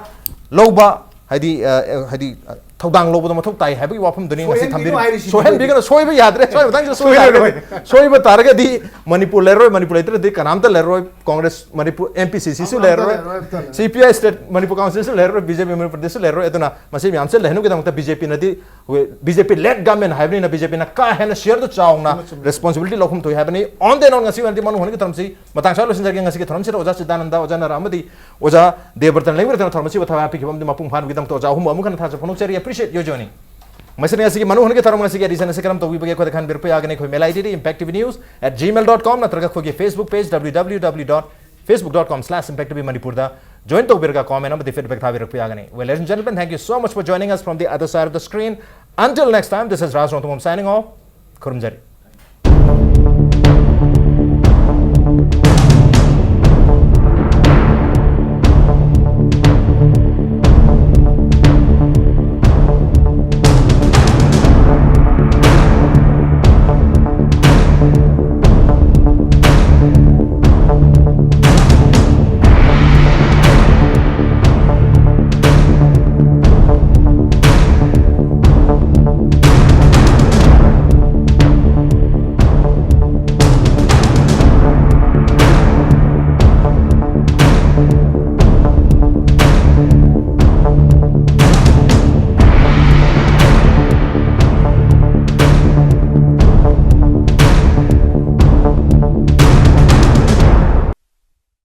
ꯂꯧꯕ, ꯍꯥꯏꯗꯤ, ꯑ, ꯍꯥꯏꯗꯤ, ꯑ, ꯊꯧꯗꯥꯡ ꯂꯧꯕꯗ ꯃꯊꯧ ꯇꯥꯏ ꯍꯥꯏꯕꯒꯤ ꯋꯥꯐꯝꯗꯨꯅꯤ ꯉꯁꯤ ꯁꯣꯏꯍꯟꯕꯤꯒꯅꯨ ꯊꯝꯕꯤꯔꯤ꯫ ꯍꯥꯏꯔꯤꯁꯤꯅꯤ꯫ ꯁꯣꯏꯍꯟꯕꯤꯒꯅꯨ, ꯁꯣꯏꯕ ꯌꯥꯗ꯭ꯔꯦ꯫ ꯁꯣꯏꯕ ꯃꯇꯥꯡꯁꯤꯗ ꯁꯣꯏꯕ ꯁꯣꯏꯔꯣꯏ꯫ ꯌꯥꯗ꯭ꯔꯦ꯫ ꯁꯣꯏꯕ ꯇꯥꯔꯒꯗꯤ ꯃꯅꯤꯄꯨꯔ ꯂꯩꯔꯔꯣꯏ, ꯃꯅꯤꯄꯨꯔ ꯂꯩꯇ꯭ꯔꯗꯤ ꯀꯅꯥꯝꯇ ꯂꯩꯔꯔꯣꯏ꯫ Congress ꯃꯅꯤꯄꯨꯔ, MPCCꯁꯨ ꯑꯃ ꯂꯩꯔꯔꯣꯏ, ꯂꯩꯔꯔꯣꯏ, ꯑꯃꯇ ꯂꯩꯔꯔꯣꯏ꯫ CPI state ꯃꯅꯤꯄꯨꯔ councilꯁꯨ ꯂꯩꯔꯔꯣꯏ, BJP ꯃꯅꯤꯄꯨꯔꯗꯁꯨ ꯂꯩꯔꯔꯣꯏ꯫ ꯑꯗꯨꯅ ꯃꯁꯤ ꯃꯌꯥꯝꯁꯦ ꯂꯩꯍꯟꯅꯕꯒꯤꯗꯃꯛꯇ BJPꯅꯗꯤ, ꯑꯩꯈꯣꯏ BJP led government ꯍꯥꯏꯕꯅꯤꯅ BJPꯅ ꯀꯥ ꯍꯦꯟꯅ shareꯗꯨ ꯆꯥꯎꯅ ꯆꯨꯝꯃꯦ, ꯆꯨꯝꯃꯦ꯫ Responsibility ꯂꯧꯐꯝ ꯊꯣꯛꯏ ꯍꯥꯏꯕꯅꯤ꯫ On the note, ꯉꯁꯤ ꯑꯣꯏꯅꯗꯤ ꯃꯅꯨꯡ ꯍꯟꯒꯤ ꯊꯧꯔꯝꯁꯤ ꯃꯇꯥꯡ ꯁ꯭ꯋꯥꯏꯗ ꯂꯣꯏꯁꯤꯟꯖꯔꯒꯦ꯫ ꯉꯁꯤꯒꯤ ꯊꯧꯔꯝꯁꯤꯗ ꯑꯣꯖꯥ ꯆꯤꯗꯥꯅꯟꯗ, ꯑꯣꯖꯥ ꯅꯔꯥ ꯑꯃꯗꯤ ꯑꯣꯖꯥ ꯗꯦꯕꯔꯇꯟ ꯂꯩꯃꯔꯦꯝꯅ ꯊꯧꯔꯝ ꯑꯁꯤꯕꯨ ꯊꯋꯥꯏ ꯍꯥꯞꯄꯤꯈꯤꯕ ꯑꯃꯗꯤ ꯃꯄꯨꯡ ꯐꯥꯍꯟꯕꯒꯤꯗꯃꯛꯇ ꯑꯣꯖꯥ ꯑꯍꯨꯝꯕꯨ ꯑꯃꯨꯛ ꯍꯟꯅ ꯊꯥꯖꯕ ꯐꯣꯡꯗꯣꯛꯆꯔꯤ꯫ Appreciate your joining꯫ ꯃꯁꯤꯅ ꯉꯁꯤꯒꯤ ꯃꯅꯨꯡ ꯍꯟꯒꯤ ꯊꯧꯔꯝ ꯉꯁꯤꯒꯤ edition ꯑꯁꯤ ꯀꯔꯝ ꯇꯧꯕꯤꯕꯒꯦ? ꯑꯩꯈꯣꯏꯗ ꯈꯟꯕꯤꯔꯛꯄ ꯌꯥꯒꯅꯤ꯫ ꯑꯩꯈꯣꯏ mail IDꯗꯤ impact T V news at gmail dot com ꯅꯠꯇ꯭ꯔꯒ ꯑꯩꯈꯣꯏꯒꯤ Facebook page W W W dot facebook dot com slash impact T V Manipurꯗ join ꯇꯧꯕꯤꯔꯒ comment ꯑꯃꯗꯤ feedback ꯊꯥꯕꯤꯔꯛꯄ ꯌꯥꯒꯅꯤ꯫ Well, ladies and gentlemen, thank you so much for joining us from the other side of the screen. Until next time, this is Raj Rongthungam signing off. ꯈꯨꯔꯨꯝꯖꯔꯤ꯫